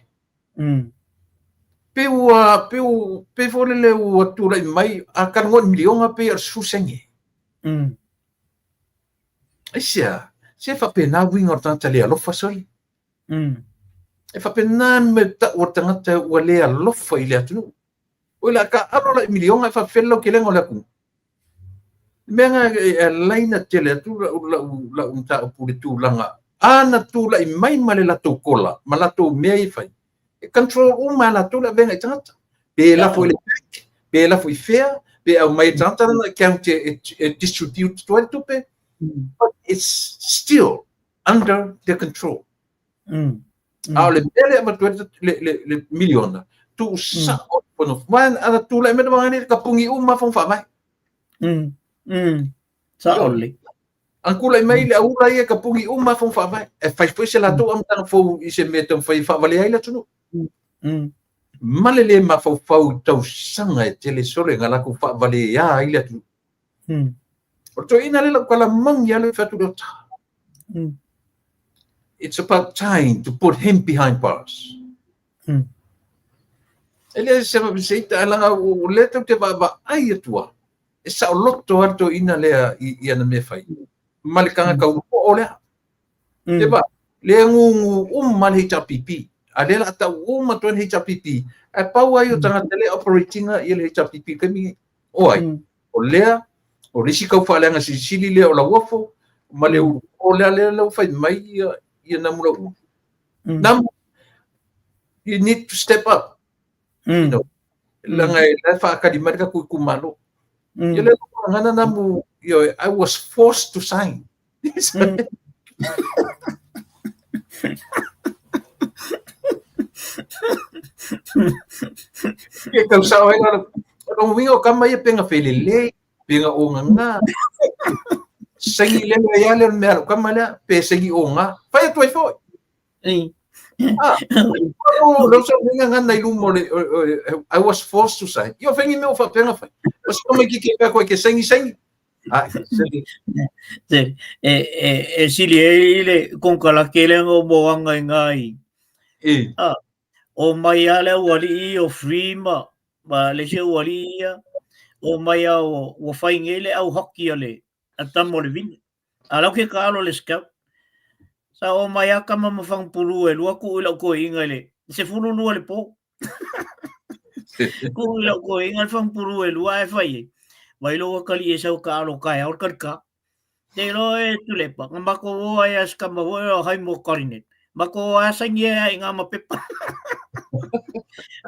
[SPEAKER 1] Pe ua, pe ua, pe foi lele ua tulai mai, a talanoa i le miliona pei o le 10 sene. Aisea, se faapena uiga o le tagata le alofa sole. E faapena le mea tau o le tagata ua le alofa i le atunuu. Oi la ka alo la i miliona e faapefea le lautelega o le atunuu. Le mea lena e ala ai ona tele atu lau, lau, lau mataupu i le tulaga a na tulai mai ma le latou kola ma latou mea ia e fai, e control uma e latou le avega i tagata. Pe lafo i le bank, pe lafo i fea, pe aumai e tagata lana account e, e, e distribute atu ai le tupe. But it's still under their control. A o le mea lea e avatu ai le miliona, tuusao le fono. Aua ana tulai mai le vaega nei, kapuni uma lava fono faavae.
[SPEAKER 2] Sao lelei.
[SPEAKER 1] Ana tulai mai le aula ia, kapuni uma lava fono faavae. E fai foi se latou amataga fou i se mea e taumafai e faavalea ai le atunuu. Ma le le mafaufau i tausaga e tele sole na latou faavalea ai le atunuu. O le toeaina lea lau tala moni lava lea ou fai atu Leota. It's about time to put him behind bars. E le se se ita leaga o lea tatou te vaavaai atu lava, e saoloto lava le toeaina lea i ana mea e fai ma le tagata uoo lea. Te va, lea gugu uma le HRPP. A lea la tau uma atu ai le HRPP, ae pau lava ia o tagata lea e operate ina ia le HRPP i le taimi lenei. O ai? O lea, o le isi tau faaleaga silisili lea o Lauofo ma le o lea lea ua fai mai ia Namu Lauulu. Namu, you need to step up. You know, leaga e la e faatali mai le tatou itumalo. Ia lea gagana Namu, you know, I was forced to sign. Ia tau sao ai la, o lona uiga o tama ia pe na felelei, pe na ogaga. Saini lele ai lava lea o le mea a lau tama lea, pe saini oga. Fai atu ai foi. Ah, o lou saunoaga gana i luma o le, I was forced to sign. Ia o fai ni mea o faapea na fai. O se tamaitiiti e fai atu ai ke saini saini. Ah, saini.
[SPEAKER 2] E, e, e sili ai le konekarate lea na ou moaga i ina i.
[SPEAKER 1] E.
[SPEAKER 2] Ah, o mai lava le aualii o Free ma, ma le isi aualii ia, o mai lava ua, ua fai nei le au hockey a le, a tama o le vine. A lau ke kaalo le scout. Sa o mai a kama ma fangupulu e lua kuu i lau toeaina i le 12 le po. Kuu i lau toeaina le fangupulu e lua ae fai ai. Vai lou atalii e sau kaalo taeao le talita. Te iloa e Tulepa, na matou o ai a si kama foi o Haimo Korinet. Matou o ai a saini ai i ngā ma pepa.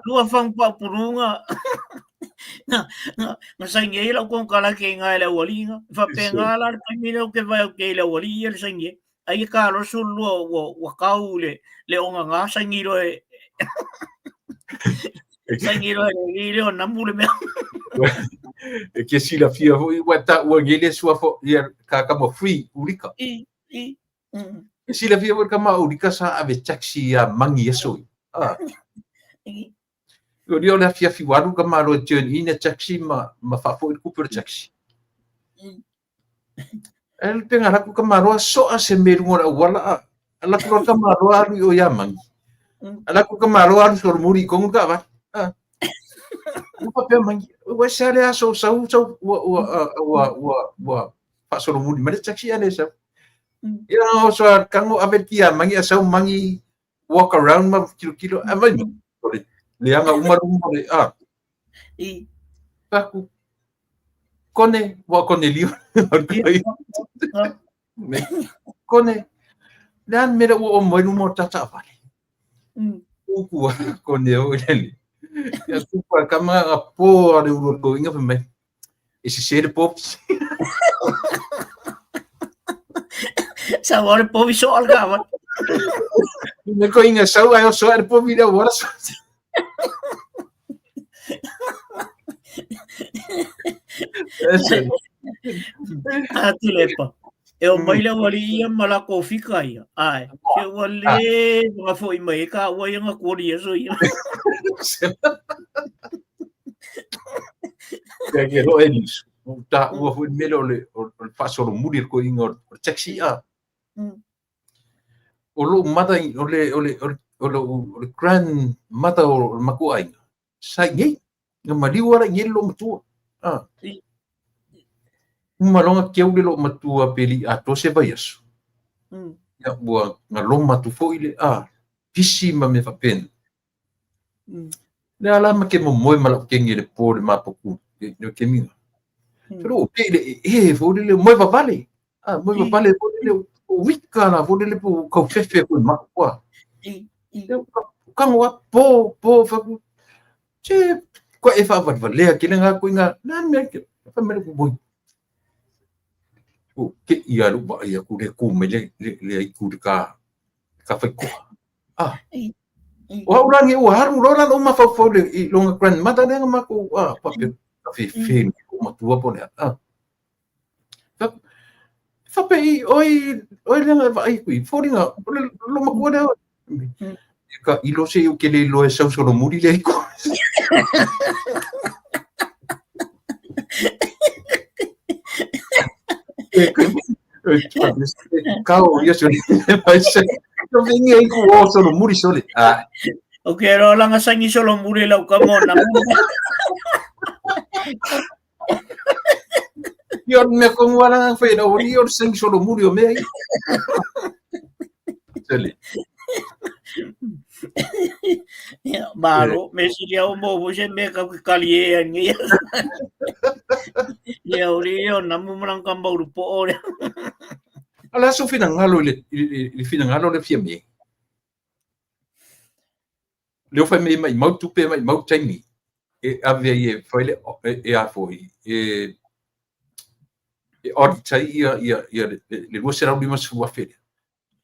[SPEAKER 2] Lua fangupapulu nga na, na, na saini ai lau konekarate i ngā e le aualii nga. Faapena la le taimi lea ou te vaai atu ai i le aualii ia le saini ai. Ai e ka loa 12 ua, ua kau le, le ogaga saini loa e saini loa e le alii lea o Namu le mea.
[SPEAKER 1] E ke silafia foi ua taua nei le suafa ia ka kama free ulika.
[SPEAKER 2] I, i.
[SPEAKER 1] E silafia foi kama ulika sa ave taxi ia mangi aso i. Ah. O lia o le afiafi ua alu ka malo e turn in a taxi ma, ma faafoi le kupe o le taxi. E le penga laku ka maloa soa se me lunga o le auala a. A laku loa ka maloa alu i o ia mangi. A laku ka maloa alu solomuri i kongu ka avali. Ah. Ua faapea mangi. Ua se ale aso sau sau ua ua ua ua ua faasolomuli mai le taxi a le sau. Ia o so kango ave le kia mangi a sau mangi walk around ma tilotilo a vai mai. O le leaga uma luma o le a.
[SPEAKER 2] I.
[SPEAKER 1] Taku. Kone, ua kone lio. Kone. Le a le mea lea ua oo mai luma o le ta taavale. Upu a kone o le. Ia tupu a kama a po a le ulu o le toeaina fai mai. E sese le povi.
[SPEAKER 2] Sau le povi soa le taavale.
[SPEAKER 1] Me ko inga sau ai o soa le povi le auala soa.
[SPEAKER 2] A Tulepa. E o mai le aualii ia ma lakou fika ia. Ae, se ua le whakafo'i mai e ka ua ia nga kori aso ia.
[SPEAKER 1] Ia ke roa e lisu. Ua taua foi le mea lea o le, o le faasolomuli o le toeaina o le taxi a. O lou mother, o le, o le, o le, o le, o le grandmother o le matua aiga, sa i nei. Na maliu ala i nei le loomatua. Ah. Uma loa na keu le loomatua pe le i atoa se vaiaso. Ia ua galoma atu foi le a pisi ma mea faapena. Lea la ma ke momoe ma lau keni i le po le mapaku le kemiga. Pero pe le e fo le moe vavale. Ah, moe vavale fo le o wika la fo le po kau fefe ko ma kwa. Kango a po po fa ku che ko e fa valvalea ke le nga ko inga na me ke fa me ko boi. Ua te'i lava i lou vaai atu lea e tu mai le aitu i le ta faitoa. Ah. O au la nei ua alu loa la lou mafaufau i lona grandmother lea na matou ah, faapea fefe le matua po o le a. Ah. Faapea i oi oi lea na vaai atu i foliga o le lou matua lea. E ka ilo se ou te le iloa e sau solomuli le aitu. Kau ia sole mai se. Ko vengi ai ku o solomuli sole. Ah.
[SPEAKER 2] O ke ro langa sangi solomuli lau ka mo na.
[SPEAKER 1] Ia o mea kongu ala nga whai na ori o sangi solomuli o mea i. Sole.
[SPEAKER 2] Ia, malo, me sili au mo mo se me ka kali e angi. Ia ori o na mu marang ka mauru po o.
[SPEAKER 1] Ala so finangalo le finangalo le fia me. Lea ua fai mai e maʻimau tupe e maʻimau taimi e ave ai e fai le e a foi e e audit ai ia ia ia le le $250,000 lea.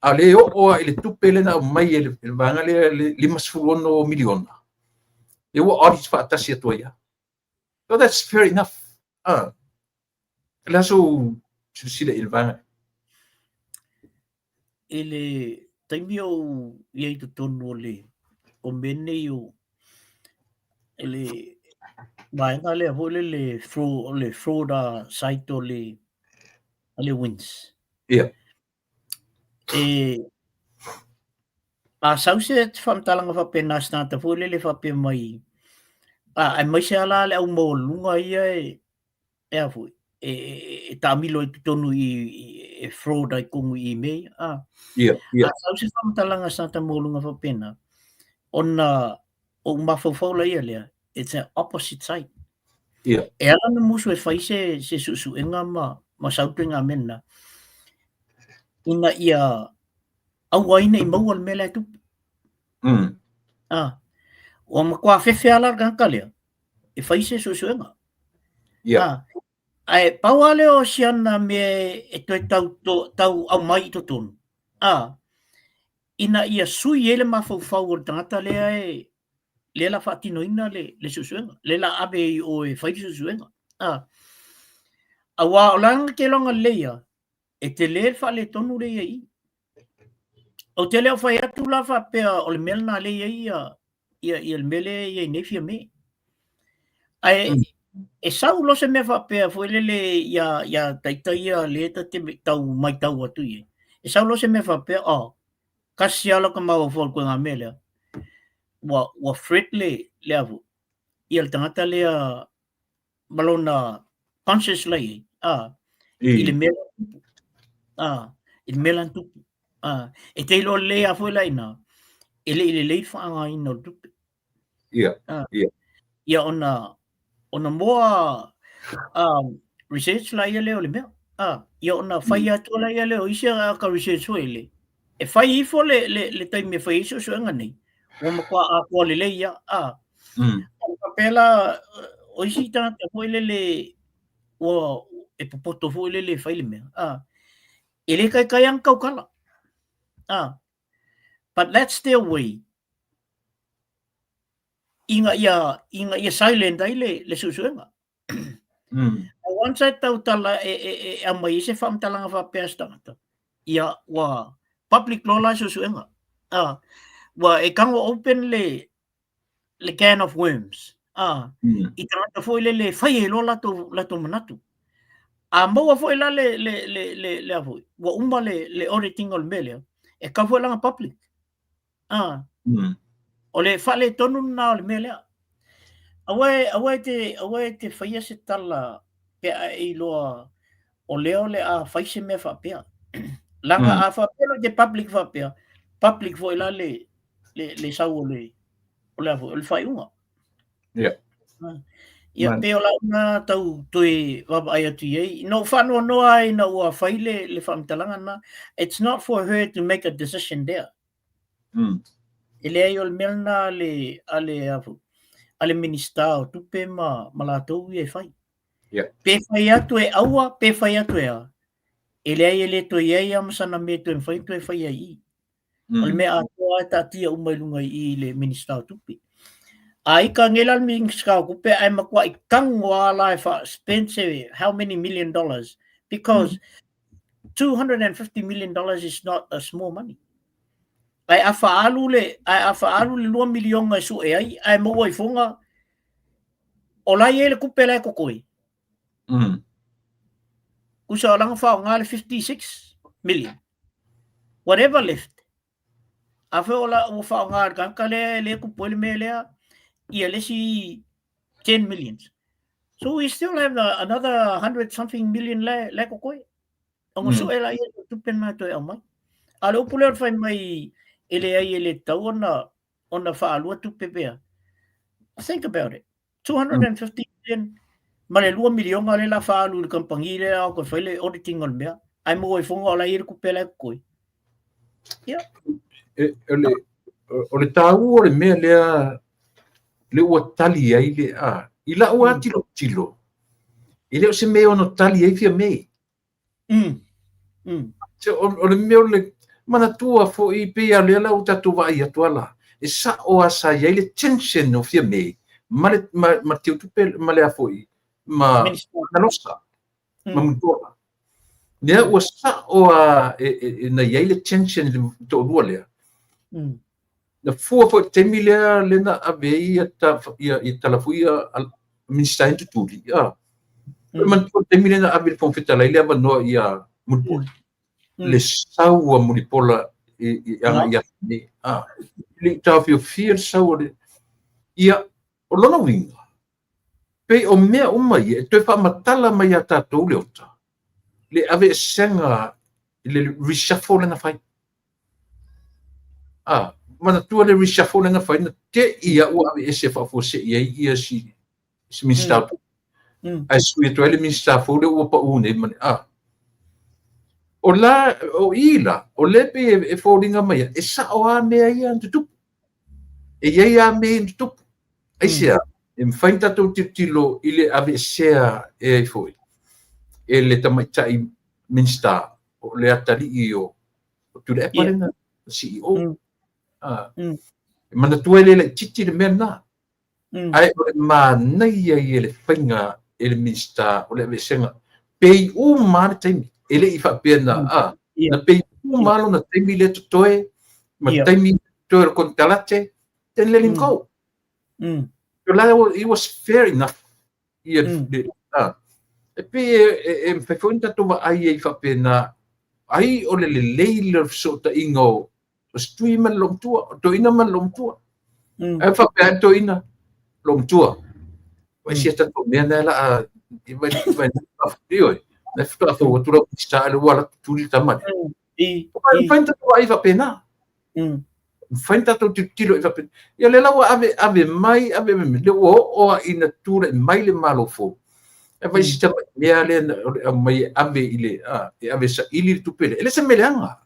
[SPEAKER 1] A o lea e oo lava i le tupe lea na aumai e le vaega lea le $56 miliona, lea ua audit faatasi atu ai lava. So that's fair enough. Ah. O le a sou silasila i le vaega lea?
[SPEAKER 2] I le taimi o ou i ai i totonu o le o mea nei o le vaega lea foi lele o le fraud site o le a le WINZ.
[SPEAKER 1] Ia.
[SPEAKER 2] E a sau se faamatalaga faapena i se tagata foi lele faapea mai, aemaise lava la le au maualuluga ia e e a foi, e taamilo ai totonu i e fraud ai totonu i mea ia. A,
[SPEAKER 1] ia, ia.
[SPEAKER 2] A sau se faamatalaga a se tagata maualuluga faapena, ona ou mafaufau laia lea, it's an opposite side.
[SPEAKER 1] Ia.
[SPEAKER 2] E ala ona musu e fai se, se suesuega ma, ma sau ituaiga mea lena, ina ia aua ai ne i maua le mea la e tupu. A, ua matua fefe lava la le tagata lea, e fai se suesuega.
[SPEAKER 1] Ia.
[SPEAKER 2] A, ae pau lava lea o si ana mea e toe tau, to, tau aumai i totonu, a, ina ia sui ai le mafaufau o le tagata lea e, lea la faatinoina le, le suesuega, lea la ave i o e fai le suesuega. A, aua o lana te iloaga lelei ia, e tele le faaletonu lea i ai i i. Ou te le o fai atu la faapea o le mea lena lea i ai ia, ia, ia le mea lea i ai nei Fiame. Ae e sau loa se mea faapea foi lele ia, ia ita ia lea ta te tau maitau atu i ai. E sau loa se mea faapea, oh, kasi lava lou mafaufau i le ituaiga mea lea. Ua, ua threat le, le a foi, ia le tagata lea ma lona conscious la i ai, a, i le mea la tupu, a, i le mea la tupu, a, e te iloa lelei lava foi la i ina, e le i lelei le faaaogaina o le tupe.
[SPEAKER 1] Ia, ia.
[SPEAKER 2] Ia ona, ona more research la ia lea o le mea, a, ia ona fai atu la ia lea o isi aka research foi le, e fai ifo le, le, le taimi e fai ai suesuega nei, ua matua atoa lelei ia, a. A faapea la, o isi tagata foi lele ua e popoto foi lele e fai le mea, a, e le taitai lava ona tautala, a. But that's their way ina ia, ina ia silent ai le, le suesuega. Once e tautala e, e, e aumai ai se faamatalaga faapea se tagata, ia ua public loa la suesuega. Ah, ua e tago open le, le can of worms. Ah, i tagata foi lele e fai ai loa latou, latou manatu. A maua foi la le, le, le, le, le a foi, ua uma le, le auditing o le mea lea, e tatau foi la ona public. Ah. O le faaletonu lena o le mea lea. Aua e, aua e te, aua e te faia se tala pe a e iloa o lea o le a fai se mea faapea. Leaga a faapea loa i te public faapea, public foi la le, le, le sau o le, o le a foi, o le faaiuga.
[SPEAKER 1] Ia.
[SPEAKER 2] Ia, pei o lau lena tau toe vaavaai atu i ai. Na ou faanoanoa ai ina ua fai le, le faamatalaga lena. It's not for her to make a decision there. E leai o le mea lena a le, a le, a foi, a le Minista o Tupe ma, ma latou ia e fai.
[SPEAKER 1] Yeah.
[SPEAKER 2] Pe fai atu e aua, pe fai atu e a. E leai e le toe i ai lava ma sana mea e toe mafai ona toe faia i i. O le mea atoa lava e taatia uma i luga i i i le Minisita o Tupe. A ita nei la le Minisita o Tupe ae matuai tago lava la e faa-spend se how many million dollars because $250 million is not a small money. Ae a faaalu le, ae a faaalu le $2 miliona e sue ai ae maua ifoga, o la e i ai le tupe la e totoe. Tusa o la na faaaoga le 56 million. Whatever left. Afai o la ua faaaoga e le tagata lea e le tupu ai le mea lea, ia le isi 10 millions. So we still have another 100 something million la, la e totoe. Ona sue la ia o tupe na toe aumai. A o le upu lea o le fai mai e leai e le tatau ona ona faalua tupe pea. Think about it. 250 million ma le 2 miliona lea la faaalu i le kamupani lea o toe fai le auditing o le mea. Ae maua ifoga o la e i ai le tupe la e totoe. Ia.
[SPEAKER 1] E, o le, o le taua o le mea lea le ua tali ai le a. I lau lava tilotilo, e le o se mea e ono tali ai Fiame. O le mea o le manatua foi pei lava o lea la ua tatou vaai atu ala, e sa'o lava sa i ai le tension o Fiame ma le ma Teutupe ma le a foi ma Nalosa ma Mulipola. Lea ua sa'o lava e na i ai le tension i le toalua lea. Na fua foi i le taimi lea lea na ave ai ia ia tala foi ia a Minisita ia tutuli. A. Mm. Manatua le taimi lea na ave le Fofoga Fetalai le avanoa ia Mulipola. Le sau a Mulipola i agai ia nei. A. Le i taofiofia le sau o le ia o lona uiga pei o mea uma ia e toe faamatala mai ia tatou le ota le aveesega i le reshuffle lea na fai. A, manatua le reshuffle lea na fai, na te i a ua aveese faafuasei ai ia si, si Minista o Tupe. Ae sui atu ai le Minista fou lea ua pau nei ma le, a. O la, o i la, o lea pei e foliga mai ia, e sao lava mea ia na tutupu. E i ai lava mea ia na tutupu. Aisea, e mafai ona tatou tilotilo i le aveesea e ai foi e le tamaitai Minista o le atalii o Tuilaepa lena, CEO. E manatua e le laitiiti le mea lena. Ae o le manaia ia le faiga e le Minista o le aveesega, pei uma lava le taimi. E le i faapea na, na pei uma lava lona taimi lea totoe, ma taimi totoe o le konekarate, then let him go. So la, it was fair enough. Ia, a, e pei e mafai foi ona tatou vaai ai faapena, ai o le lelei le fesootaiga o se tui ma le loomatua, o toeaina ma le loomatua. Ae faapea le toeaina, loomatua, vai sia tatou mea na la a, i vai, vai, ioe, na faatoa fou atu lau Minisita le ua alu atu tuli le tama lea. Mafai ona tatou vaai faapena. Mafai ona tatou tilotilo i faapena. Ia lea la ua ave, ave mai, ave, ave mai, lea ua oo lava ina tulai mai le Malo fou. E vai si tamai mea lea o le aumai e ave i le, a, e ave e saili le tupe lea. E le se mea leaga.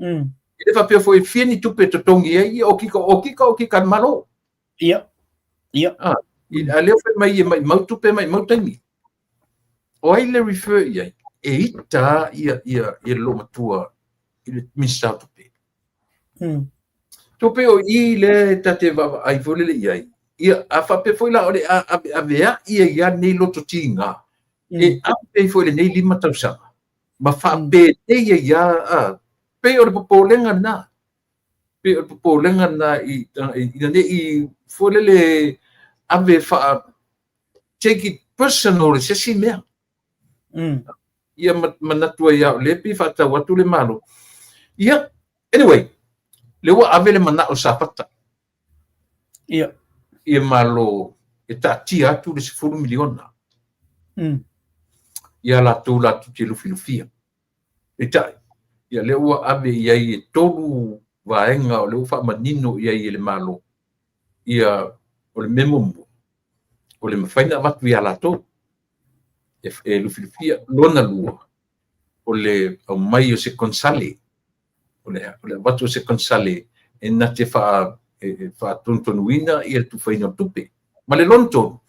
[SPEAKER 1] E le faapea foi e fia ni tupe e totogi ai, ia o kika, o kika, o kika a le Malo.
[SPEAKER 2] Ia. Ia.
[SPEAKER 1] A, a lea fai mai e maimau tupe, maimau taimi. O ai le refer i ai? E ita ia, ia, ia le loomatua i le Minista o Tupe. Tupe o i le ta te vaavaai foi lele i ai. Ia, a faapea foi la o le a aveaveai ai lava lenei loto tiga, e ave ai foi lenei 5 tausaga, ma faapenei ai lava, a, pei o le popolega lena. Pei o le popolega lena ina ne i foi lele ave faa take it personal i se isi mea. Ia manatu ai lava o lea pei faatau atu le Malo. Ia, anyway, lea ua ave le manao o Safata.
[SPEAKER 2] Ia.
[SPEAKER 1] I Malo e taatia atu le 10 miliona. Ia latou latou te lufilufia. Peitai, ia lea ua ave i ai e 3 vaega o lea ua faamanino i ai e le Malo. Ia, o le mea muamua, o le mafai ona avatu ia latou e lufilufia. Lona lua, o le aumai o se konesale, o le avatu o se konesale e na te faatonutonuina ia le tufaina o le tupe. Ma le lona tolu,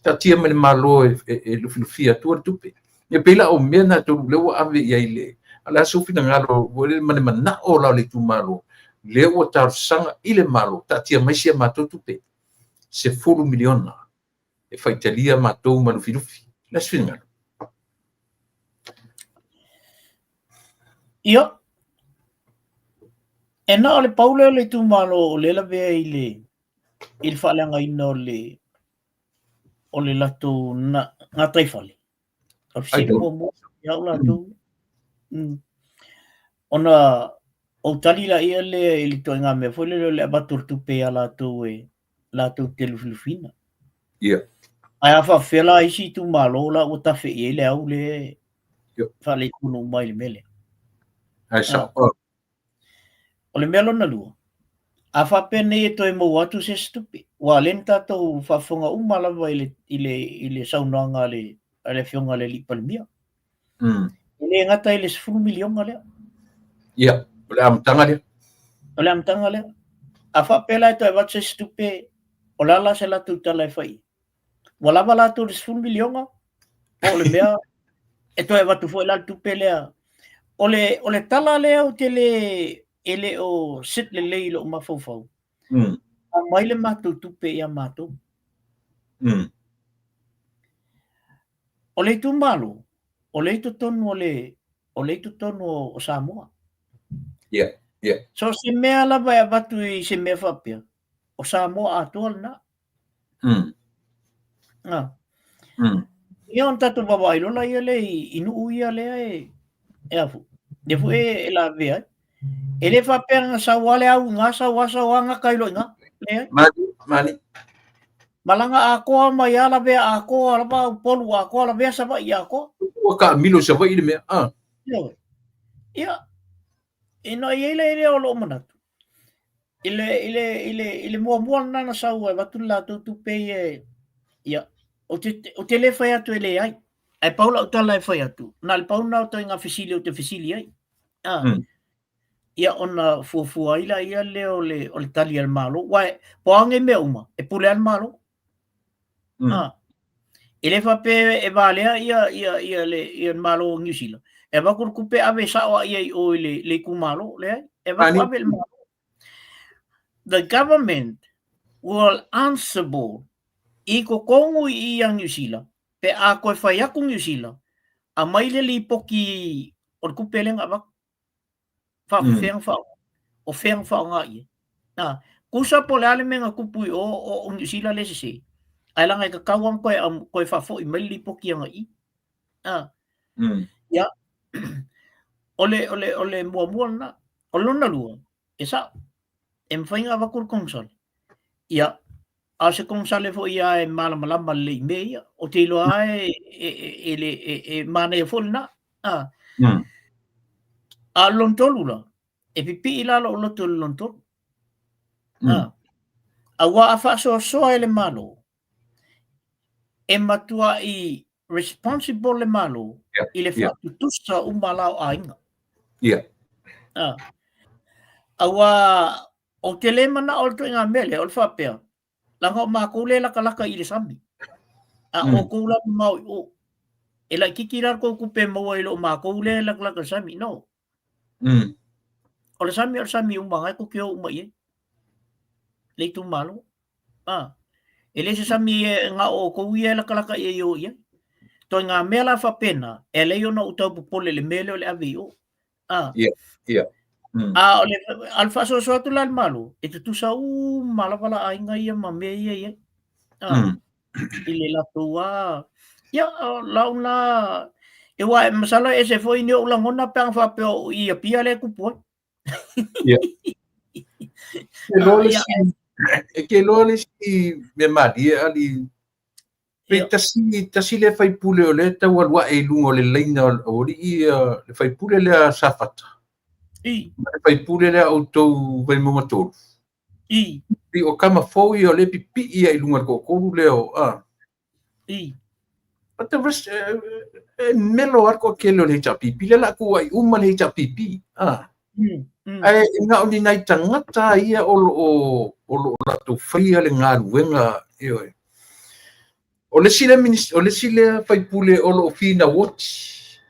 [SPEAKER 1] taatia mai le Malo e lufilufia atua le tupe. Ia pei la o mea na e tolu lea ua ave i ai le A o le a sou finagalo foi lele ma le manao la o le itumalo, lea ua talosaga i le Malo, taatia mai si a matou tupe, $10 miliona e faitalia matou ma Lufilufi. O le a se finagalo?
[SPEAKER 2] Ia, e na o le pau lea o le itumalo o lea e lavea i le i le faaleagaina o le o le latou gataifale. O le fesili muamua ia au latou. Ona ou tali laia lea i le ituaiga mea foi lele o le avatu o le tupe ia latou e latou te lufilufiina.
[SPEAKER 1] Ia.
[SPEAKER 2] Ae a faapefea la isi itumalo la ua tafe i ai le au lea e faaletonu uma ai i le mea lea.
[SPEAKER 1] Ae sao.
[SPEAKER 2] O le mea lona lua, a faapea nei e toe maua atu se isi tupe, aua o lea na tatou faafofoga uma lava i le, i le, i le saunoaga a le, a le Afioga i le Alii Palemia. E le gata i le 10 miliona lea.
[SPEAKER 1] Ia, o le amataga lea.
[SPEAKER 2] O le amataga lea. A faapea la e toe avatu se isi tupe, o le a la se latou tala e fai i ai? Ua lava latou i le 10 miliona, po o le mea e toe avatu foi la le tupe lea. O le, o le tala lea ou te le, e le o sit lelei i lou mafaufau. Aumai le matou tupe ia matou. O le itumalo, o lea i totonu o le, o lea i totonu o Samoa.
[SPEAKER 1] Yeah, yeah.
[SPEAKER 2] So se mea lava e avatu i se mea faapea, o Samoa atoa lena. Ia ona tatou vaavaai loa laia lea i nuu ia lea e a foi, lea foi e lavea ai. E le faapea na sau lava le au i ina, sau lava sau lava gata ai loa i ina. Leai.
[SPEAKER 1] Mani, mani.
[SPEAKER 2] Malaga atoa mai lava lavea atoa lava Upolu atoa lavea Savaii atoa.
[SPEAKER 1] Ua taamilo i Savaii le mea.
[SPEAKER 2] Ioe. Ia, ina i ai lea o lou manatu, i le, i le, i le, i le muamua lena na sau e avatu le latou tupe ia, ia, ou te, ou te le fai atu e leai. Ae pau lau tala e fai atu, na o le pau lena o ituaiga fesili ou te fesili ai. Ia ona fuafua ai laia lea o le, o le tali a le Malo. Aua po o a nei mea uma, e pule lava le Malo. E le faapea e valea ia, ia, ia, le, ia le Malo o Niu Sila. E avatu le tupe ave sao lava i ai i o i le, le itumalo. Leai, e avatu ave i le Malo. The government will answerable i totonu i i a Niu Sila pe a toe fai atu Niu Sila, aumai le lipoti o le tupe lea na avatu. Faapefea na faaaoga? O fea na faaaoga i ai? A, tusa po o le a le mea na tupu i o, o Niu Sila lea e sese, ae leaga e tatau lava ona toe, toe faafoi mai le lipoti agai i i. A, ia, o le, o le, o le muamua lena. O le lona lua, e sao, e mafai ona avatu le konesale. Ia, a o se konesale foi ia e malamalama lelei i mea ia. Ou te iloa lava e, e, e, e, e, e manaia foi lena. A, a o le lona tolu la, e pipii la lou loto i le lona tolu. A, aua a faasoasoa e le Malo, e matuai responsible le Malo i le faatutusa uma la o aiga. A, aua ou te le manao i le ituaiga mea lea, o le faapea, leaga o matou lea e latalata i le sami, a outou la e mamao i o. E laitiiti la le tou tupe e maua i lo matou lea e latalata i le sami. No. O le sami o le sami uma, na e tou te o uma i ai, le itumalo. A, e le o se sami e na o outou ia e latalata i ai e o i ai. Ituaiga mea la faapena, e ala ai ona ou tau popole i le mea lea o le ave i o. A,
[SPEAKER 1] Ia, ia.
[SPEAKER 2] A o le, a o le faasoasoa atu la a le Malo, e tutusa uma lava la aiga ia ma mea ia e i ai. A, i le latou lava, ia, o lau lena, aua masalo e ese foi ni ou lagona pe ana faapea o i Apia lea e tupu ai.
[SPEAKER 1] Ia. E loa le isi, e ke loa le isi mea malie ali pe tasi tasi le faipule o lea tau alu ae i luga o le laina o alii le faipule lea Safata.
[SPEAKER 2] I.
[SPEAKER 1] Ma le faipule lea outou Vaimauga 3.
[SPEAKER 2] I.
[SPEAKER 1] I o tama fou ia o lea e pipii ai i luga o le toatolu lea o a.
[SPEAKER 2] I.
[SPEAKER 1] But the rest, e melo lava le toatele o le HRPP, lea o le a tuuai uma le HRPP. Ah. Ae na o ni nai tagata ia o lo o, o lo o latou faia le galuega, ioe. O le isi lea, o le isi lea faipule o lo o finau oti.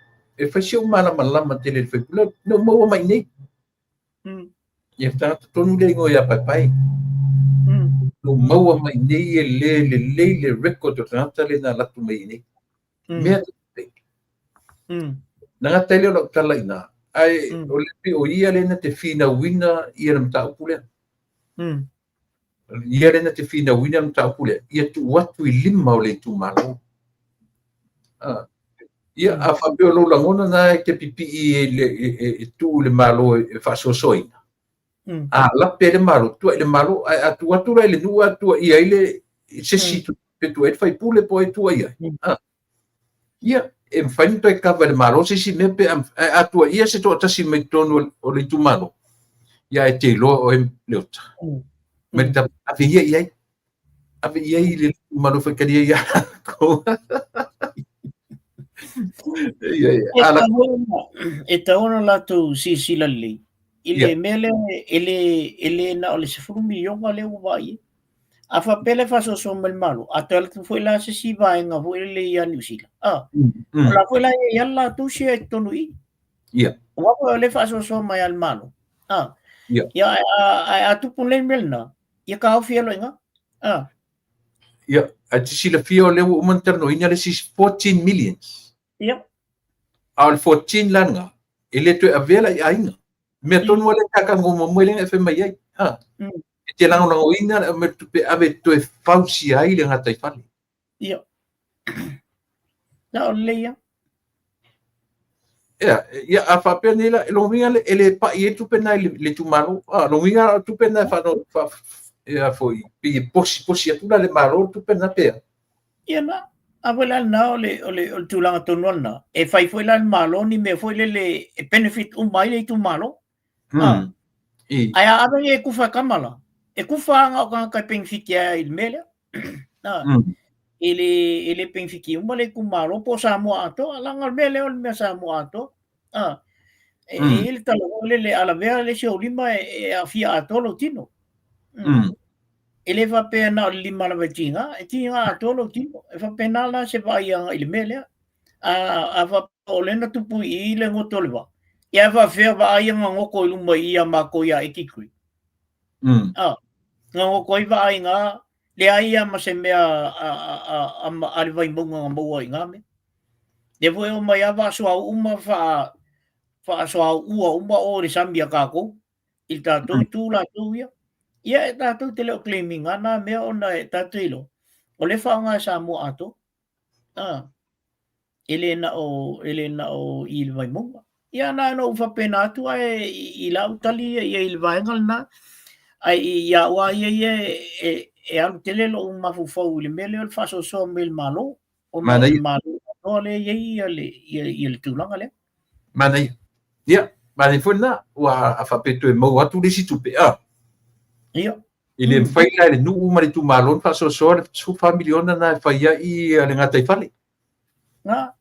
[SPEAKER 1] e fai si ou malamalama tele i le faipule, na ou maua mai nei. Ia tagata tonu lea igoa ia Paepae. Na ou maua mai nei e le lelei le record o le tagata lea na alu atu mai nei. Mea te Na gata ai lea o lau tala i ina, ae o le pei o ia lea na te finauina ia le mataupu lea. Ia lea na te finauina le mataupu lea, ia tuu atu i lima o le itumalo. Ia, a faapea o lou lagona na e te pipii e tuu i le Malo e faasoasoaina, a lape ai le Malo, tuuai i le Malo, ae a tuu atu la i le nuu ae tuuaia ai le se isi pe tuuai ai le faipule po o ai e tuuaia ai. Ia, e mafai ona toe kava e le Malo se isi mea pe a, ae a tuuaia se toatasi mai totonu o le itumalo, ia e te iloa oe Leota. Mai le ave ia i ai. Ave i ai le itumalo e faitalia ia latou.
[SPEAKER 2] E tatau ona latou silasila lelei i le mea lea e le na o le 10 miliona lea ua vaai ai. A faapea la e faasoasoa mai le Malo, a toe alu atu foi la se isi vaega foi lele ia Niu Sila, o la foi la e i ai lava le latou share i totonu i i. Aua foi o lea e faasoasoa mai lava e le Malo. Ia, ae a tupu nei le mea lena, ia taofi ai loa i ina.
[SPEAKER 1] Ia, ae te silafia o lea ua uma ona talanoaina le isi 14 millions. A o le 14 la lena, e le toe avea la i aiga. Mea tonu lava lea ta talanoa muamua ai lea na e fai mai ai. E te lagolagoina le aumai o le tupe ave e toe fausia ai le gataifale.
[SPEAKER 2] Ia. Na o lelei lava.
[SPEAKER 1] Ia, ia a faapea nei la, lona uiga e le pai ai tupe na i le itumalo. A, lona uiga o tupe na e fa, ia foi, pei e posiposi atu la le Malo le tupe na pe a.
[SPEAKER 2] Ia na, a foi la lena o le, o le, o le tulaga tonu lava lena. E fai foi la e le Malo ni mea foi lele e benefit uma ai le itumalo. Ae a ave e kufa e kama la, e kufa lava na o tagata e penefiti ai i le mea lea. E le penefiti uma le itumalo po o Samoa atoa, leaga o le mea lea o le mea Samoa atoa. E i ai le tala foi lele, a lavea le isi ou lima e aafia atoa lou tino. E le faapea na o le lima lava e tiga, e tiga atoa lou tino. E faapena la se vaai agai i le mea lea. A faapea o lea na tupu i i le goto o le vaa, ia ae faapefea vaa ia na goto i luma i i a matou ia 83. Na goto ai vaa i ina, leai lava ma se mea a le Vaimauga na maua ai i na mea. Lea foi e omai lava faasoauu ma faasoaua uma o i le sami a tatou, i le tatou itu latou ia. Ia e tatou te le o claim ina na mea ona e tatou te iloa, o lea e faaaoga e Samoa atoa. E le na o, e le na o i le Vaimauga. Ia na ona ou faapena atu ae i lau tali ia i le vaega lena. Ae ia au lava ia ia e alu tele lou mafaufau i le mea lea o le faasoasoa mai e le Malo. Ona o le Malo atoa lea e i ai ia le tulaga lea.
[SPEAKER 1] Manaia. Ia, manaia foi lena. Ua a faapea e toe maua atu le isi tupe, a?
[SPEAKER 2] Ia.
[SPEAKER 1] E le mafai la e le nuu ma le itumalo ona faasoasoa le 14 miliona na e fai ai le gataifale.
[SPEAKER 2] Na.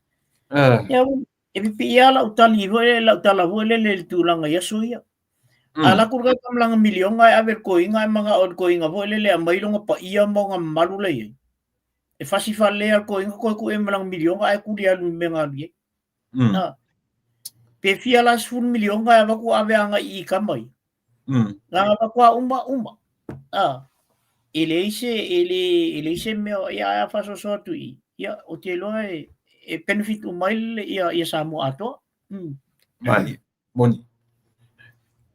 [SPEAKER 2] Ia, e pipii lava lau tali foi, lau tala foi lele i le tulaga i aso ia. A alu atu le tagata ma lana miliona ae ave i le toeaina ae manao le toeaina foi lele e aumai lona paia ma ona mamalu la e i ai. E fasi faalelei lava le toeaina toe tuu i ai ma lana miliona ae tuli e alu i le mea na alu i ai. Pe fia la 10 miliona e avatu ave agai i tama ia. Na avatu lava uma, uma. E leai se, e le, e leai se mea, ia ae a faasoasoa atu i i, ia, ou te iloa e, e benefit uma ai le, ia, ia Samoa atoa.
[SPEAKER 1] Mani, moni.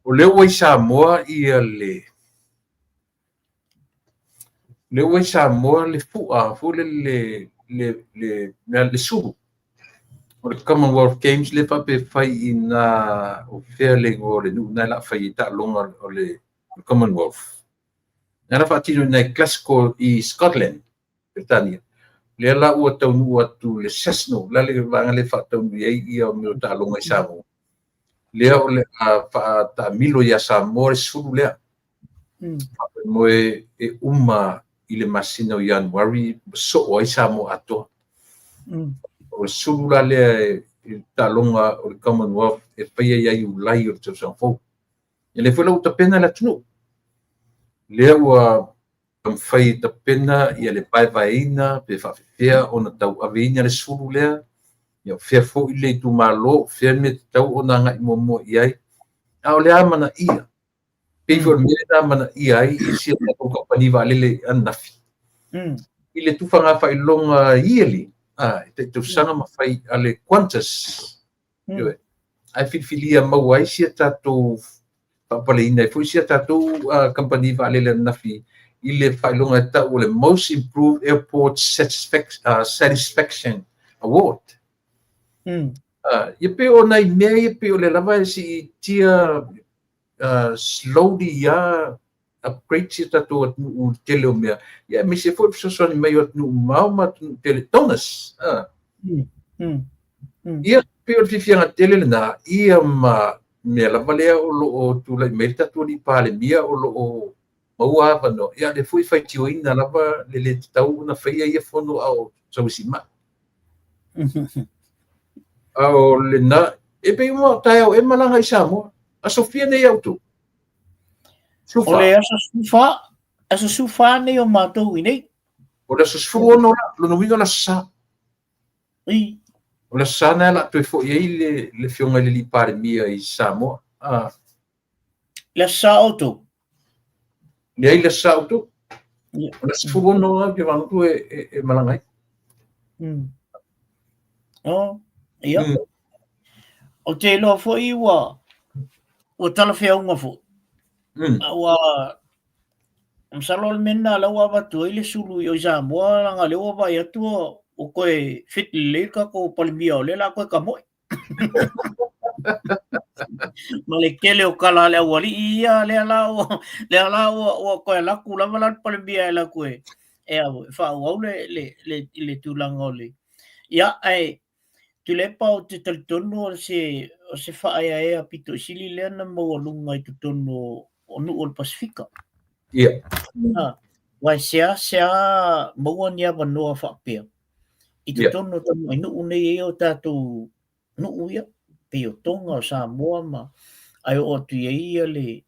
[SPEAKER 1] O lea ua i Samoa ia le, lea ua i Samoa le fua foi lele, le, le, le, le sulu. O le Commonwealth Games lea faapea e fai i ina, o fea le igoa o le nuu lena o le a fai ai taaloga o le Commonwealth. Na la faatino i ina i Glasgow i Scotland, Peretania. Lea la ua taunuu atu le Sessional, la le vaega lea e faataunuu i ai ia mea o taaloga i Samoa. Lea o le a faataamilo ia Samoa le sulu lea. Faamoemoe e uma i le masina o Ianuari ma soo ai Samoa atoa. O le sulu la lea i le taaloga o le Commonwealth e faia ia Iulai o le tausaga fou. Ia lea foi la ua tapena le atunuu. Lea ua taumafai e tapena ia le vaevaeina pe faapefea ona tauaveina le sulu lea. Ia, o fea foi le itumalo, o fea le mea tatau ona agai muamua i ai. A o le amanaia, pei foi o le mea lea na amanaia ai si a tatou kamupani vaalele ananafi, i le tufaga faailoga yearly, e tai tausaga ma fai a le Qantas, ioe, ae filifilia maua ai si a tatou faapaleina ai foi si a tatou kamupani vaalele ananafi i le faailoga e tau o le Most Improved Airport Satisfaction Award. Ia pei o nai mea ia pei o lea lava e siitia slowly ia upgrade si a tatou atunuu i le tele o mea, ia aemaise foi le fesoasoani mai o atunuu mamao ma atunuu tele, donors. Ia, pei o le fiafiaga tele lena, ia ma mea lava lea o lo o tulai mai le tatou alii Palemia o lo o maua avanoa, ia lea foi e faitioina lava le le tatau ona faia ia fono a o sau e siimai. A o lena, e pei uma o taeao e malaga i Samoa. Aso fia nei a outou?
[SPEAKER 2] O le aso 14, aso 14 nei o matou i nei.
[SPEAKER 1] O le aso 16 la, lona uiga o le aso Sa.
[SPEAKER 2] I.
[SPEAKER 1] O le aso Sa na la toe foi ai le afioga i le alii Palemia i Samoa.
[SPEAKER 2] Le aso Sa outou?
[SPEAKER 1] Leai le aso Sa outou. O le aso 16 la ou te vaai e malaga ai.
[SPEAKER 2] Oh, ia. Ou te iloa foi ua talafeauga foi. Ua masalo o le mea lena lea ua avatu ai le sulu i o i Samoa leaga o lea ua vaai atu ua toe fit lelei le tatou Palemia o lea o le a toe tamoe. Ma le tele o tala a le aualii ia lea la ua lea la ua toe alu atu lava la le Palemia e alu atu e faaauau le tulaga o le ia ae Tuilaepa ou te talitonu o se faaeaea pito i sili lea na maualuga i totonu o nuu o le Pasefika.
[SPEAKER 1] Ia.
[SPEAKER 2] Aua e seasea maua ni avanoa faapea i totonu o tamai nuu nei e i ai o tatou nuu ia, pei o Tonga, o Samoa ma ae oo atu i ai ia le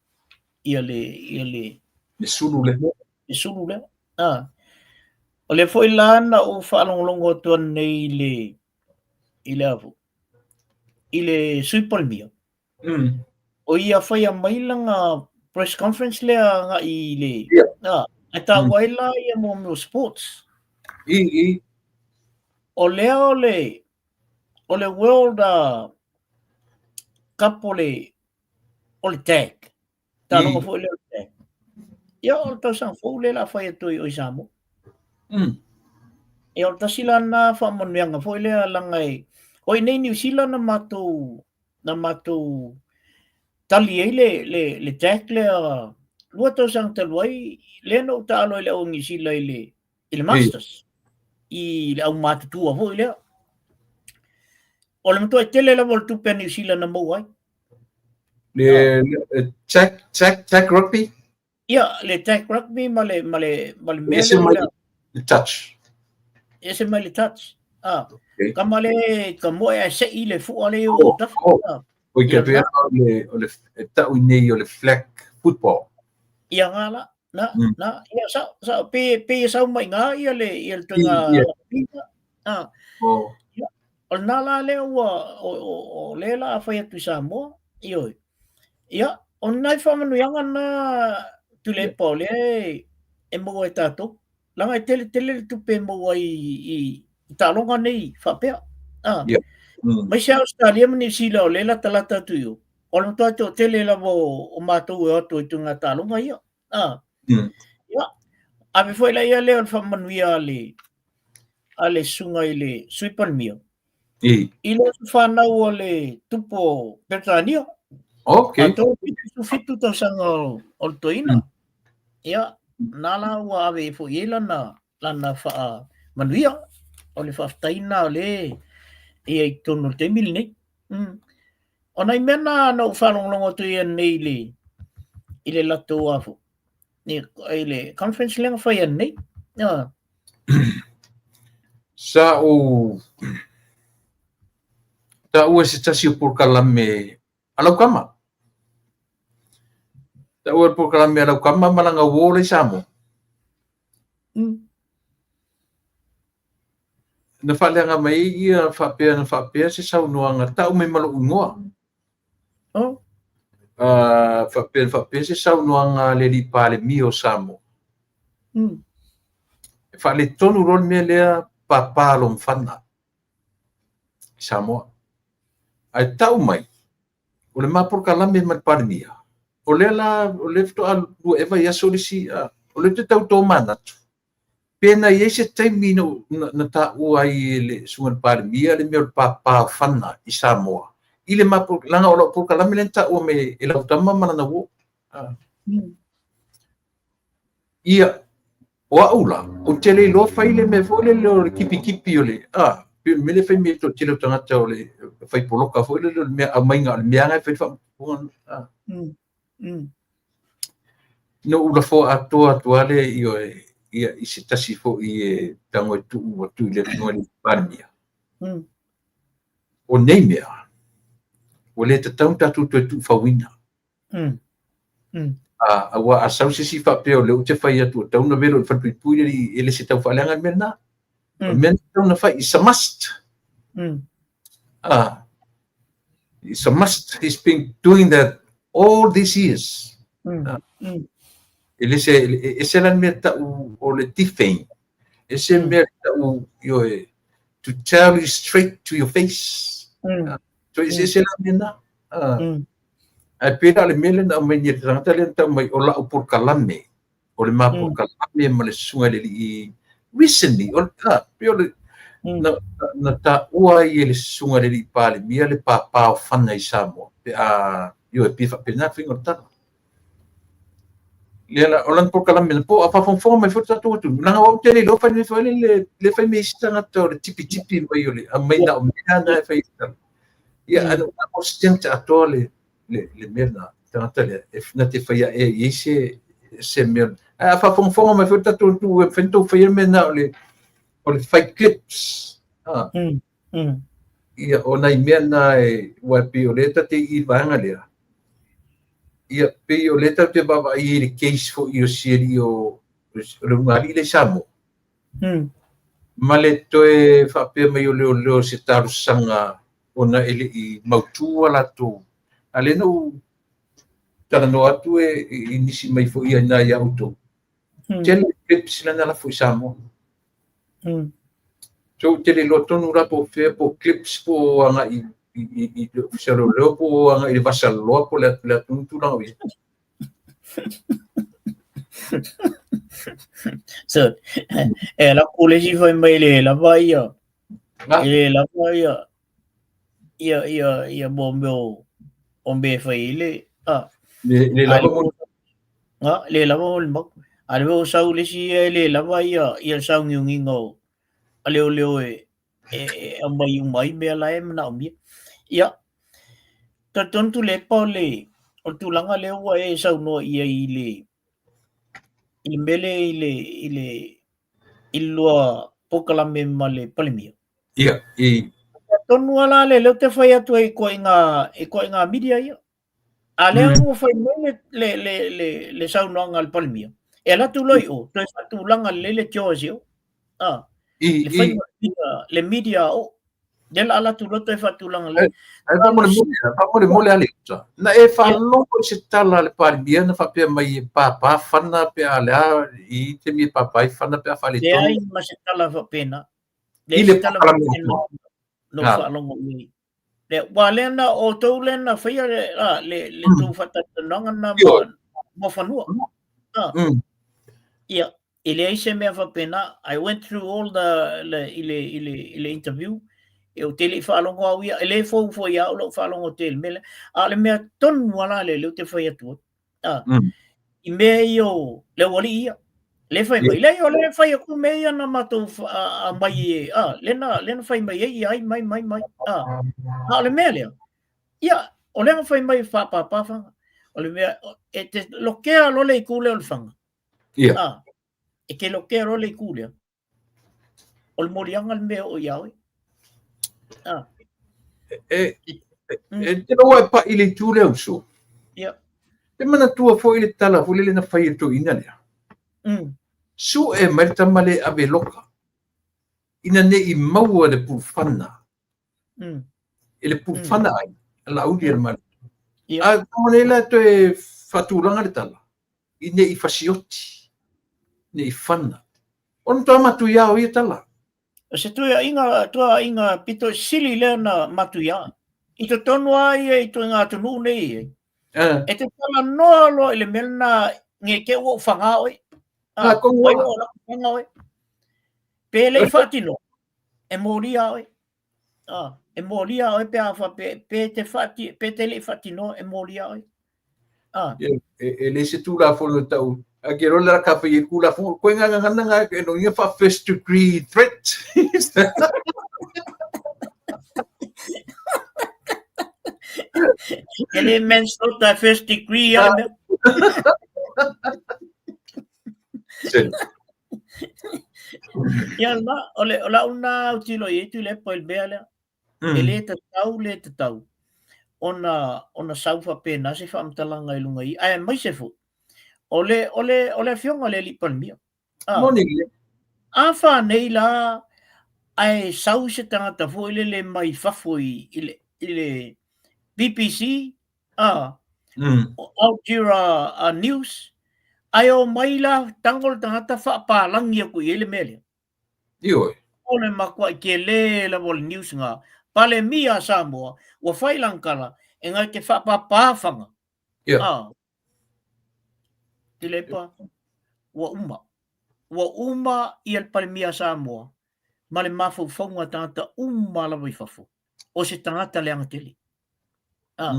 [SPEAKER 2] ia le ia le
[SPEAKER 1] le sulu lea.
[SPEAKER 2] Le sulu lea. O lea foi la na ou faalogologo atu nei i le i le afu i le Sui Palemia. O ia faia mai lana press conference lea agai i le ae taua ai la ia mo mea o sports.
[SPEAKER 1] I.
[SPEAKER 2] O lea o le o le World Cup o le o le tag. Taaloga foi lea o le tag. Ia o le tausaga fou lea o le a fai atu i o i Samoa. Ia o le tasi la lena faamanuiaga foi lea leaga e o i inei i Niu Sila na matou na matou tali ai le tag lea 2 tausaga talu ai lea na ou taalo ai i le au Niu Sila i le Masters i le aumatutua foi lea. O le matuai tele lava o le tupe a Niu Sila na maua ai.
[SPEAKER 1] Le tag rugby?
[SPEAKER 2] Ia, le tag rugby ma le ma le ma le mea
[SPEAKER 1] lea. Le touch.
[SPEAKER 2] Ese mai le touch. Okay. Kama le ka moe ae sei le fua le o tafa.
[SPEAKER 1] O i ke pea o le e tau nei o le flag football.
[SPEAKER 2] Ia ngā la. Na, na, ia sa sa pe pe sau mai ngā ia le ia le toenga
[SPEAKER 1] la. Oh.
[SPEAKER 2] Ia, o lena la lea ua o lea la a fai atu i Samoa, ioe. Ia, o nai faamanuiaga na Tuilaepa o lea e maua e tatou. Leaga e tele tele le tupe e maua ai i taaloga nei faapea. Aemaise lava Ausetalia ma Niu Sila o lea e latalata atu i o. O le matua toatele lava o matou e o atu ai i ituaiga taaloga ia. Ia, ave foi la ia lea o le faamanuia a le susuga i le Sui Palemia. I le aso fanau o le tupu o Peretania.
[SPEAKER 1] Okay.
[SPEAKER 2] A 37 tausaga o le toeaina. Ia, na la ua ave foi i ai lana faamanuia. O le faafetai lena o lea e i ai i totonu o le taimi lenei. O nai mea na na ou faalogologo atu ai nei i le latou afu, i le conference lea na fai nei.
[SPEAKER 1] Sa ou taua se tasi o polokalame a lau kama. Taua le polokalame a lau kama ma lana uo la i Samoa. Na faaleaga mai ai ia faapea na faapea se saunoaga tau mai ma lou igoa.
[SPEAKER 2] Oh.
[SPEAKER 1] Faapea na faapea se saunoaga a le alii Palemia o Samoa. E faaletonu loa le mea lea pāpā lona fana i Samoa. Ae tau mai, o le ma polokalame ma le Palemia, o lea la, o lea faatoa 2 ea vaiaso le isi, o lea ou te tau tomanatu, pe na i ai se taimi na, na, na taua ai e le susuga i le Palemia le mea o le pāpā o fana i Samoa, i le ma leaga o lau polokalame lea na taua mai e lau tama ma lana uo. Ia, o au la, ou te le iloa fai le mea foi lele o le kipikipi o le, pei o le mea lea e fai mai e le toatele o tagata o le fai poloka foi lele o le mea aumaiga o le mea lava e fai le faamapuga. Na ou lafoa atoa atu lava lea ioe, ia, i se tasi foi e tago e tuu atu i le Afioga i le Palemia. O nei mea, ua le tatau ona tatou toe tuufauina. Aua a sau se isi faapea o lea ou te fai atu ua tatau ona velo i le falepuipui le alii, e le se tau faaleaga le mea lena. O le mea na tatau ona fai, it's a must. It's a must. He's been doing that all these years. E le se, e ese la le mea tau o le defame. E se mea tau, ioe, to tell you straight to your face. So e ese la mea na. Ae pei la o le mea lea na aumai nei e le tagata lea na tau mai o lau polokalame, o le ma polokalame ma le susuga i le alii recently, o le, pei o le, na, na taua ai e le susuga i le alii Palemia le pāpā o fana i Samoa, pe a, ioe, pei e faapena le faiga o le tala. Lea la, o lana polokalame na po, a faafogafoga mai foi le tatou atunuu, leaga o au ou te le iloa fai mea foi lele, le fai mai isi tagata o le tipitipi mai o le aumai na o mea na e fai ai tala. Ia, ae o se tagata atoa le, le, le mea lena, tagata lea, e na te fai ae i ai se, se mea. Ae a faafogafoga mai foi le tatou atunuu, e mafai ona tou faia le mea lena o le, o le fai clips. Ia, o nai mea na e, ua pei o lea ta te i i le vaega lea. Ia, pei o lea tatou te vaavaai i le case foi o si alii o, o le ulugalii lea i Samoa. Ma le toe faapea mai o leoleo se talosaga ona e le i mautu a latou. A lea na ou talanoa atu e i nisi mai foi ia ina ia outou. Tele clips la na lafo i Samoa. So ou te le iloa tonu la po o fea po o clips po o agai i, i, i le ofisa o leoleo po o agai i le vasaloloa po o le, le atunuu tulaga o i ai.
[SPEAKER 2] So, e la ku le si fai mai le lava ia. E le lava ia ia ia ia mo mea o me fai le a.
[SPEAKER 1] Le, le lava mo
[SPEAKER 2] nga le lava mo le mau. A le o sau le si e le lava ia ia sauniuniga o a leoleo e e e aumai uma ai mea la e manaomia. Ia, talitonu Tuilaepa o le o le tulaga lea ua e saunoa i ai i le i le mea lea i le i le i le lua polokalame ma le Palemia.
[SPEAKER 1] Ia, i
[SPEAKER 2] Tonu lava la lea, lea ou te fai atu ai i ituaiga i ituaiga media ia. A lea ua fai mai le, le, le, le, le saunoaga a le Palemia, e alu atu loa i o, toe faatulaga lelei le CHOGM i o. Ah,
[SPEAKER 1] I,
[SPEAKER 2] le faiga le media a o. Lea la alu atu loa toe faatulaga lelei.
[SPEAKER 1] Ae faamolemole, faamolemole a le uta. Na e faalogo i se tala a le Palemia na faapea mai e pāpā fana pe a le a i taimi e pāpā ai fana pe a faaletonu.
[SPEAKER 2] Leai ma se tala faapena.
[SPEAKER 1] I
[SPEAKER 2] Leai
[SPEAKER 1] le
[SPEAKER 2] se tala
[SPEAKER 1] polokalame
[SPEAKER 2] faapena
[SPEAKER 1] atoa.
[SPEAKER 2] na ou faalogo i ai. Le, ua lea na o tou lea na faia le, a, le, le tou faatalatalanoaga na ma, ma fanua. A, ia, e leai se mea faapena. I went through all the, le, i le, i le, i le interview, e ou te le i faalogo au ia, e le fou foi ia au lou faalogo tele i le mea lea. A o le mea tonu lava la lea lea ou te fai atu ai. A, i mea ia o le aualii ia, le fai mai, leai o lea e fai atu mea ia na matou aumai e, a, lea na, lea na fai mai ai ia ai mai mai mai, a, a o le mea lea, ia, o lea na fai mai e faapāpā fana, o le mea, e te lokea loa le itu lea o le fana,
[SPEAKER 1] Ia.
[SPEAKER 2] A, e te lokea loa le itu lea, o le moliaga le mea e oo ia oe. A.
[SPEAKER 1] E, e, e te loa e pai le itu lea uso.
[SPEAKER 2] Ia.
[SPEAKER 1] E manatua foi le tala foi lele na fai e le toeaina lea. Sue mai le tama lea e ave loka. Ina ne i maua le pulufana. E le pulufana ai, a Laauli a le Malo. A o nei la toe faatulaga le tala, i ne i fasioti, ne i fana. O le matua matuia o ia tala.
[SPEAKER 2] O se tuaiga, tuaiga pito sili lea na matuia. I totonu lava ia i ituaiga atunuu nei e i ai. E te talanoa loa i le mea lena ne i te i ua ou faga oe.
[SPEAKER 1] Ah,
[SPEAKER 2] ua ou faga oe. Pe le i faatino, e molia oe. Ah, e molia oe pe a faapea, pe te whaati, pe te le i faatinoa, e molia oe.
[SPEAKER 1] Ah. E le se tulafono tau, a ke rola la ka whai e tulafono, koe ngā ngana ngā, e no ia wha first degree threat.
[SPEAKER 2] E le manslaughter first degree a mea. Ia la, o le, o lau na autilo i ai Tuilaepa i le mea lea. E le tatau, le tatau ona, ona sau faapena se faamatalaga i luga i, aemaise foi, o le, o le, o le afioga i le Alii Palemia.
[SPEAKER 1] Ah. Moni le.
[SPEAKER 2] A fa nei la, ae sau se tagata foi lele mai fafo i, i le, i le BBC, ah, o Al Jazeera News, ae omai la tago le tagata faapalagi atu i ai le mea lea.
[SPEAKER 1] Ioe.
[SPEAKER 2] O le matuai tele lava o le news nga, Palemia a Samoa, ua fai lana tala, e ngai te faapapa fana.
[SPEAKER 1] Ia.
[SPEAKER 2] Ah. Tuilaepa, ua uma. Ua uma ia le Palemia a Samoa ma le mafaufauga o tagata uma lava i fafo. O se tagata leaga tele. Ah.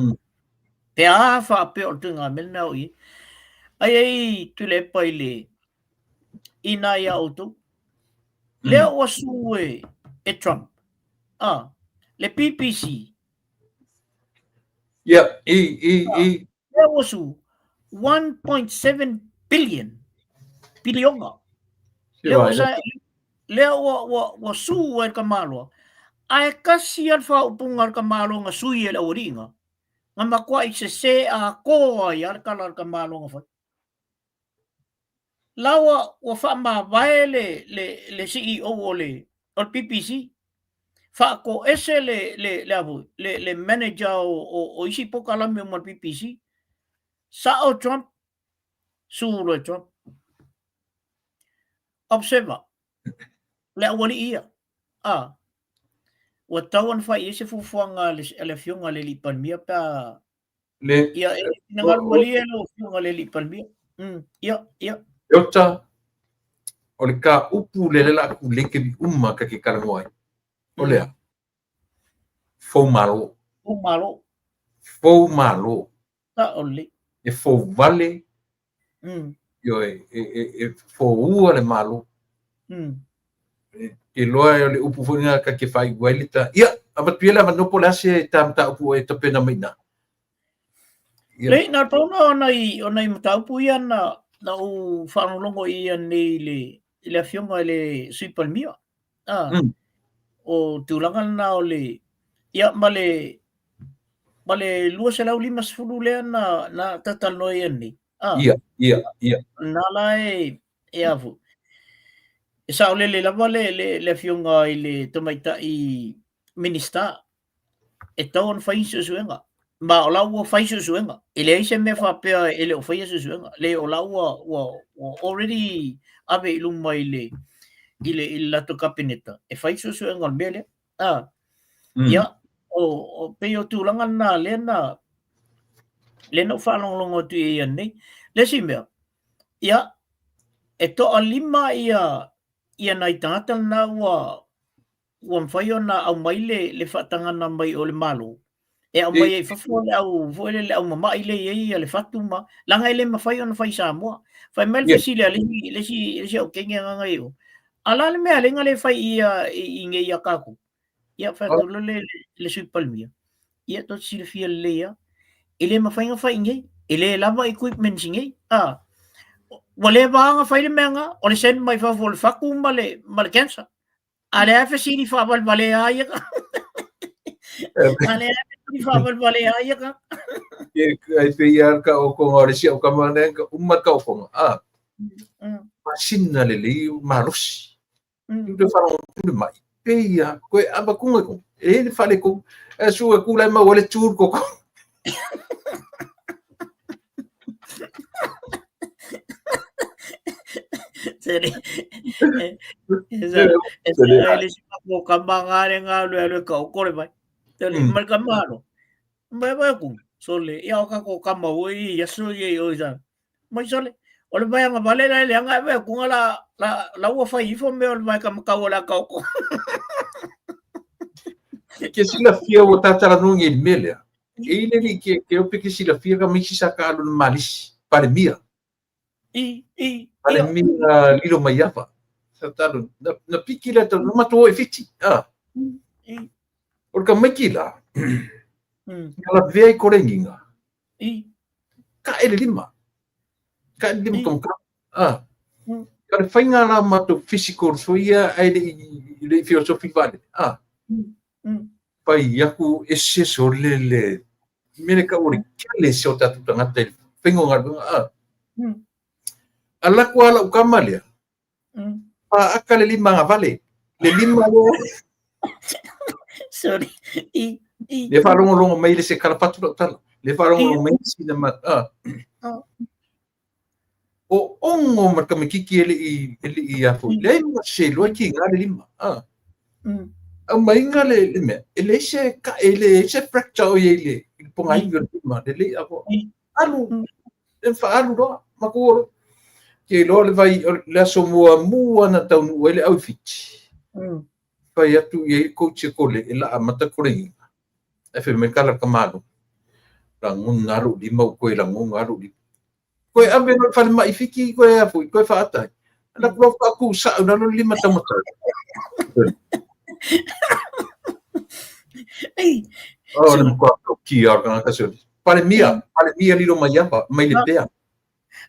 [SPEAKER 2] Pe a faapea o le tuiga mea lena o i ai. Ai ai Tuilaepa i le i nā iā outou. Lea ua sue e, e Trump. Ah, le BBC.
[SPEAKER 1] Ia, i, i, i.
[SPEAKER 2] Lea ua sue 1.7 billion. Piliona. Lea ua, sa, lea ua, ua, ua sue ai le tamaloa. Ae kasi lava le faaupuga a le tamaloa na sui e le aualiiga, na matuai sese atoa ai lava le tala a le tamaloa na fai. La ua, ua faamavae le, le, le CEO o le, o le PPC, faatoese le, le, le, a foi, le, le manager o, o, o isi polokalame uma a le PPC. Sao Trump, sue loa e Trump. Observer, le aualii ia, a, ua tatau ona fai i ai se fuafuaga a le, a le Afioga i le Alii Palemia pe a
[SPEAKER 1] Le,
[SPEAKER 2] Ia, e finagalo malie lau Afioga i le Alii Palemia. Mm, ia, ia.
[SPEAKER 1] Leota, o le ka upu le lela aku le ke uma ka ke talanoa ai. O lea, fou malo.
[SPEAKER 2] Fou malo.
[SPEAKER 1] Fou malo.
[SPEAKER 2] Sao lelei.
[SPEAKER 1] E fou vale, ioe, e, e, e foua le malo. E, iloa e o le upu foi lena ka ke faaiu ai le ta. Ia, avatu ia le avanoa po o le a se ta mataupu e tapena mai i ina.
[SPEAKER 2] Ia. Lei, na pau na o nai, o nai mataupu ia na, na ou faalogologo i ia nei i le, i le afioga i le Sui Palemia. Ah, O tulaga lena o le, ia ma le, ma le 250 lea na, na talatalanoa ia nei.
[SPEAKER 1] Ah. Ia, ia, ia.
[SPEAKER 2] Na la e, e a foi. E saolele lava le, le, le afioga i le tamaitai Minista e tatau ona fai suesuega. Ma o la ua fai suesuega. E leai se mea faapea e le o faia suesuega. Leai, o la ua, ua, ua already ave i luma i le, i le, i le latou Kapeneta e fai suesuega o le mea lea. Ah. Ia, o, o pei o tulaga lena lea na, lea na ou faalogologo atu i ai ananei. Le isi mea, ia, e toalima ia, ia nai tagata lena ua, ua mafai ona aumai le, le faatagana mai o le Malo e aumai ai i fafo le au foi lele le au mama'i lea e i ai le fatu ma leaga e le mafai ona fai i Samoa. Fai mai le fesili a le isi le isi le isi aukenge agaga i o, a o le a le mea a le na le fai i i nei ia tatou? Ia fai atu loa le le Sui Palemia, ia tou te silafia lelei lava, e le mafai ona fai i inei, e le lava equipments i inei, a. Ua leva lava ona fai le mea lena, o le send mai fafo o le fatu ma le ma le cancer. A le a fesili faavalevalea ai ia ka. A le a fesili faavalevalea ai ia ka.
[SPEAKER 1] Ke ai pe ia ka o konga o le sia o ka mana ka uma ka o konga. A. Masina lelei malosi. Le faalogo atu le mai, pei a, koe ava kuga ko, e le fale ko, e su e kula e mau le tū koko.
[SPEAKER 2] Sere, e se le si ko ka manga le nga le le ka o kore mai. Tele mai ka malo. Mai mai ku. Sole, ia o ka ko ka mau i aso i o isa. Mai sole, o le vaega vale la le anga e kunga la la la ua fai ifo me o le vaega makau o la kaoko.
[SPEAKER 1] Ke silafia ua tatalanoa i le mea lea. E i le li ke ke ope ke silafia ka maisi sa ka alu na malisi. Palemia.
[SPEAKER 2] I, i.
[SPEAKER 1] Palemia lilo mai afa. Sa talu na, na piki le tau na matua e fiti. Ah.
[SPEAKER 2] I.
[SPEAKER 1] O le ka maiki la. Na la vea i korenginga.
[SPEAKER 2] I.
[SPEAKER 1] Ka ele lima. Ka ele lima ka Ah. Ka le whainga la matou physical so ia ai le i le philosophy vale. Ah. Pai aku ese so le le mele ka uri kele se o tatu tangata i whainga ngā ah. Ala ko ala ukama lea. Pa aka le lima ngā vale. Le lima le.
[SPEAKER 2] Sorry. I, i.
[SPEAKER 1] Le whalongolongo mai le se kalapatu lau tala. Le whalongolongo mai sina ma. Ah. O ongo ma ka makiki ele i ele i a foi. Le ma se loa ki ngā le lima. Ah. Au mai ngā le le mea. E le se ka e le se fracture o ye le i ponga i le lima le le ako. Alu. E fa alu loa ma ku oro. Ke loa le vai le aso mua mua na taunu ele au fiti. Fai atu i ai coach e kole e la amata kore inga. E fe me kala ka malo. Rangona alu lima u koe rangona alu lima. Koe ave no whare mai fiki koe a fui, koe whaatai. Ana kura whaaku sa una no lima taumatau.
[SPEAKER 2] Ei.
[SPEAKER 1] Oh, le mkoa ki a ka ka se. Pare mia, pare mia lilo mai apa, mai le pea.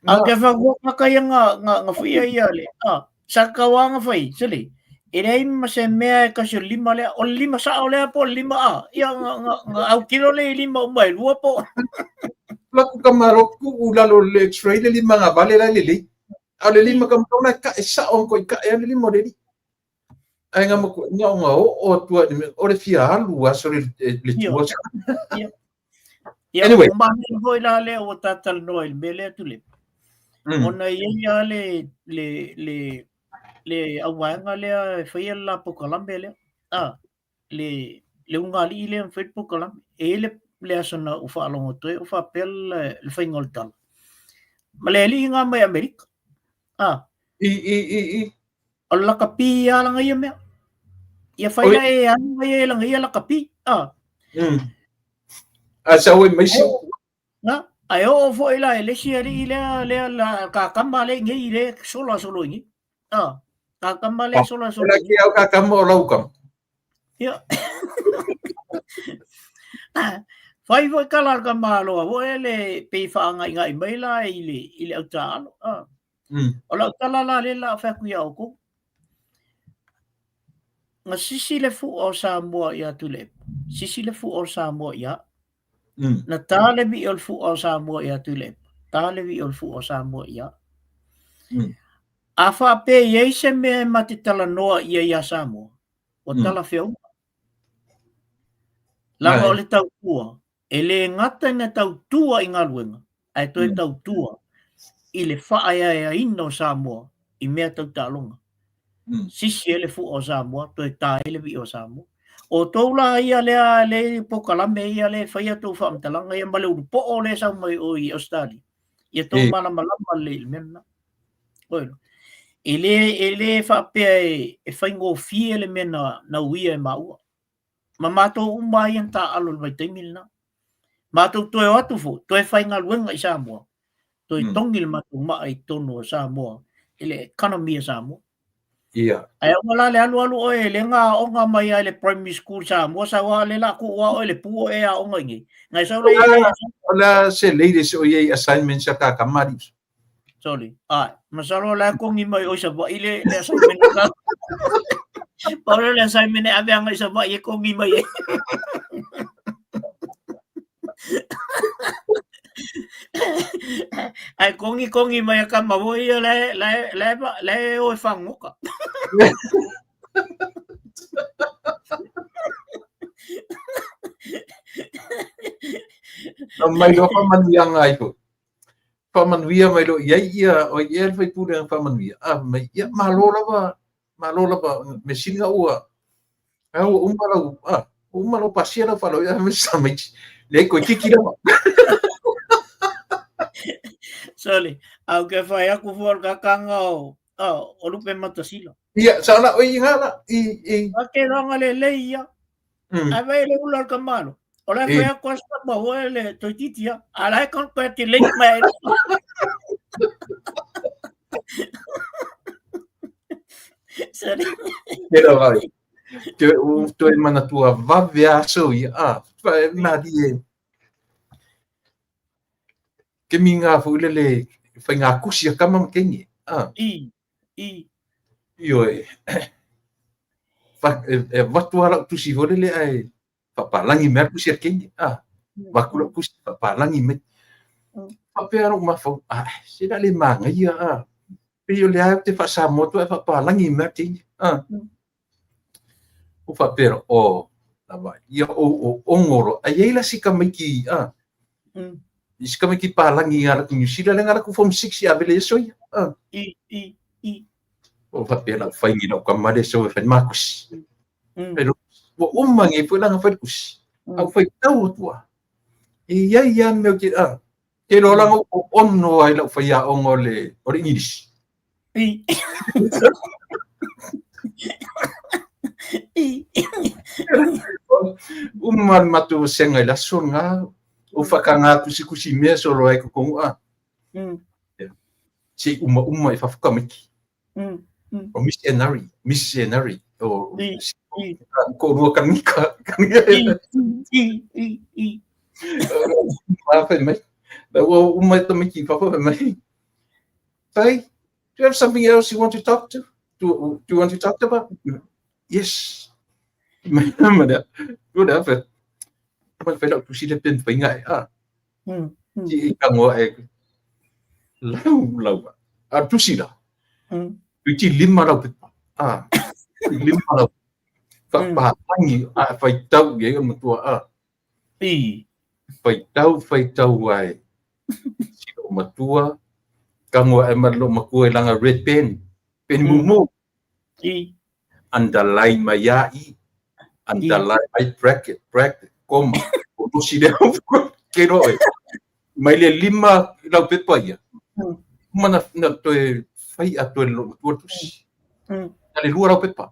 [SPEAKER 2] A ke fa ko ka ia nga nga nga fui ia le. A sa ka wa nga fai, sele. E lei ma se mea e kasi lima le, o lima sa o le po lima a. Ia nga nga nga au kilo le lima o mai lua po.
[SPEAKER 1] La ku ka maro ku u lalo le x-ray le lima nga vale la le le. A le lima ka mona ka e sa on ko i ka e le lima le li. Ai nga mo nga nga o o tua ni o le fia alu a so le le tua.
[SPEAKER 2] Ia,
[SPEAKER 1] Anyway.
[SPEAKER 2] o mahalo foi la le o tatalanoa i le mea lea tule. Ona i ai a le le le le auvaega lea e faia le la pokalame lea. Ah, le le ugalii lea ma fai le pokalame. E i le le aso na ou faalogo atu ai o faapea le, le faiga o le tala. Ma le alii ngā mai Amerika. Ah.
[SPEAKER 1] I i i i.
[SPEAKER 2] O le lakapi a langa ia mea. Ia fai la e alu mai e langa ia lakapi. Ah.
[SPEAKER 1] A sa oi mai si.
[SPEAKER 2] Na, ai o foi la e le si alii lea lea la ka kama le ngei le sola solo ngi. Ah. Ka kama le sola solo.
[SPEAKER 1] La ki au ka kama o lau kama.
[SPEAKER 2] Ia. Fai foi kala ka malo a foi le pe whaangai ngai mai la i le i le auta alo. Ah. O lau tala la le la whaku ia oko. Nga sisi le fu o Samoa ia Tuilaepa. Sisi le fu o Samoa ia. Na tā le vi o le fu o Samoa ia Tuilaepa. Tā le vi o le fu o Samoa ia. A whaape i ei se mea e mate tala noa ia ia Samoa. O tala whiaunga. Langa o le tautua. E le gata ina tautua i galuega, ae toe tautua i le faaeaeaina o Samoa i mea tau taaloga. Sisi ai le fua o Samoa, toe ta ai le vii o Samoa. O tou la ia lea le pokalame ia le faia tou faamatalaga ia ma le ulupoo lea e sau mai o i Australia. Ia tou malamalama lelei i le mea lena. Oi, e le faapea e faigofie le mea na uia e maua. Ma matou uma ia na taaalo i le vaitaimi lena. Matou toe o atu foi, toe faigaluega i Samoa, toe togi le matou maa i totonu o Samoa, i le economy a Samoa.
[SPEAKER 1] Ia.
[SPEAKER 2] Ae aua la le alualu oe le nga aoga mai ai le primary school Samoa, sau a le la ku a oe le pu oe aoga i nei. Ngai sau le
[SPEAKER 1] O la se latest o iei assignment sa ka kamari.
[SPEAKER 2] Sorry. Ai, masalo la kongi mai oi sa vai le le assignment ka. Paolo le assignment e ave anga i sa vai e kongi mai e. Ai kongi kongi mai ka ma voi le le le le o e whangoka.
[SPEAKER 1] Na mai loa faamanuiaga ai foi. Faamanuia mai loa i ai ia, o ai ea le faipule na faamanuia? A, fai mai, ia malo lava, malo lava, mea sili na ua, a ua uma lau, a, ua uma lau pasia lau faaaloalo, ia fai mai si tamaiti, leai toeitiiti lava.
[SPEAKER 2] Sorry, a ou te fai atu fua o le kakanga o, o Lupe Matasila.
[SPEAKER 1] Ia, sa la, oi nga la, i, i.
[SPEAKER 2] A ke ranga le lei ia. Ai vai le ula o le kamalo. O la fai atu asa ma hoa le toeitiiti ia. A la e congratulate mai. Sorry.
[SPEAKER 1] Ke vai. Te u toe manatua vave aso ia. A, malie. Ke mi ngā foi lele whai ngā kusi a kama ma keini.
[SPEAKER 2] A. I, i.
[SPEAKER 1] Ioe. E, e watu ala tusi foi lele ai whapalangi mea kusi a keini. A. Waku lau kusi whapalangi me. Whapea lau mawhau. A, se la le māngaia. A. Pei o le ai te whasamoa tu ai whapalangi mea keini. A. O whapea, o, lava, ia o, o ongoro, ai ei la si tamaiti, a, i si tamaiti pālangi ngā laku New Zealand, le ngā laku Form 6 i avele eso ia, a.
[SPEAKER 2] I, i, i.
[SPEAKER 1] O whapea lau whaingi lau kamare so e whai mākusi. Pero, ua uma ngi fue langa whai kusi. Au whai tau atua. E ia ia mea ke, a, ke loa langa o ono ai lau whai a ongo le, o le English.
[SPEAKER 2] I. I.
[SPEAKER 1] Uma le matou vasega i le aso lena, o faakaga kusikusi mea solo ai kokogu a. Se i umauma i fafo tamaiti. O Miss Enari, Mrs Enari, o ko rua kanika.
[SPEAKER 2] I, i, i.
[SPEAKER 1] Fai mai. Ua uma i tamaiti i fafo fai mai. Faye, do you have something else you want to talk to? Do, do you want to talk about? Yes. Ma lea, tu lea fe. Ma fai lau tusi le pen whainga e. Ah. Ti i kangoa e. Lau, lau. A tusi la. Tu ti lima lau pepa. Ah. Lima lau. Whakapahangi, a whai tau i e matua. Ah.
[SPEAKER 2] I.
[SPEAKER 1] Whaitau, whaitau ai. Si lou matua, kango ae ma lou makua i langa red pen, pen mumu.
[SPEAKER 2] I.
[SPEAKER 1] Underline mai a i, underline mai bracket, bracket, comma. O tosi lea ke roa e. Mai le lima lau pepa ia. Mana na toe whai a toe lou matua tusi. Na le lua lau pepa.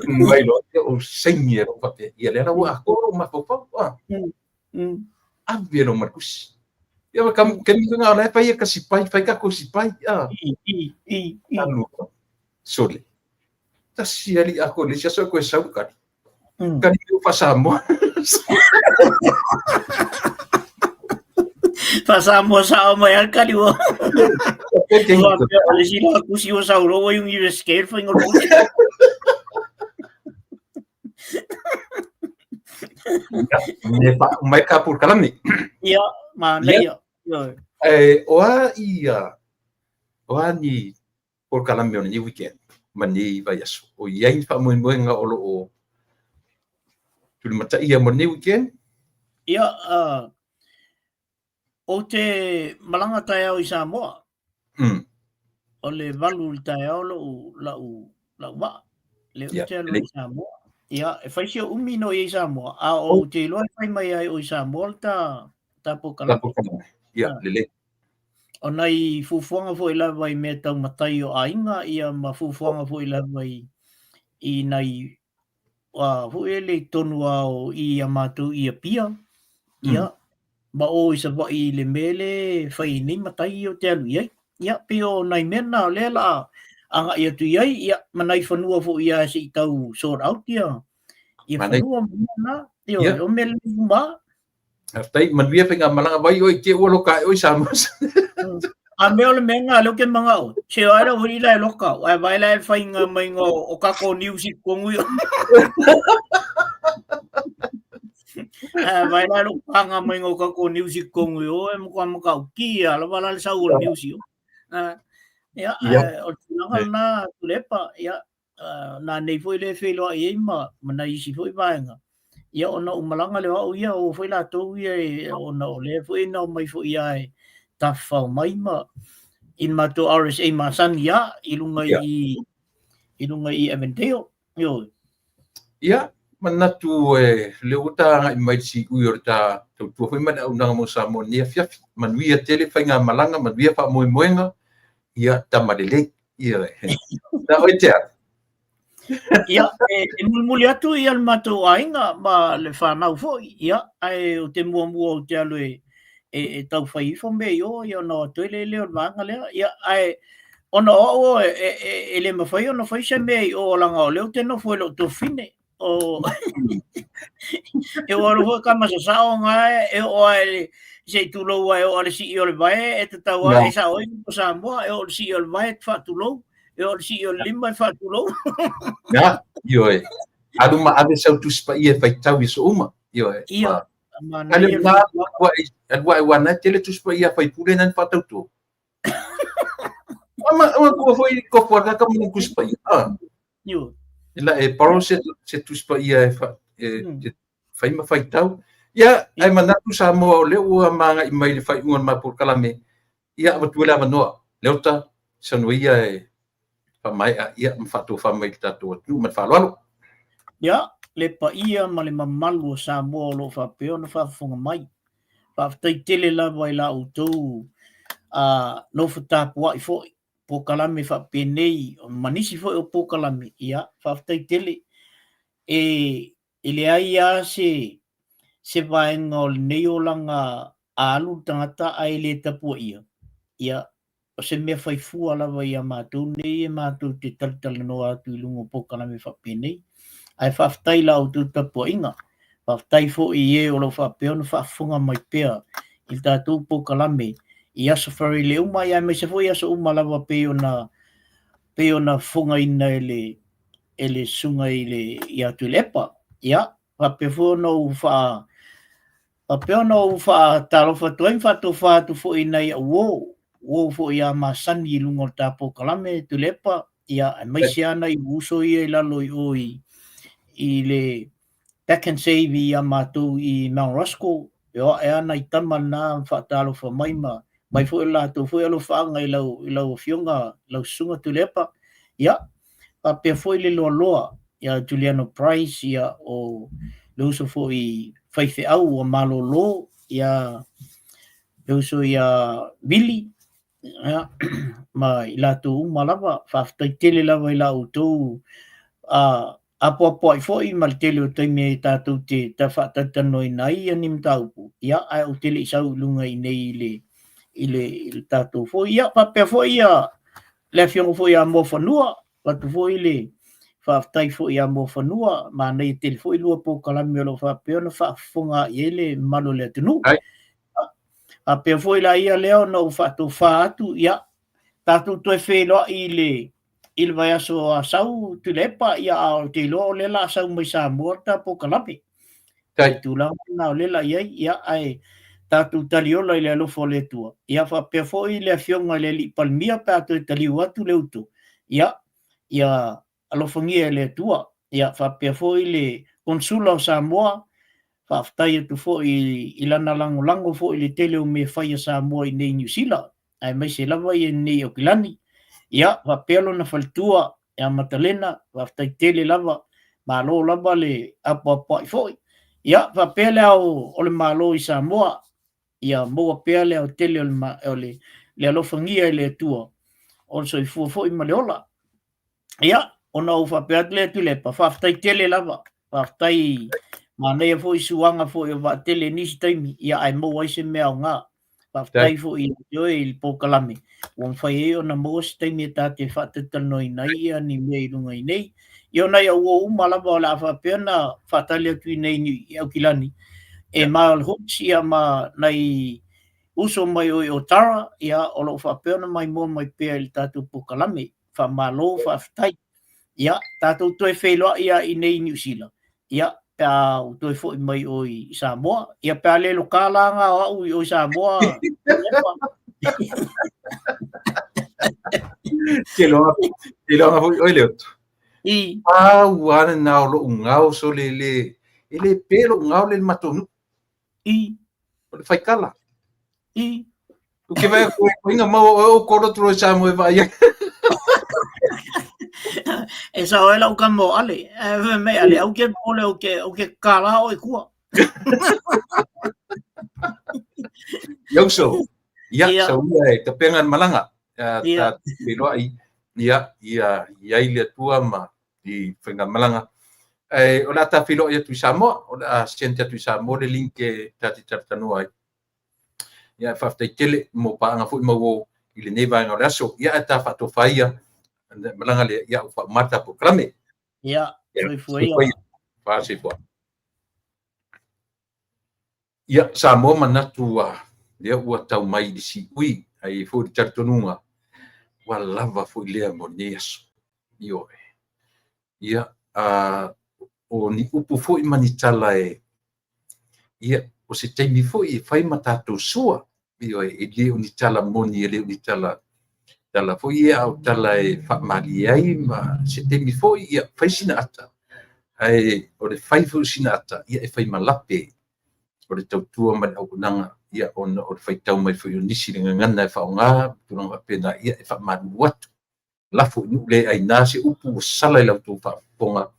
[SPEAKER 1] Mai loa ia o saini e lou faapea, ia lea la ua atoa lou mafaufau, a. Ave lou matusi. Ia ma kam kemi nga o la e fai e kasi pai, fai ka kosi pai, a.
[SPEAKER 2] I, i, i, i.
[SPEAKER 1] Alu, sole. Tasi ali a ko le isi aso e koe sau kali. Kali o Whasamoa.
[SPEAKER 2] Whasamoa sao mai al kali ua. Ua pea o le sila kusi o sau roa i ungi scale whai ngol kusi.
[SPEAKER 1] Me pa mai ka pur kalami.
[SPEAKER 2] Ia, ma nei ia.
[SPEAKER 1] Eh, o a ia, o a ni polokalame o lenei weekend ma nei vaiaso. O i ai ni faamoemoega o lo o tulimataia mo lenei weekend?
[SPEAKER 2] Ia, uh, o te malanga taeao i Samoa. O le valu i taeao lou, lau, lau waa. Le yeah, te alu i Samoa. Ia, e whai si o umi no i Samoa. A o oh. te iloa e whai mai ai o i Samoa ta, ta pokalame.
[SPEAKER 1] Ta pokalame. Ia, lele.
[SPEAKER 2] O nai fuafuaga foi lava i mea tau matai o aiga ia ma fuafuaga foi lava i i nai foi ele i tonu a o i a matou i Apia ia ma o i Savaii i le mea le fai ai nei matai ia o te alu i ai. Ia pei o nai mea na o lea la agai atu i ai ia ma nai fanua foi ia se i tau sort out ia ia fanua ma mea na ioe o mea lelei uma.
[SPEAKER 1] Faafetai, manuia faigamalaga vai oe te ua loka ae oe Samoa.
[SPEAKER 2] A mea o le mea ngā leo ke manga o. Se o aira hori la e loka. Ai vai la e whainga mai ngā o kako niu si kongu i. Vai la lou pāga maiga o tatou niusi i totonu i o e matua matautia lava la le sau o le niusi i o. Ia, o le tulaga lena Tuilaepa, ia, nanei foi lea e feiloai ai ma nai isi foi vaega, ia ona ou malaga lea o au ia, o foi latou ia ona o lea foi na omai foi lava e tafafao mai ma i le matou RSA masani lava i luga i i luga i Avondale. Ioe.
[SPEAKER 1] Ia, manatu e lea ua ta agai mai i le siui o le ta tautua foi ma le auaunaga mo Samoa i lenei afiafi. Manuia tele faigamalaga, manuia faamoemoega, ia tama lelei. Ioe. Na oe Tea.
[SPEAKER 2] Ia, e mulimuli atu ia le matou aiga ma le whanau foi, ia, ae o te muamua ou te alu e tau whai ifo mea i o, ia ona o atu ai le lea o le vaega lea, ia, ae ona o au e le mafai ona fai se mea i o leaga o lea ou te nofo i lou tuafafine. O e ua alu foi tama sasao na e oo lava i le se i tulou lava e oo lava i le sii o le vae e tatau lava e sao ai upu Samoa e oo i le sii o le vae e faatulou, e oo i le sii o le lima e faatulou.
[SPEAKER 1] Na, ioe. Alu ma ave sau Tusi Paia e faitau i aso uma. Ioe.
[SPEAKER 2] Ia,
[SPEAKER 1] manaia. Alu ae ua na tele Tusi Paia a faipule na faatauto. Ama ama kua foi ko fua ka mo Tusi Paia. Ah.
[SPEAKER 2] Ioe.
[SPEAKER 1] E la e borrow se se Tusi Paia e fa e fai ma faitau. Ia, ae manatu Samoa o lea ua magai mai le faaiuga o le matou polokalame. Ia, avatu ai le avanoa. Leota, saunoa ia e faamaea ia ma faatofa mai i le tatou atunuu ma le faaaloalo.
[SPEAKER 2] Ia, le paia ma le mamalu o Samoa o lo o faapea ona faafofoga mai. Faafetai tele lava i la outou nofo tapuai foi, polokalame faapenei ma nisi foi o polokalame, ia, faafetai tele. E leai lava se vaega o lenei olaga a alu le tagata ae le tapuaia, ia, o se mea faifua lava ia matou nei e matou te talatalanoa atu i luga o polokalame faapenei. Ae faafetai i la outou tapuaiga. Faafetai foi i e o lo o faapea ona faafofoga mai pea i le tatou polokalame i aso faraile uma, ia aemaise foi aso uma lava pei ona pei ona fofogaina e le e le susuga i le ia Tuilaepa. Ia, faapea foi ona ou faa faapea ona ou faatalofa atu ai ma faatofa atu foi i nai au uo, uo foi a masani i luga o le ta polokalame Tuilaepa, ia, aemaise lava nai uso ia i lalo i o i le Pak'nSave ia matou i Mount Roskill, e o ae lava nai tama na faatalofa mai ma mai foi o latou foi alofaaga i lau i lau afioga lau susuga Tuilaepa. Ia, faapea foi le loaloa ia Juliano Price, ia o le uso foi faifeau ua malolo, ia le uso ia Vili, ia, ma i latou uma lava. Faafetai tele lava i la outou apoapoai foi ma le tele o taimi e tatou te faatalatalanoaina ai ia ni mataupu, ia, ae ou te le i sau i luga i nei i le i le i le tatou foi. Ia, faapea foi ia le afioga foi ia Muafanua, avatu foi le faafetai foi ia Muafanua, manaia tele foi lua polokalame o lo o faapea ona faafofoga i ai le mamalu o le atunuu. Faapea foi la ia lea ona ou faatofa atu, ia, tatou toe feiloai i le i le vaiaso a sau Tuilaepa, ia, a ou te iloa o lea la a sau mai Samoa le ta polokalame. I tulaga na o lea la i ai, ia, ae tatou taliola i le alofa o le Atua. Ia, faapea foi le afioga i le Alii Palemia pe a toe taliu atu le uto, ia, ia alofagia e le Atua. Ia, faapea foi le Konesula o Samoa, faafetai atu foi i lana lagolago foi i le tele o mea fai a Samoa i nei Niu Sila, aemaise lava ia nei Aukilani. Ia, faapea lona faletua ia Matalena, faafetai tele lava, malo lava le apoapoai foi. Ia, faapea le ao o le Malo i Samoa, ia maua pea le aotele o le alofagia e le Atua o le soifua foi ma le ola. Ia, ona ou faapea atu lea Tuilaepa, faafetai tele lava, faafetai, manaia foi suaga foi o Vaatele i nisi taimi, ia ae maua ai se mea aoga. Faafetai foi ia te oe i le polokalame ua mafai ai ona maua se taimi e ta te faatalatalanoaina ai ia ni mea i luga i nei. Ia o nai au uo uma lava o le a faapea ona faatali atu i nei i Aukilani, e Mal Hooks ia ma nai uso mai o i Otara, ia o lo o faapea ona maimoa mai pea i le tatou polokalame. Faamalo, faafetai. Ia, tatou toe feiloai lava i nei i Niu Sila. Ia, pe a ua toe foi mai oe i Samoa. Ia pe a le loka la ngā o au i o i Samoa.
[SPEAKER 1] Ke loa, ke loa foi oi le oto.
[SPEAKER 2] I.
[SPEAKER 1] Pau lava lena o lou gao sole le, e le pe lou gao le matou nuu.
[SPEAKER 2] I.
[SPEAKER 1] O le faikala.
[SPEAKER 2] I.
[SPEAKER 1] Ou ke vaai atu ai, inga maua oe o kolo atu loa i Samoa e vaai ai.
[SPEAKER 2] E sao ai lau kama o Ale. Ae fai mai Ale, au ke pole o ke, o ke kālā o i kua.
[SPEAKER 1] Ia uso. Ia,
[SPEAKER 2] Ia.
[SPEAKER 1] sau ia e tapenga le malaga. Ia,
[SPEAKER 2] Ia.
[SPEAKER 1] ta feiloai. Ia, ia, i ai le Atua ma i faigamalaga. Ae o le a ta feiloai atu i Samoa, o le a send atu i Samoa le link e ta te talatalanoa ai. Ia, faafetai tele mo paaga foi ma uo i lenei vaega o le aso. Ia, ae ta faatofa ia, malaga lea, ia, ua faauma le ta polokalame.
[SPEAKER 2] Ia, soifua ia.
[SPEAKER 1] Soifua. Ia, Samoa manatu ua, lea ua tau mai i le siui, ae i ai foi le talitonuga, ua lava foi lea mo lenei aso. Ioe. Ia, a, o ni upu foi ma ni tala e, ia, o se taimi foi e fai ma tatou sua, ioe, e le o ni tala moni, e le o ni tala, tala foi ia, a o tala e faamalie ai ma se taimi foi, ia, fai sina ata. Ae o le fai foi o sina ata, ia, e fai ma lape o le tautua ma le auaunaga, ia, ona o le faitau mai foi o nisi i le gagana e faaaoga, tulaga faapena, ia, e faamalulu atu. Lafo i nuu le aina se upu ua sala i la outou faafofoga,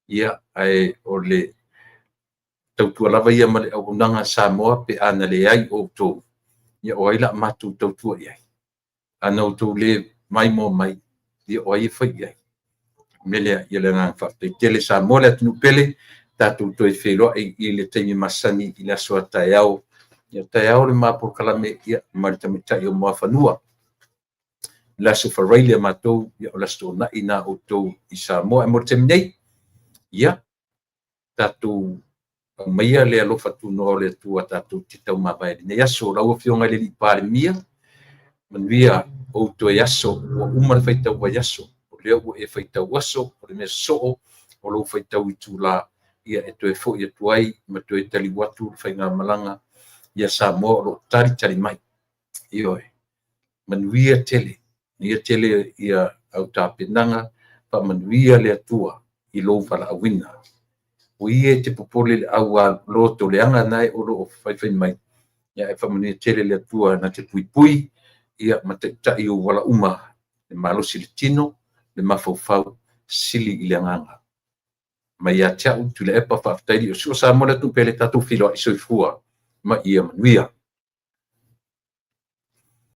[SPEAKER 1] ia, ae o le tautua lava ia ma le auaunaga a Samoa pe a na leai outou, ia o ai la matou tautua i ai? A na outou le maimoa mai, ia o ai e fai i ai? O le mea lea, ia le agaga faafetai tele Samoa le atunuu pele, tatou toe feiloai i le taimi masani i le aso a taeao. Ia taeao le ma polokalame, ia, ma le tamaitai o Muafanua. Le aso Faraile a matou, ia o le aso Toonai na outou i Samoa. Ae mo le taimi nei, ia, tatou aumaia le alofa tunoa o le Atua tatou te taumavae i lenei aso. Lau Afioga i le Alii Palemia, manuia ou toe aso, ua uma le faitau vaiaso, o lea ua e faitau aso, o le mea sosoo o lou faitau itula, ia e toe foi atu ai ma toe taliu atu le faigamalaga ia Samoa o lo o talitali mai. Ioe, manuia tele, manuia tele ia au tapenaga, faamanuia le Atua i lou valaauina. O ia e te popole i le au loto leaga na e o lo o faifai mai, ia e faamanuia tele le Atua na te puipui ia ma taitai ou ala uma, le malosi i le tino, le mafaufau, sili i le agaga. Mai ia te au, Tuilaepa, faafetai i Sua Samoa le atunuu pele, tatou feiloai, soifua ma ia manuia.